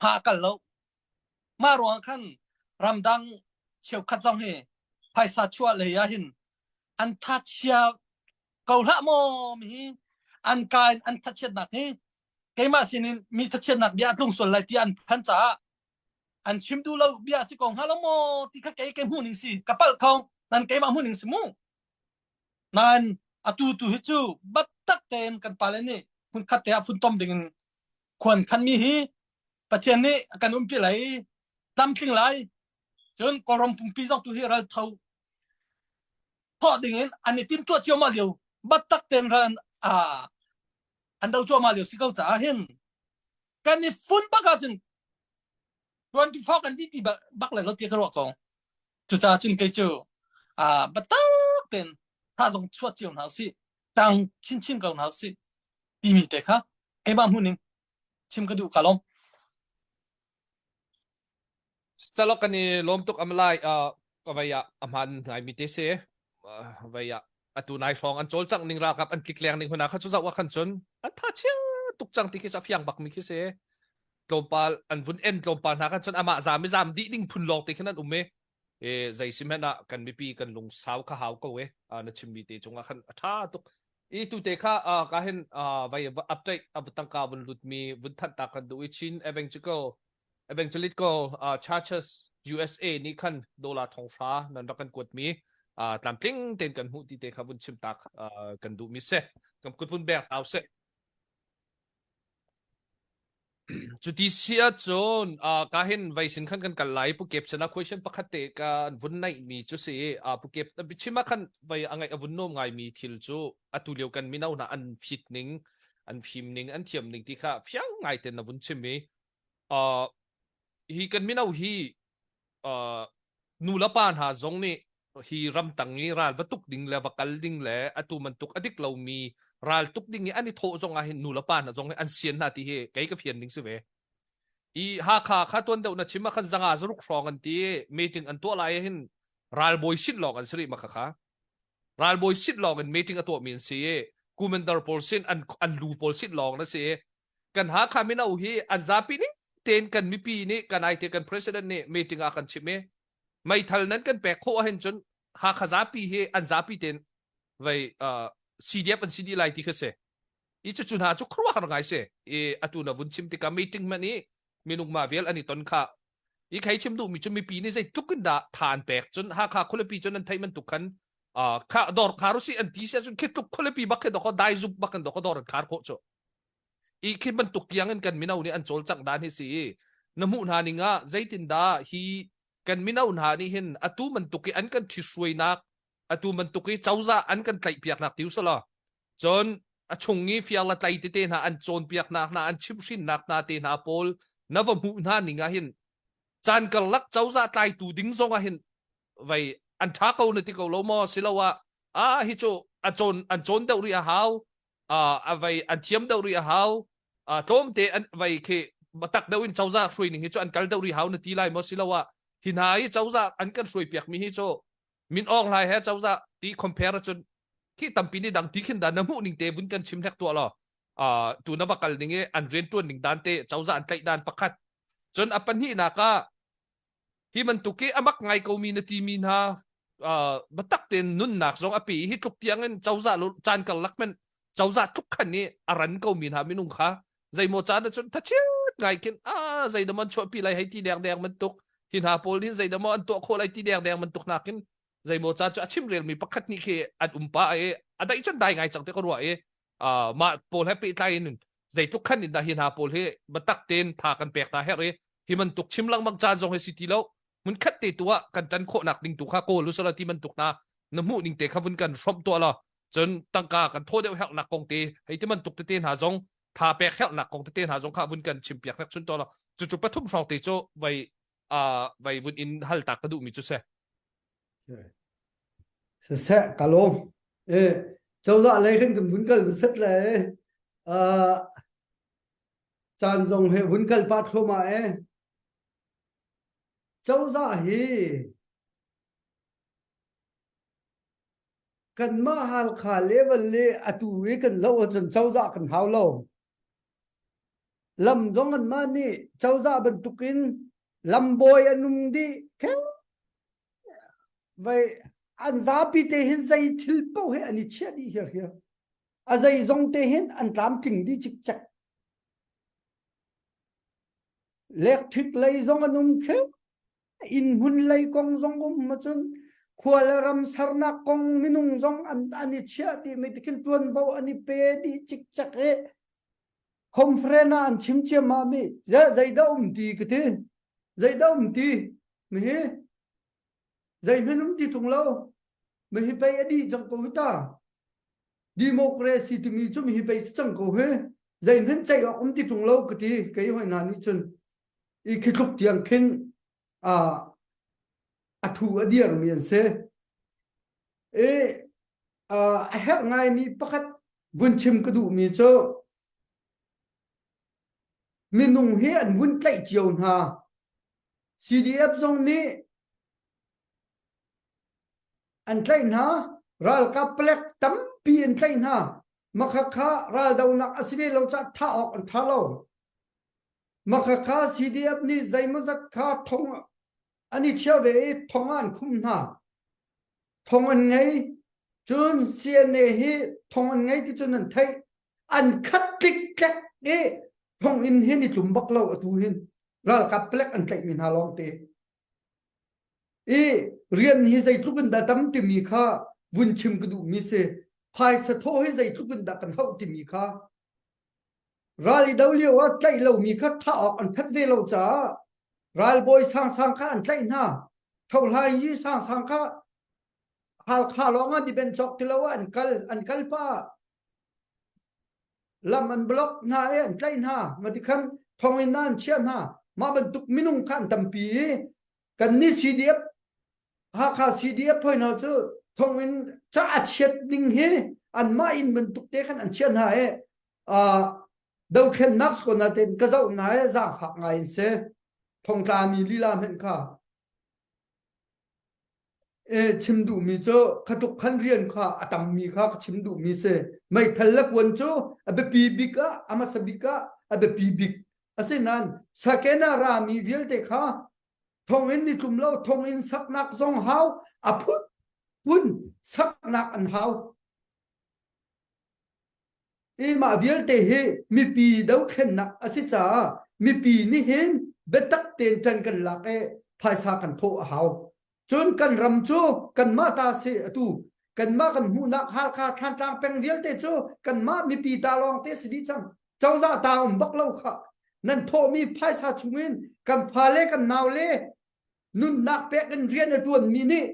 hma a kal lo mah ruang khan ramdang cheukhat zong hi phaisa chuah lei ah hin an thachia ko hlah maw mi hi an ka in an thachiatnak hi keimah sinin mi thachiatnak bia a tlung sual lai ti an phan caah an chim duh lo bia si ko hnga lo maw ti kha kei ke hmuh ning si ka palh kho nan keimah hmuh ning si mu nain atu tu hi cu battak tein kan pale nih hmunkhat te ah funtom ding in khuan khan mi hi Pathian nih a kan umpi lai tlamtling lai cun Kawlram pumpi zong tu hi ral tho thawh ding in an i timtuah ciammah lio battak tein ral an do cuahmah lio si ko caah hin kan i fun bak ahcun 24 kan di ti bak le lo ti ka ruah ko cucaah cun kei cu biatak tein tha zong chuah cio hna usih tang chinchin ko hna usih timi te kha keimah hmuhning chim ka duh ka lawm Salok kan i lawm tuk am lai ka vai ah a hmaan ngai mi te si vai ah. Atu nai hrawng an cawlcangh ning ralkap an tlik leng ning huna kha cu zoh ah khan cun an tha chia tuk cang ti khi a fiang bak mi khi si. Tlawmpal an vun en tlawmpal hna khan cun amah zam i zam dih ding phun lawng te khin an um i e zei si hmanh ah kan mipi kan lungsau kha hau ko e na chimmi te cungah khan a tha tuk i tu te kha ka hin vai update a tangka vun lut mi vun thanh ta kan duh i Chin Evangelical Evangelical Churches USA nih khan dollar thong hra nan rak kan kuat mi tlamtling ten kan hmuh ti te kha vun chim tak kan duh mi se kan kut vun bek tau se Cuti si ahcun uh, ka hin vei sin khan kan kal lai Pu Kep sinah question pakhat te ka vun naihmi cu si uh, Pu Kep chim ah khan vei a ngaih a vun nuam ngaimi thil cu atu lio kan mino hna an fit ning an fim ning an thiam ning ti kha fiang ngai ten na vun chim i uh, hi kan mino hi uh, nu le pa hna zong nih hi ramtang i ral va tuk ding le va kal ding le atu bantuk a dik lomi ral tuk ding i an i thawh zong ah hin nu le pa hna zong nih an sian hna ti hi kei ka fian ding si ve. I Hakha kha tuan deuh na chim ah khan zanga zaruk hrawng an ti meeting an tuah lai hin ralbawi sit lawng an si rih ma kha kha ralbawi sit lawng in meeting a tuahmi an si i commander pawl sin an an lu pawl sit lawng na si i kan Hakha mino hi an zapi ning tein kan mipi nih kan ai te kan president nih meeting ah kan chim i meithal nan kan pek khawh ahhin cun Hakha zapi hi an zapi tein vei uh, CDF an si dih lai ti kha si i cu cu hna cu khuaruahhar ngai si i atu na vun chim tikah meeting hmanh i minung mah vial an i ton kha i khei chim duhmi cu mipi nih zeitluk in dah tha an pek cun Hakha khualipi cun an theih bantuk khan uh, kha dawr khar usih an ti si ahcun khi tluk khualipi bak khi dawk dai zup bak in dawk dawr an khar khawh cu i khi bantuk tiang in kan mino nih an cawlcangh dan hi si na hmuh hna ning ah zeitindah hi kan mino hna nih hin atu bantuk i an kan ṭhithruainak atu bantuk i cozah an kan tlaihpiaknak ti usalaw cun a chung i fiang la tlai tete hna an cawnpiaknak hna an chimhhrinnak hna te hna pawl na va hmuh hna ning ah hin caan karlak cozah tlaitu ding zong ah hin vei an ṭha ko na ti ko lo maw siloah ah hi cu a cawn an cawn deuh rih a hau a vei an thiam deuh rih a hau tlawmte an vei khi tak deuh in cozah hruai ning hi cu an kal deuh rih hau na ti lai maw siloah hi hna i cozah an kan hruai piak mi hi cu min awng hlai he cozah ti compare cun khi tampi ni dang ti khin dan na hmuh ning te vun kan chim hlek tuah law tu na va kal ning i an rian tuan ning dan te cozah an tlaih dan pakhat cun a pahnihnak ah Hi bantuk i a mak ngai komi na timi hna uh, biatak tein nunnak zong a pe i hi tluk tiang in cozah caan karlak men cozah tluk khan i a ran komi hna minung kha zeimaw caan ahcun thachiat ngai khin a zeidah an chuahpi lai hei ti deng deng bantuk hi hna pawl hin zeidah maw an tuah khawh lai ti deng deng bantuk nakin zeimaw caan cu a chimrelmi pakhat nih khi an um pa i a daih cun dai ngai cang te ka ruah i uh, mah pawl he pehtlai in zeitluk khan in dah hi hna pawl hi biatak tein tha kan pek hna herh i hi bantuk chim lengmang caan zong hi si ti lo hmun khat te tu ah kan ṭan khawhnak ding tu kha kawl usala ti bantuk hna na hmuh ning te kha vun kan hrawmh tuah law cun tangka kan thaw deuh herhnak kong te hei ti bantuk tete hna zong tha pek herhnak kong tete hna zong kha vun kan chim piak nek chun tuah law cucu pathum hrawng te cu vai uh, vai vun in hal tak ka duh mi cu se Siseh ka lawm. E cozah lei khin kan vun kal set le uh, caan zong he vun kal pah thluahmah e. Cozah hi kanmah Halkha level le atu i kan zoh ahcun cozah kan hau lo. Lam zong anmah nih cozah bantukin lambawi an um dih kheng vai an zapi te hin zei thil paoh hi an i chiah dih hiar a zei zong te hin an tlamtling dih cikcek lekthik lei zong an um kheu inn hmun lei kong zong um ahcun khua le ram sernak kong minung zong an an i chiah dih mi tikhin tuanvo an i pe dih cikcek i conference ah an chim ciammam mi zeidah um ti ka ti zeidah um ti mi hi zeihmanh um ti tung lo mi hi pei a dih cang ko hi ta democracy timi cu mi hi pei si cang ko hi zeihmanh ceih awk um ti tung lo ka ti kei hoi hna nih cun i khi tluk tiang khin a a thu a dir mi an si i a herh ngaimi pakhat vun chim ka duhmi cu minung hi an vun tlaih cio hna CDF zong nih an tlaih hna ralkap palek. tampi an tlaih hna. Makhakha raldonak a si ve lo caah thah awk an tha lo. Makhakha CDF nih zeimawzat kha thong an i chia ve i thong ah an khum hna. Thong an ngei. Cun CNA hi thong an ngei ti cun an theih. An khat tliktlek i thonginn hin i tlum bak lo atu hin. Ralkap palek an tlaihmi hna lawngte. I rian hi zeitluk in dah tam timi kha vun chim ka duhmi si. Phaisa thaw hi zeitluk in dah kan hauh timi kha ral i do lio ah tlaih lomi kha thah awk an that ve lo caah ralbawi sangsang kha an tlaih hna. Thohlai yi sangsang kha Halkha lawng ah diben cawk ti lo ah an kal an kal pa lam an block hna i an tlaih hna mati khan thonginn ah an chiah hna mah bantuk minung kha an tampi i kan nih CDF Hakha CDF hoi hna cu thonginn ca a chiat ning hi anmah inn bantuk te khan an chiah hna i dothlennak skona ten ka zoh hna i zaangfak ngai in si thongtlami lila hmenh kha E, chim duhmi cu khatluk khan rian kha a tammi kha ka chim duhmi si. Meithal le kuan cu a biapi bik ah, a hmasa bik ah a biapi bik. Asinain saken ah rami vialte kha thonginn ni tlum lo, thonginn saknak zong hau, a phunphun saknak an hau. I mah vialte hi mipi dothlennak a si caah mipi nih hin biatak tein ṭan kan lak i phaisa kan thawh a hau. Cun kan ram cu kanmah ta si atu kanmah kan hmuhnak Halkha Thlantlang peng vialte cu kanmah mipi ta lawng te si dih cang. Cozah ta um bak lo kha. Nan thawhmi phaisa chungin kan fale kan naule nunnak pek in rian a ṭuanmi nih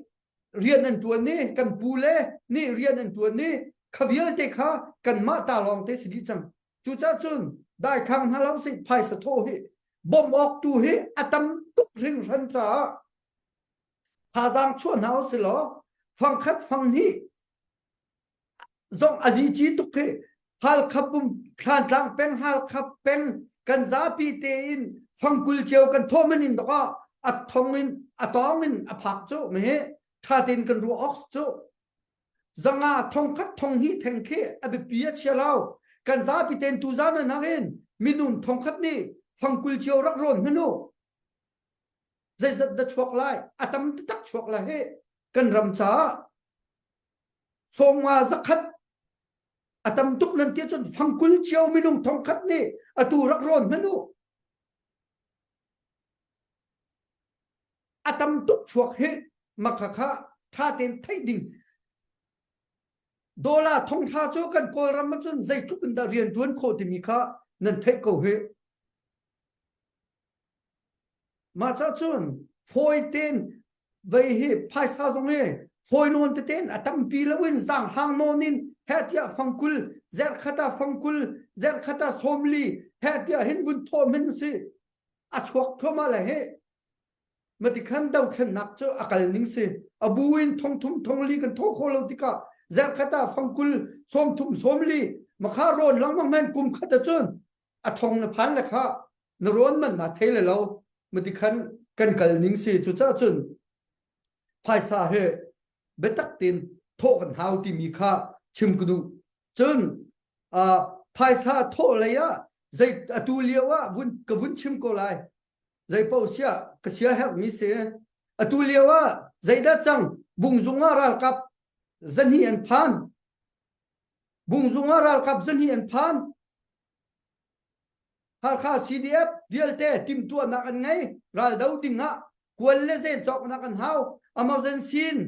rian an ṭuan i kan pu le nih rian an ṭuan i kha vialte kha kanmah ta lawng te si dih cang. Cucaah cun daithlang hna lo sih phaisa thawh hi bawmh awk tu hi a tam tuk hringhran caah thazaang chuah hna u si law fangkhat fanghnih zong a zici tuk hi Halkha pum Thlantlang peng Halkha peng kan zapi tein fangkul cio kan thawh in dok ah a thong in a tawng in a phak cu me tha tein kan ruah awk cu zanga thongkhat thong hi theng khi a biapi a chia lo kan zapi tein tu zan na in minung thongkhat nih fangkul cio rak rawn hmanu zeizat da chuak lai a tam tak chuak lai he kan ram caah Sawmnga zakhat a tam tuk nan ti cun fangkul cio minung thongkhat nih atu rak rawn hmanh u. A tam tuk chuak hi makha kha tha tein theih ding. Dollar thonghla cu kan Kawlram ah cun zeitluk in dah rian ṭuan khawh timi kha nan theih ko hi. Mah ca cun fawi tein vei hi phaisa zong hi fawi nawn tete in a tampi loin zaanghlang nawn in heh tiah fangkul zerhkhat ah fangkul zerhkhat ah sawmli heh tiah hin vun thawh hmin si a chuak thluahmah le hi matikhan dothlennak cu a kal ning si a bu in thongthum thongli kan thawh khawh lo tikah zerhkhat ah fangkul sawmthum sawmli makha rawn lengmang men kum khat ahcun a thong na phan le kha na rawn man na thei le lo mati khan kan kal ning si cucaah cun phaisa he biatak tein thawh kan hau timi kha chim ka duh cun phaisa thawh lei ah zei atu lio ah vun ka vun chim ko lai zei paoh sia ka sia herhmi si atu lio ah zeidah cang bungzung ah ralkap zahnih an phan bungzung ah ralkap zahnih an phan Halkha CDF vialte timhtuahnak an ngei. Raldo ding ah kual le zen cawknak an hau. Emergency in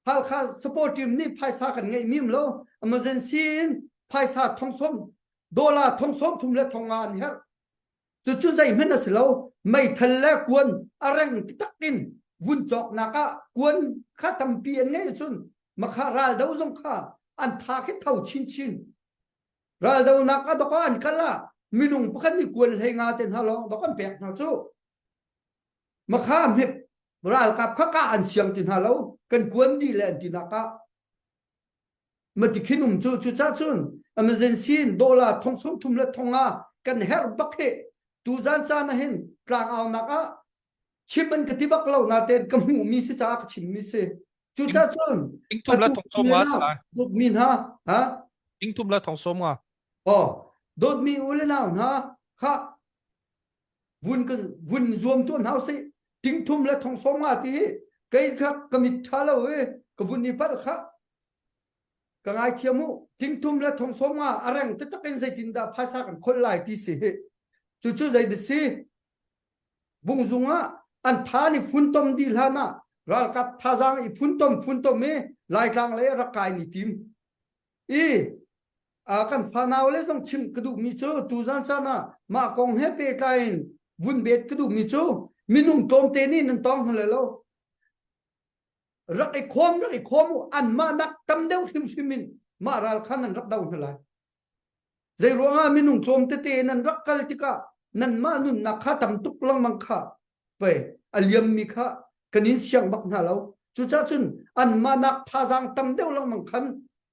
Halkha support team nih phaisa kan ngeih mim lo. Emergency in phaisa thongsom dollar thongsom thum le thonga an herh. Cucu zeihmanh a si lo. Meithal le kuan a reng taktak in vun cawknak ah kuan kha tampi an ngeih ahcun makha raldo zong kha an tha khi tho chinchin. Raldonak ah dawk ah an kal ah minung pakhat nih kuan hlei nga te hna lawng dawk an pek hna cu. Makha hmep ralkap kha kah an siang ti hna lo kan kuan dih le an ti nak ah mati khin um cu cucah cun emergency in dollar thong sawm thum le thong nga kan herh bak hi tuzan caan ah hin tlangaunak ah chim an ka ti bak lo natein ka hmuhmi si caah ka chimmi si. Cucaah cun Tingthum le thong sawm nga si lai. Dawtmi hna, ha? Tingthum le thong sawm nga. Oh, dawtmi u le nau hna, kha vun kan vun zuam tuah hna usih. Tingthum le thong sawm nga ti hi kei kha ka mit ṭha lo i ka vun i palh kha ka ngaithiam u. Tingthum le thong sawm nga a reng taktak in zeitindah phaisa kan kholh lai ti si hi. Cucu zei dah si? Bungzung ah an tha ni funtom dih hlan ah ralkap thazaang i funtom funtom i Laitlang lei rak kai ni tim. I kan fanau le zong chimh ka duhmi cu tuzan caan ah mah kong he pehtlai in vun bet ka duhmi cu minung tlawmte nih nan tong hna lo. Rak i khawm rak i khawm u anmah nak tam deuh hrimhrim in mah ral kha nan rak do hna lai. Zei ruangah minung tlawm tete nan rak kal tikah nanmah nunnak kha tam tuk lengmang kha pei a liammi kha kan in siang bak hna lo. Cucaah cun anmah nak thazaang tam deuh lengmang khan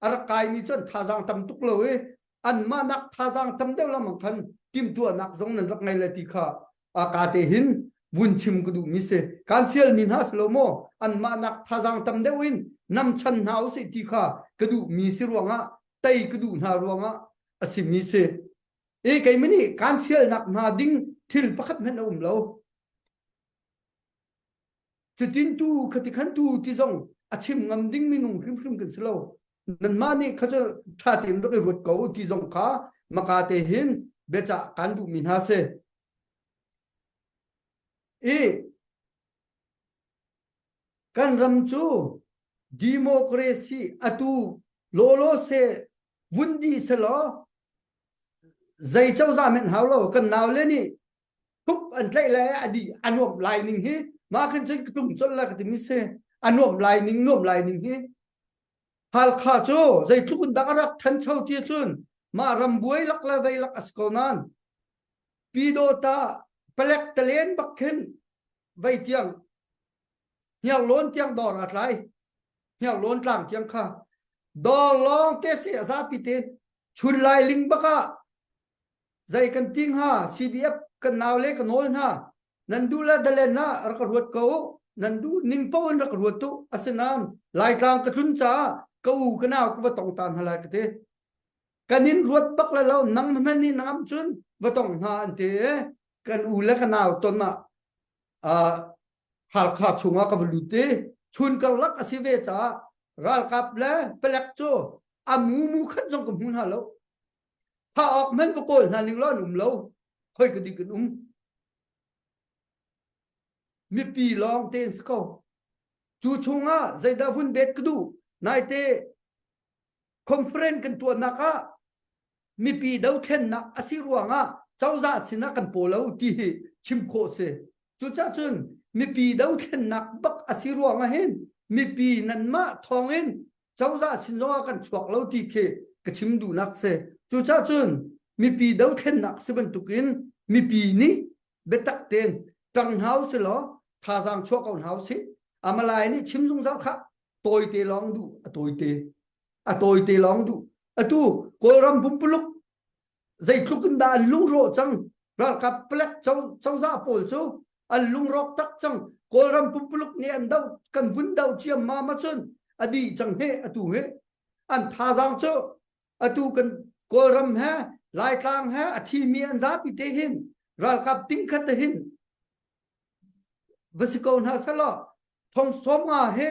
a rak kaimi cu an thazaang tam tuk lo i anmah nak thazaang tam deuh lengmang khan timhtuahnak zong nan rak ngei le ti kha ka te hin vun chim ka duhmi si. Kan fialmi hna si lo maw anmah nak thazaang tam deuh in nam chan hna usih ti kha ka duhmi si ruangah tei ka duh hna ruangah a simi si. E keimah nih kaan fialnak hna ding thil pakhat hmanh a um lo. Cutin tu khati khan tu ti zong a chim ngam ding minung hrimhrim kan si lo. Nanmah nih kha cu ṭha tein rak i ruat ko ti zong kha maka te hin biacah kaan duhmi hna si. I Kan ram cu democracy atu lawlaw se vun dih selaw zei cozah men hau lo kan nau le nih thup an tlaih le a dih a nuamh lai ning hi mah khin cun ka tum colh la ka timi si a nuamh lai ning nuamh lai ning hi Halkha cu zeitluk in dah a rak ṭhancho ti cun mah ram buai lak le vei lak a si ko nain Pyidawta palek talen bak khin vei tiang hniarlawn tiang dawr aa tlai hniarlawn tlang tiang kha dawr lawng te si a zapi te chun lai ling bak ah zei kan ti hnga CDF kan nau le ka nawl hna nan duh le dalen ah rak ruat ko nan duh ning paoh in rak ruat tu asinain laitlang ka tlun caah ka u ka nau ka va tong ta hna lai ka ti kan in ruat bak le lo nang hman ni nangam cun va tong hna an ti kan u le ka nau ton ah Halkha chungah ka va lut i chun karlak a si ve caah ralkap le palek cu a mumu khat zong ka hmu hna lo. Thah awk hmanh va kawl hna ning law an um lo. Khoi ka dik an um. Mipi lawng tein si ko. Cu chungah zeidah hun bet ka duh. Naite conference kan tuahnak ah mipi dothlennak a si ruangah cozah sinah kan paw lo ti hi chim khawh si. Cucaah cun mipi dothlennak bak a si ruangah hin mipi nanmah thawngin cozah sin zongah kan chuak lo ti khi ka chim duhnak si. Cucaah cun mipi dothlennak si bantukin mipi nih biatak tein ṭang hna usih law thazaang chuah ko hna usih. Amalai nih chim zungzal khah tawite lawng duh a tawite a tawite lawng duh atu kawlram pumpuluk zeitluk in dah an lungrawh cang ralkap palek cozah pawl cu an lungrawk tak cang kawlram pumpuluk nih an do kan vun do ciam ma ma cun a dih cang he atu he an thazaang cu atu kan kawlram he laitlang he a thimi an zapi te hin ralkap tingkhat te hin va si ko hna selaw thong sawm nga he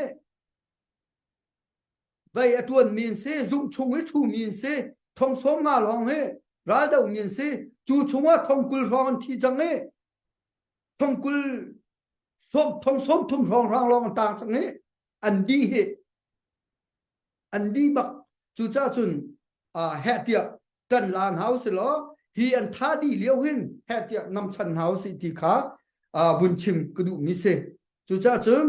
vei a ṭuan mi an si zung chung i ṭhu mi an si thong sawm nga lawng hi raldo mi an si cu chungah thong 20 hrawng an thi cang i thong 20 sawm thong sawm thum hrawng hrang lawng an tang cang i an dih hi an dih bak cucaah cun heh tiah ṭan la hna usih law hi an tha dih lio hin heh tiah nam chan hna usih ti kha vun chim ka duhmi si cucaah cun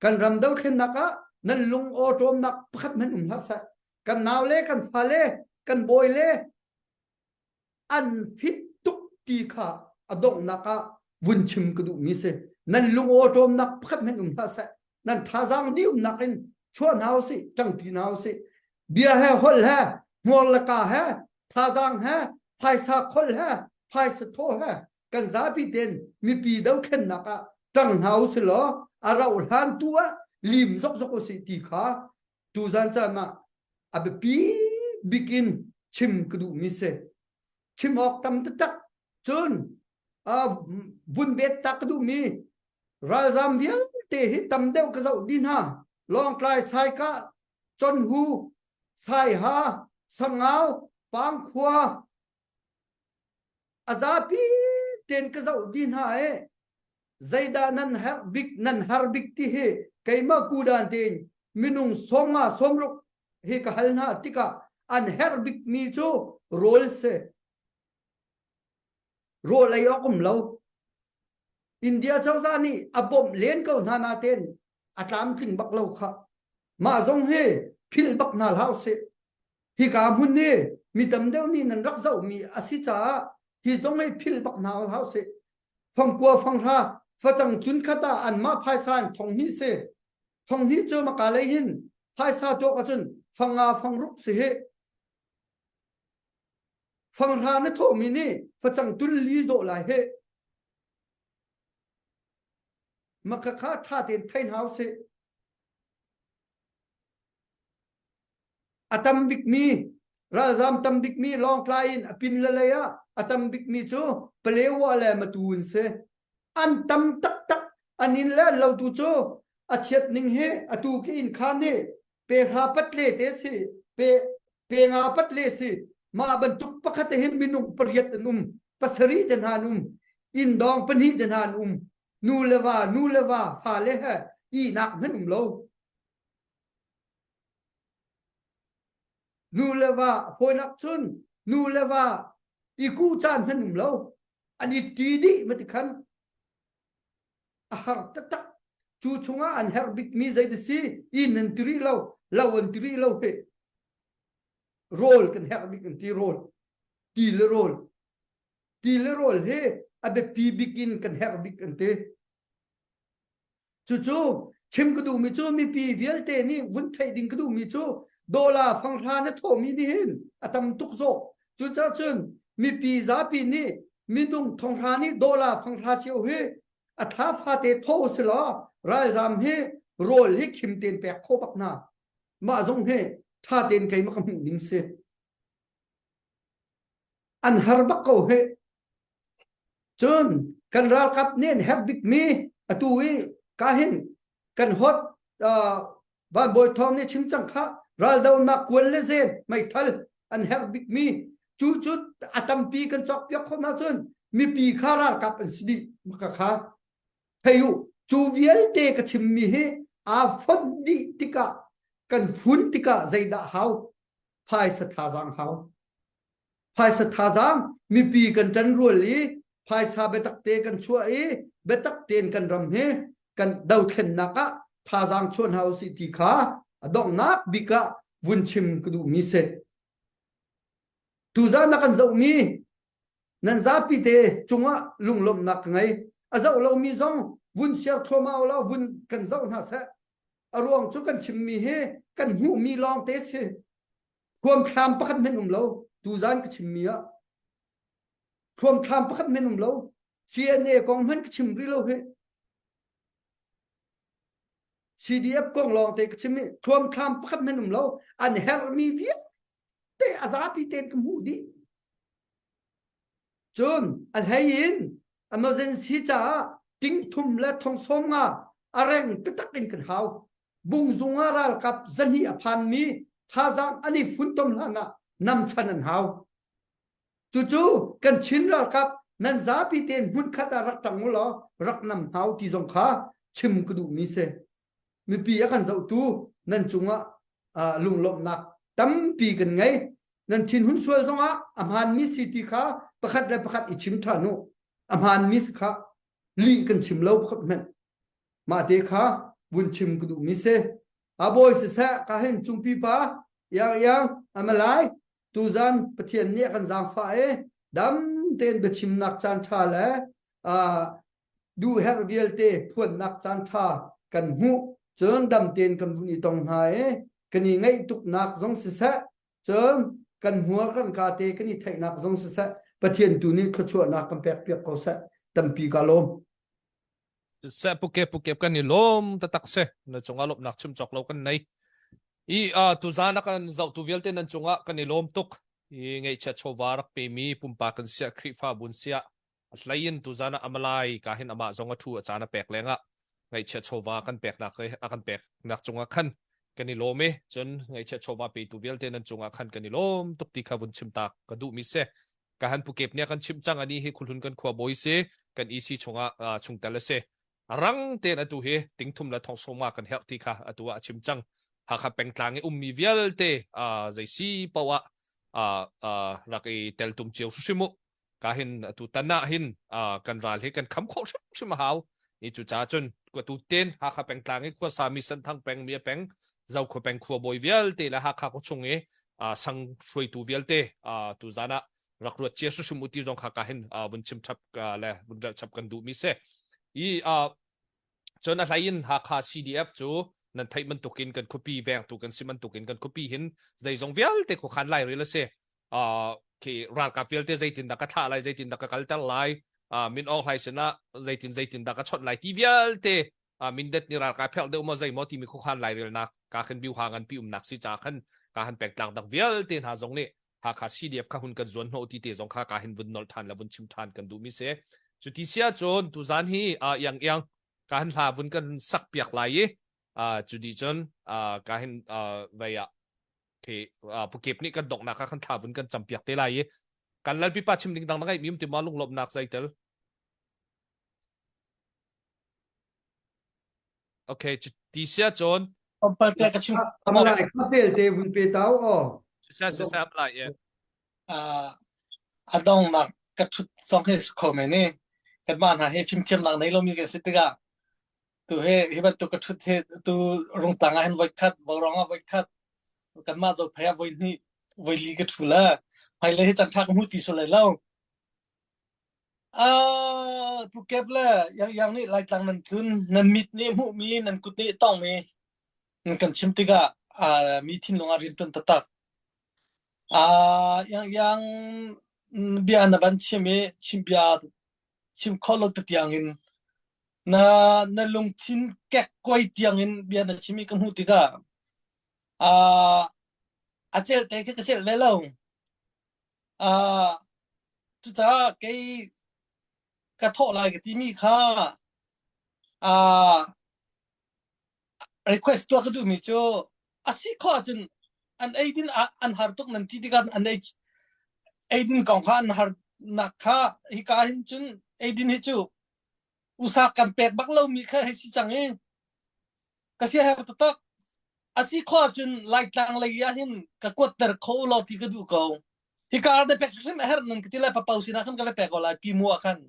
kan ram dothlennak ah nan lung awṭawmnak pakhat hmanh um hlah seh kan nau le kan fale kan bawi le an fit tuk ti kha a donghnak ah vun chim ka duhmi si nan lung awṭawmnak pakhat hmanh um hlah seh nan thazaang dihumnak in chuah hna usih ṭangṭi hna usih bia he holh he hmuar le ka he thazaang he phaisa khol he phaisa thaw he kan zapi ten mipi dothlennak ah ṭang hna usih law a rauh hlan tu ah. lim zokzok usih ti kha tuzan caan ah a biapi bik in chim ka duhmi si. Chim awk tam taktak. Cun vun bet tak ka duhmi ralzam vialte hi tam deuh ka zoh dih hna. Lawngtlai, Saikah, Conhu, Saiha, Sangau, Pangkhua, a zapi tein ka zoh dih hna i zeidah nan herh bik nan har bik ti hi keimah kudan tein minung sawmnga sawmruk hi ka hal hna tikah an herh bik mi cu rawl si rawl ei awk um lo India cozah nih a bawmh len ko hna natein a tlamtling bak lo kha mah zong hi philh bak hna hlah usih Hika hmun hi mi tam deuh nih nan rak zohmi a si caah hi zong hi philh bak hna hlah usih. Fangkua fanghra facang tlun khat ah anmah phaisa in thong hnih si. Thong hnih cu maka lei hin phaisa tuak ahcun fanga fangruk si hi. Fanghra na thawhmi nih facang tun li zawh lai hi. Maka kha ṭha tein thei hna usih. A tam bikmi ralzam tam bikmi Lawngtlai in a pin le lei ah a tam bikmi cu Palewa le Matu an si. An tam taktak. An inn le an lo tu cu a chiat ning hi atu ka inn khan hi pe hra patle te si pe pe nga patle si mah bantuk pakhat hin minung pariat an um pasarih te hna an um inn dawng pahnih te hna an um nu le va nu le va fale he ihnak hmanh um lo Nu le va hawinak cun nu le va i kuh caan hmanh um lo. An i ṭi dih ma ti khan a har taktak. Cu chungah an herh bikmi zei ti si inn an ti rih lo, lo an ti rih lo he. Rawl kan herh bik an ti rawl. Ti le rawl. Ti le rawl hi a biapi bik in kan herh bik an ti. Cucu chim ka duhmi cu mipi vialte nih vun theih ding ka duhmi cu dollar fanghra na thawhmi nih hin a tam tuk zawh. Cucaah cun mipi zapi nih minung thonghra nih dollar fanghra cio hi a thla fate thaw si law ralzam hi rawl hi khim tein pek khawh bak hna. Mah zong hi ṭha tein keimah ka hmuh ning si. An har bak ko hih. Cun kan ralkap nih an herh bikmi atu i ka hin kan hot Van Bawi Thawng nih chim cang kha raldonak kuan le zen meithal an herh bikmi cu cu a tampi kan cawkpiak khawh hna cun mipi kha ralkap an si dih maka kha thei u cu vialte ka chimmi hi aa fonh dih tikah kan fun tikah zeidah hau phaisa thazaang hau Phaisa thazaang mipi kan ṭanrual i phaisa biatak te kan chuah i biatak tein kan ram hi kan dothlennak ah thazaang chuah hna usih ti kha a donghnak bik ah vun chim ka duhmi si. Tuzaan na kan zohmi nan zapi te cungah lunglawmhnak ka ngei. A zoh lomi zong vun share thluahmah ulaw vun kan zoh hna seh. A ruang cu kan chimmi hi kan hmuhmi lawng te si. Thuamthlam pakhat hmanh um lo. Tuzan ka chimmi ah thuamthlam pakhat hmanh um lo. CNA kong hmanh ka chim rih lo hi. CDF kong lawng te ka chim i thuamthlam pakhat hmanh um lo. An herhmi vialte a zapi tein ka hmuh dih. Cun a hlei in emergency caah ting thum le thong sawm nga a reng taktak in kan hau. Bungzung ah ralkap zahnih a phanmi thazaang an i funtom hlan ah namchan an hau. Cucu kan Chin ralkap nan zapi tein hmunkhat ah rak ṭang u law rak nam hau ti zong kha chim ka duhmi si. Mipi a kan zohtu nan cungah lunglawmhnak tampi kan ngei. Nan thinhun sual zongah a hmaanmi si ti kha pakhat le pakhat i chim ṭhan u. A hmaanmi si kha lih kan chim lo pakhat hmanh. Mah te kha vun chim ka duhmi si. A bawi siseh ka hin cungpi pa iang iang amalai tuzan Pathian nih a kan zaangfah i dam tein biachimnak caan ṭha le duhherh vialte phuannak caan ṭha kan hmuh cun dam tein kan vun i tong hna i kan i ngaih tuknak zong siseh cun kan hmuar kan ka te kan i theihnak zong siseh Pathian tu nih thluachuahnak kan pek piak ko seh tampi ka lawm. Se puke puke kan i lawm tatak se na cungah lawmhnak chim cawk lo kan nei. I uh, tuzan a kan zohtu vialte nan cungah kan i lawm tuk. I ngeihchiat chawva rak pemi pumpak kan siah Khrihfa bun siah a hlei in tuzan ah amalai ka hin amah zong a thu a caan a pek lengah ngaihchiat chawva kan peknak a kan peknak cungah khan kan i lawm i cun ngaihchiat chawva petu vialte nan cungah khan kan i lawm tuk ti kha vun chim ta ka duhmi si ka han pukep nih kan chimh cang ani hi khulhun kan khua bawi si kan EC chungah chungtel a si rang tein atu hi tingthum le thong sawma kan herh ti kha atu ah a chim cang Hakha pengtlang i ummi vialte zei si poah ah rak i teltum cio hrim u ka hin atu tan ah hin kan ral hi kan kham khawh hrimhrim a hau i cu ca cun tu ten Hakha pengtlang i khuasa mi Senthang peng mi peng Zokhua peng khua bawi vialte le Hakha khua chung i sang hruaitu vialte tu zan ah rak ruat cia hrimhrim u ti zong kha ka hin vun chim chap le vun relh chap kan duh mi si i Cun a hlei in Hakha CDF cu nan theih bantukin kan khuapi vengtu kan si bantukin kan khuapi hin zeizong vialte khuakhan lairel a si. Uh, khi ralkap vialte zeitindah ka thlah lai, zeitindah ka kalter lai, uh, Min Aung Hlaing sinah zeitin zeitindah ka chawnh lai ti vialte uh, Mindat nih ralkap phelh deuh maw zei maw timi khuakhan lairelnak ka khan biuha nganpi umnak si ca khan ka han pengtlang dang vialte hna zong nih Hakha CDF kha hun kan zuan hnawh ti te zong kha ka hin vun nolh ṭhan le vun chim ṭhan kan duhmi si. Cu ti si ahcun tuzan hi uh, iang iang ka han hla vun kan sak piak lai i uh, cu di cun uh, ka hin uh, vei ah khi uh, pukep nih kan donghnak kha kan thla vun kan cam piak te lai i kan lalpipa chim ding dang na ngeih mi um ti ma lunglawmhnak zeitel Okay, ti sia cun. Pampal te ka chim. Amalai kapel te vun pe tau o. Sisa sisa amalai ye. Ah adong nak ka thut song he kho me ni. Kan ma hna he fimthiam nak nei lomi kan si tikah tu he hi bantuk ka thut he tu rungtang ah hin voi khat bolrong ah voi khat kan mah zo phei ah voi hnih voi li ka thu la hmailei hi chan tha ka hmu ti so lai lo Ah, Pu Kep le Yang Yang nih Laitlang nan tlun, nan mit nih hmuhmi, nan kut nih tongmi nan kan chim tikah ah, mi thinlung ah rianṭuan taktak. Ah, Yang Yang bia na van chim i chim bia chim khawh lo tiang in na na lungthin kekkuai tiang in bia na chim i ka hmuh tikah ah, a celh te khi ka celh ve lo. Ah, cucaah kei ka thawh lai ka timi kha ah request tuah ka duhmi cu a si khawh ahcun an eidin an har tuk nan ti tikah an ei eidin kong kha an harnak kha hika hin cun eidin hi cu usa kan pek bak lomi kha hei si cang i ka siaherh taktak. A si khawh ahcun Laitlang lei ah hin ka kuatter kho u law ti ka duh ko. Hika ah na pek hrim a herh nan ka ti lai papau sinah khan ka va pek ko lai pimu ah khan.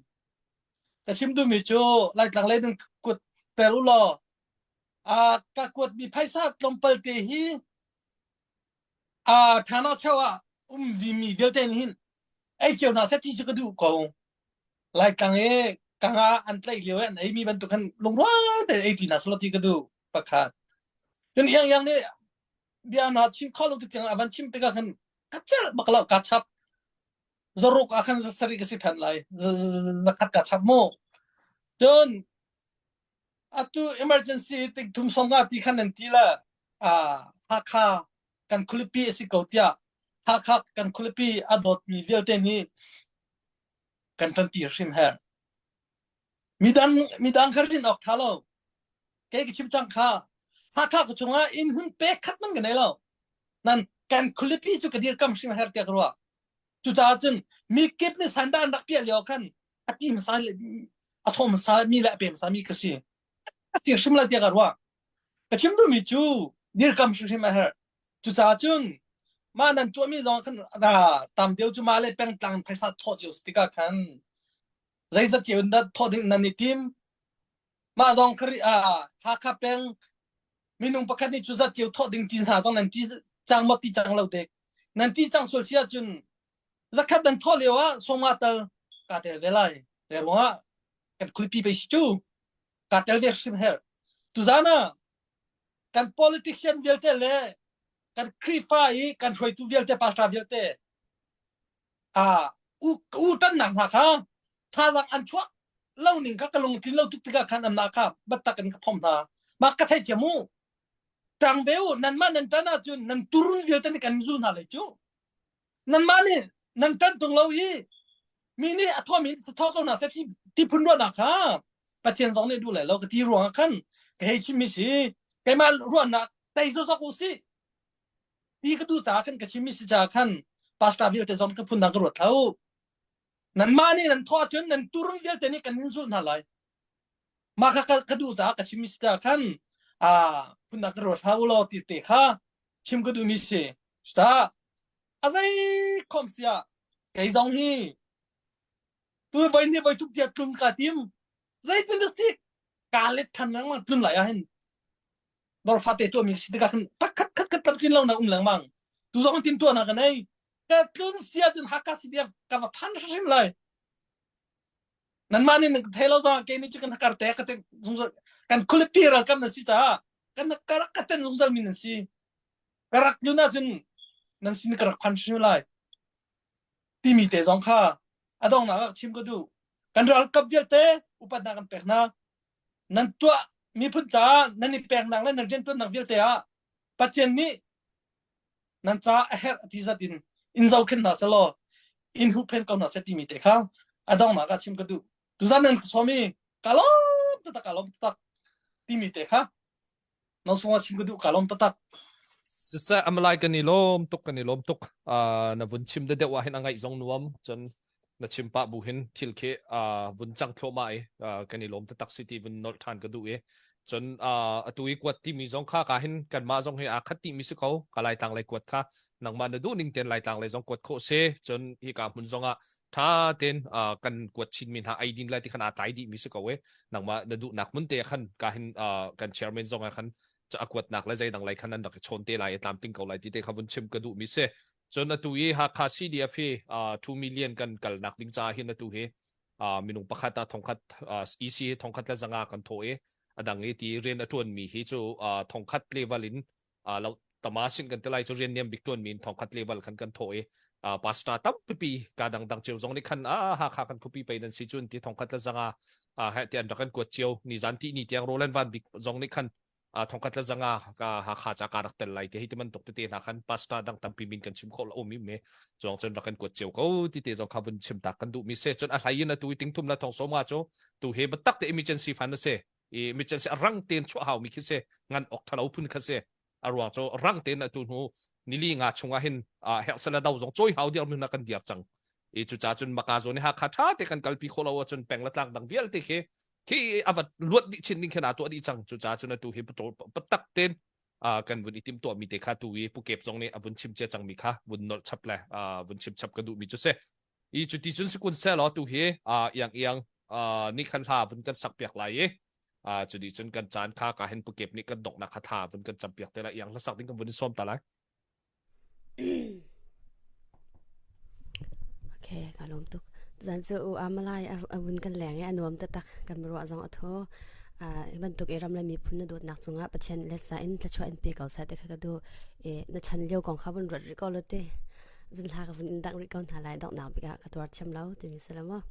Ka chim duhmi cu Laitlang lei nan kuatter u law a ka kuatmi phaisa tlawmpal te hi a ṭhana cheu ah um vimi vialte nih hin ei cio hna seh ti cu ka duh ko. Laitlang i ka nga an tlaih lio i an eimi bantuk khan lungrual tein ei ṭi hna seh law ti ka duh pakhat. Cun Iang Iang nih bia hna chim kho lo ti tiang a van chim tikah khan ka celh bak lo ka chap. Zaruk ah khan sarih ka si ṭhan lai. Zakhat ka chap mu. Cun atu emergency tik thum som nga ti khan nan ti le Hakha kan khualipi a si ko tiah Hakha kan khualipi a dawtmi vialte nih kan ṭanpi hrim her. Midang midang kha rin awk ṭha lo. Kei ka chim cang kha Hakha ka chungah inn hun pek khat man ka nei lo. Nan kan khualipi cu ka dirkam hrim her tiah ka ruah. Cucaah cun mi kip nih sandah an rak piah lio khan a ti hmasa a thawh hmasa mi le a pe hmasa mi ka si. A si hrim lai tiah ka ruah. Ka chim duhmi cu dirkam hrimhrim a herh. Cucaah cun mah nan tuahmi zong khan tam deuh cu mah le pengtlang phaisa thawh cio si tikah khan zeizat cio in dah thawh ding nan i tim. Mah zong khari ah Hakha peng minung pakhat nih cu zat cio thawh ding ti hna zong nan ti cang maw ti cang lo dek. Nan ti cang sual si ahcun zakhat nan thawh lio ah sawma tal kaa tel ve lai. Te ruangah kan khulipi pei si cu kaa tel ve hrim herh. Tuzan ah kan politician vialte le kan Khrihfa i kan hruaitu vialte pastor vialte ah u u tannak hna kha thazaang an chuah. lo ning kha ka lungtlin lo tuk tikah khan anmah kha biatak in ka phomh hna. Mah ka theithiam u. Ṭang ve u, nanmah nan ṭan ahcun nan turun vialte nih kan zul hna lai cu. Nanmah nih nan ṭan ṭung lo i mi nih a thawmi in thaw ko hna seh ti, ti phun ruahnak kha Pathian zong nih duh lai lo ka ti ruangah khan ka hei chimmi si. Keimah ruahnak tei zawk u sih. Ti ka duh caah khan ka chimmi si caah khan pastor vialte zong ka phun dang ka ruat hlah u. Nanmah nih nan thawh ahcun nan turun vialte nih kan in zulh hna lai. Mah kha ka duh caah ka chimmi si caah khan aa phun dang ka ruat hlah u law ti te kha chim ka duhmi si. Cucaah a zei khom si ah kei zong hi tu voi ni voi tuk tiah tlun ka tim. Zeitin dah si kaa let than lengmang tlun lai ah hin nor fate tuahmi si tikah khan pakhat khat khat tlin lo nak um lengmang. Tu zong tin tuahnak ka nei. Ka tlun si ahcun Hakha CDF ka va phan hrim lai. Nanmah nih nan thei lo zong kei nih cu kan kar te ka te zungzal kan khualipi ralkap nan si caah kan ka rak ka ten zungzal mi nan si. Ka rak tlun ahcun nan sin ka rak phan hrim lai. Timi te zong kha a donghnak ah chim ka duh. Kan ralkap vialte upatnak kan pek hna. Nan tuah miphun caah nan i peknak le nan riantuannak vialte ah Pathian nih nan caah a herh ti zat in in zohkhenh hna selaw in huhphenh ko hna seh timi te kha a donghnak ah chim ka duh. Tuzan nan ka sawm i ka lawm taktak ka lawm taktak timi te kha no sung ah chim ka duh ka lawm taktak. Siseh amalai kan i lawm tuk kan i lawm tuk uh, na vun chim deuh ah hin a ngaih zong nuam cun na chim pah bu hin thil khi uh, vun cang thluahmah i uh, kan i lawm taktak si ti vun nolh ṭhan ka duh i cun uh, atu i kuat timi zong kha ka hin kanmah zong hi aa khat timi si ko ka Laitlang lei kuat kha nangmah na duh ning ten Laitlang lei zong kuat khawh si cun hi ka hmun zong ah tha ten uh, kan kuat chin mi hna ei din lai ti khan aa tlai dih mi si ko e nangmah na duhnak hmun te khan ka hin uh, kan chairman zong ah khan a kuatnak le zeidang lei khan an rak i chawn te lai i tlamtling ko lai ti te kha vun chim ka duh mi si Cun atu i Hakha CDF hi uh, 2 million kan kalnak ding caah hin atu hi uh, minung pakhat ah thongkhat uh, EC hi thongkhat le zanga kan thawh i a dang i ti rian a ṭuanmi hi cu uh, thongkhat level in uh, lo tama sin kan ti lai cu rian niam bik ṭuanmi in thongkhat level khan kan thawh i uh, pastor tampipi ka dangdang cio zong nih khan ah Hakha kan khuapi pei nan si cun ti thongkhat le zanga uh, he ti an rak kan kuat cio ni zan ti ni tiang Roland Van Bik zong nih khan thongkhat le zanga ka Hakha ca ka rak tel lai te hi ti bantuk tete hna khan pastor dang tampi min kan chim khawh lo mi me chuang cun rak kan kuat cio ko ti te zong kha vun chim tak kan duh mi se cun a hlai in atu ting thum la thong som nga cu tu he batak te emergency fund se i emergency rang ten chuah hau mi khi se ngan ok thalo phun kha se a ruang cu rang ten atu hnu nili nga chungah hin herhsala do zong choi hau diar mi na kan diar cang i cu cha cun maka zone ha kha tha te kan kalpi kholo cun peng la tlang dang vialte khi khi a vat luat dih chin ding khin aa tuah dih cang cu ca cun atu hi patak ten kan vun i tim tuah mi te kha tu i pukep zong nih a vun chim cia cang mi kha vun nolh chap le vun chim chap ka duh mi cu si i cu ti cun sikun se law tu hi iang iang ni khan hla vun kan sak piak lai i cu di cun kan caan kha ka hin pukep nih kan donghnak kha tha vun kan cam piak te lai iang hla sak ding kan vun i sawm ta lai Okay, ka lawm tuk. Zan cu u Amalai a vun kan leng i a nuam taktak kan ruah zong a thaw. Uh, hi bantuk i ram le miphun na dawtnak cungah Pathian letsa in thluachuah in pe ko seh ti kha ka duh. I na chan lio kong kha vun ruat rih ko lo te. Zun hla ka vun in dangh rih ko hna lai donghnak bik ah ka tuar thiam lo timi si lo maw?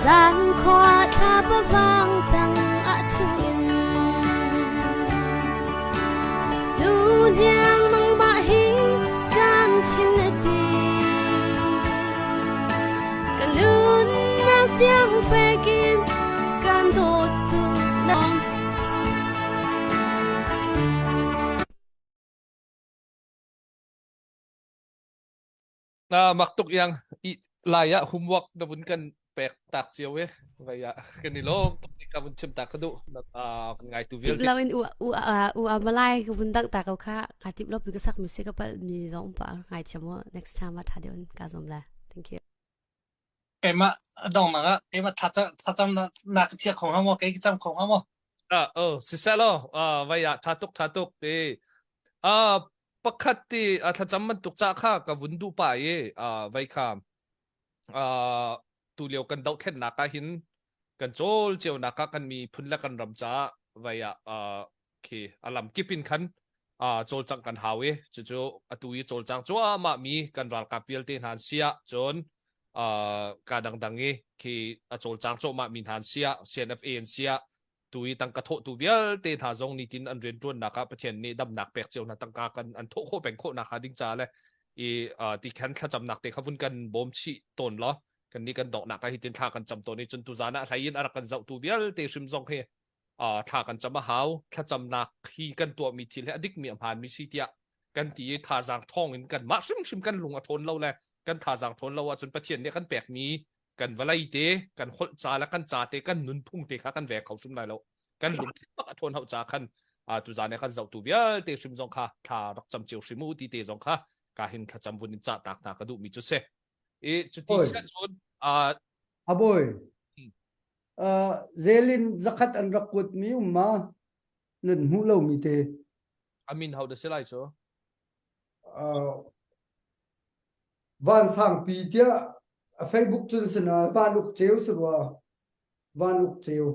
Zan khua thla pavang tang ah thu in Nu hniang nangmah hi kan chim na ti Ka nunnak tiang pekin kan dawt tu nang. Na mak tuk yang i lai ah homework na vun kan pek tak cio e vai ah kan i lawm tuk ti ka vun chim ta ka duh na kan ngai tu vialte. Tip lo in u u u amalai ka vun dang ta ko kha ka tip lo pi ka sak mi se ka pal mi zong pa ngai thiam mo next time ah tha deuh in ka zom la. Thank you. Keimah donghnak ah keimah thlacam na ka thiah kho hnga maw kei ka cam kho hnga maw? Ah oh siseh law ah vai ah tha tuk tha tuk ti ah pakhat ti a thlacam bantuk ca kha ka vun duh pa i ah vai kha ah tu lio kan dohthlennak ah hin. Kan cawl cionak ah kan miphun le kan ram caah vai ah khi a lam kip in khan cawlcangh kan hau i cucu atu i cawlcang cuahmah mi kan ralkap vialte hna an si ah cun ka dangdang i khi a cawlcang cuahmah mi hna an si ah CNFA an si ah tu i tangka thawhtu vialte hna zong nitin an rianṭuannak ah Pathian nih damnak pek cio hna tangka kan an thawh khawh peng khawh nak hnga ding ca le i ti khan thlacamnak te kha vun kan bawm chih tawn law kan nih kan donghnak ah hitin thla kan cam tawn i cun tuzan ah hlei in a rak kan zohtu vialte hrim zong hi thla kan cam a hau thlacamnak hi kan tuahmi thil hi a dikmi a hmaanmi si tiah kan ti i thazaang ṭhawng in kan mah hrimhrim kan lung a ṭhawn lo le kan thazaang ṭhawn lo ahcun Pathian nih kan pekmi kan vawlei te kan holh ca le kan ca te kan nunphung te kha kan ve kho hrim lai lo kan lungthin bak a ṭhawn hauh ca khan tuzan i kan zohtu vialte hrim zong kha thla rak cam cio hrim u ti te zong kha ka hin thlacam vun in cah tak hna ka duhmi cu si i cuti si ahcun Abawi Zelin zakhat an rak kuatmi um ma nan hmuh lomi te. Amin ho da si lai cu? Van sangpi tiah a Facebook cun sina van uk ceu si rua. Van uk ceu.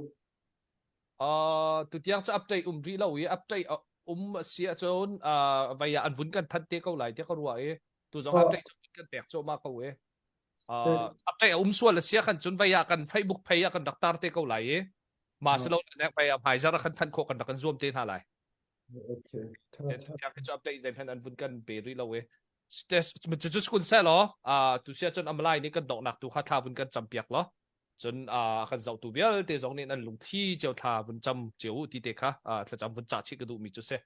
Uh, tutiang cu update um rih lo i update um si ahcun uh, vai ah an vun kan thanh te ko lai tiah ka ruah i tu zong update kan pek cawhmah ko i Uh, update a um sual a sia kan cun vai ah kan Facebook phei ah kan rak tar te ko lai i ma si lo nek vai ah hmaizar ah kan than khawh kan rak kan zuam te hna lai. Okay. Ya ke chu update zai phen an vun kan pe ri lo e. Cu cu kun se lo tu sia cun amlai nih kan dok nak tu kha thla vun kan cam piak lo. Cun kan zoh tu vialte zong nih nan lungthi cio thla vun cam cio ti te kha thlacam vun ca chih ka duh mi cu se.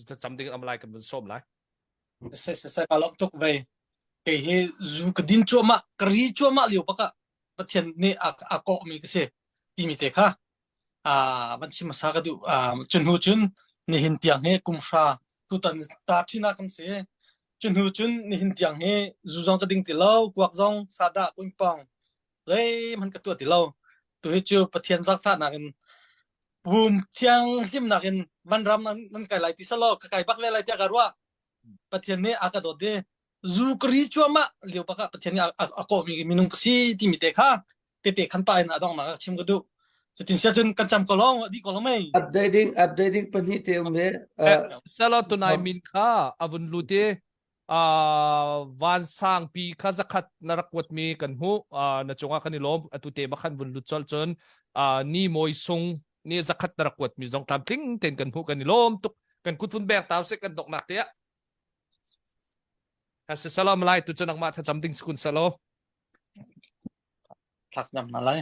Thlacam ding amlai kan vun som lai. Se se se ka lawm tuk ve. Kei hi zu ka din cuahmah, ka ri cuahmah lio bak ah Pathian nih a, a kawhmi ka si timi te kha aa van chim hmasa ka duh. Aa cu hnu cun nihin tiang hi kum hra tutan ta ṭhin ah kan si. Cu hnu cun nihin tiang hi zu zong ka ding ti lo, kuak zong, sadah, kuingpong, zeihmanh ka tuah ti lo. Tu hi cu Pathian zaangfahnak in pum thianghlimnak in vanram nan, nan kai lai ti selaw ka kai bak ve lai tiah ka ruah. Pathian nih a ka dawt i zu ka ri cuahmah lio bak ah Pathian nih a, a, a kawhmi minung ka si timi te kha tete khan pa in a donghnak ah chim ka duh. Cutin sia cun kan cam ko lo, a dih ko lo mei. Updating updating pahnih te um he. Uh, Selo tunai min kha avun lut i vansangpi kha zakhat na rak kuatmi kan hmuh na cungah kan i lawm atu te bakhan vun lut colh cun ni mawi sung ni zakhat na rak kuatmi zong tlamtling tein kan hmuh kan i lawm tuk kan kut vun beng tau se kan doknak te ah Hasi salam lai tu cu nangmah thlacam ding sikun salo Thlak nam na lai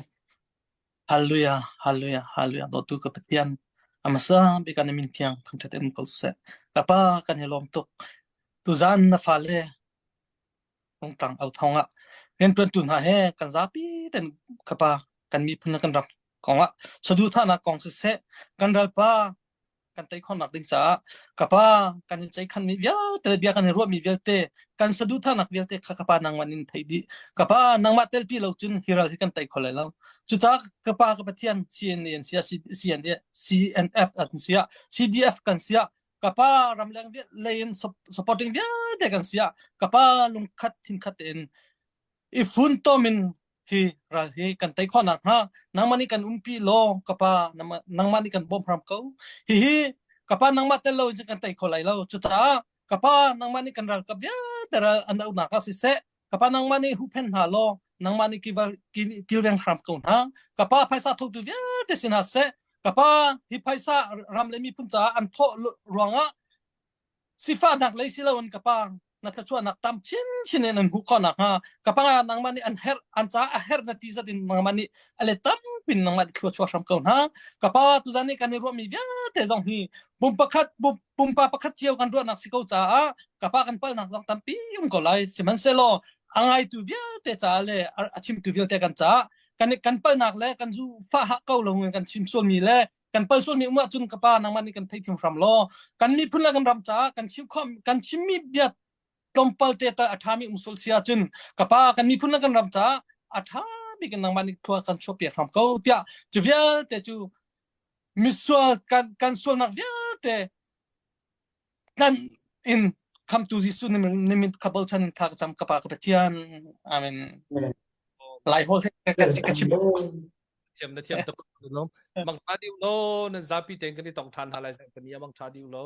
Hallelujah Hallelujah Hallelujah dawtu ka Pathian amasa bik an min thiang thangthat in ko seh ka pa kan i lawm tuk tuzan na fale rungtlang au thong ah riantuantu hna he kan zapi ten ka pa kan miphun le kan ram kong ah saduhthahnak kong siseh kan ralpa kan tei khawhnak ding caah ka pa kan in ceikhanmi vialte bia kan i ruahmi vialte kan saduhthahnak vialte kha ka pa nangmah nin theih dih ka pa nangmah telpi lo cun hi ral hi kan tei kho lai lo cucaah ka pa ka Pathian CNA an sia CNA CNF an sia CDF kan sia ka pa ramleng lei in supporting vialte kan sia ka pa lungkhat thinkhat tein i funtom in hi ral hi kan tei khawh nakhnga nangmah nih kan umpi law ka pa nangmah nih kan bawm hram ko hihi ka pa nangmah tel lo in kan tei kho lai lo cucaah ka pa nangmah nih kan ralkap vialte ral an dohnak ah siseh ka pa nangmah nih huhphen hna law nangmah nih kilveng hram ko hna ka pa phaisa thotu vialte si hna seh ka pa hi phaisa ram le miphun caah an thawh ruangah sifahnak lei si loin ka pa na thluachuahnak tam chinchin in an hmuh khawh nakhnga ka pa nangmah nih an herh an caah a herh na ti zat in nangmah nih a let tampin nangmah nih thluachuah hram ko hna ka pa tuzan nih kan i ruahmi vialte zong hi pum pakhat pumpa pakhat cio kan ruahnak si ko caah ka pa kan palnak zong tampi um ko lai sihmanhsehlaw a ngaitu vialte caah le a chimtu vialte kan caah kan kan palnak le kan zu fah hah ko lo kan chim sualmi le kan pal sualmi um ahcun ka pa nangmah nih kan theithiam hram law kan miphun le kan ram caah kan chim khom kan chimmi bia tlawmpal te ta a ṭhami um sual si ahcun ka pa kan miphun le kan ram caah a ṭha bik in nangmah nih khua kan chuahpiak hram ko tiah cu vialte cu misual kan kan sualnak vialte tlan in khamtu Jesuh nimin ka bochan in tha ka cam ka pa ka Pathian amen lai hol ka ka chim. Thiam na thiam tuk lom. Mang tha diu lo nan zapi ten kan i tong than hna lai kan i mang tha diu lo.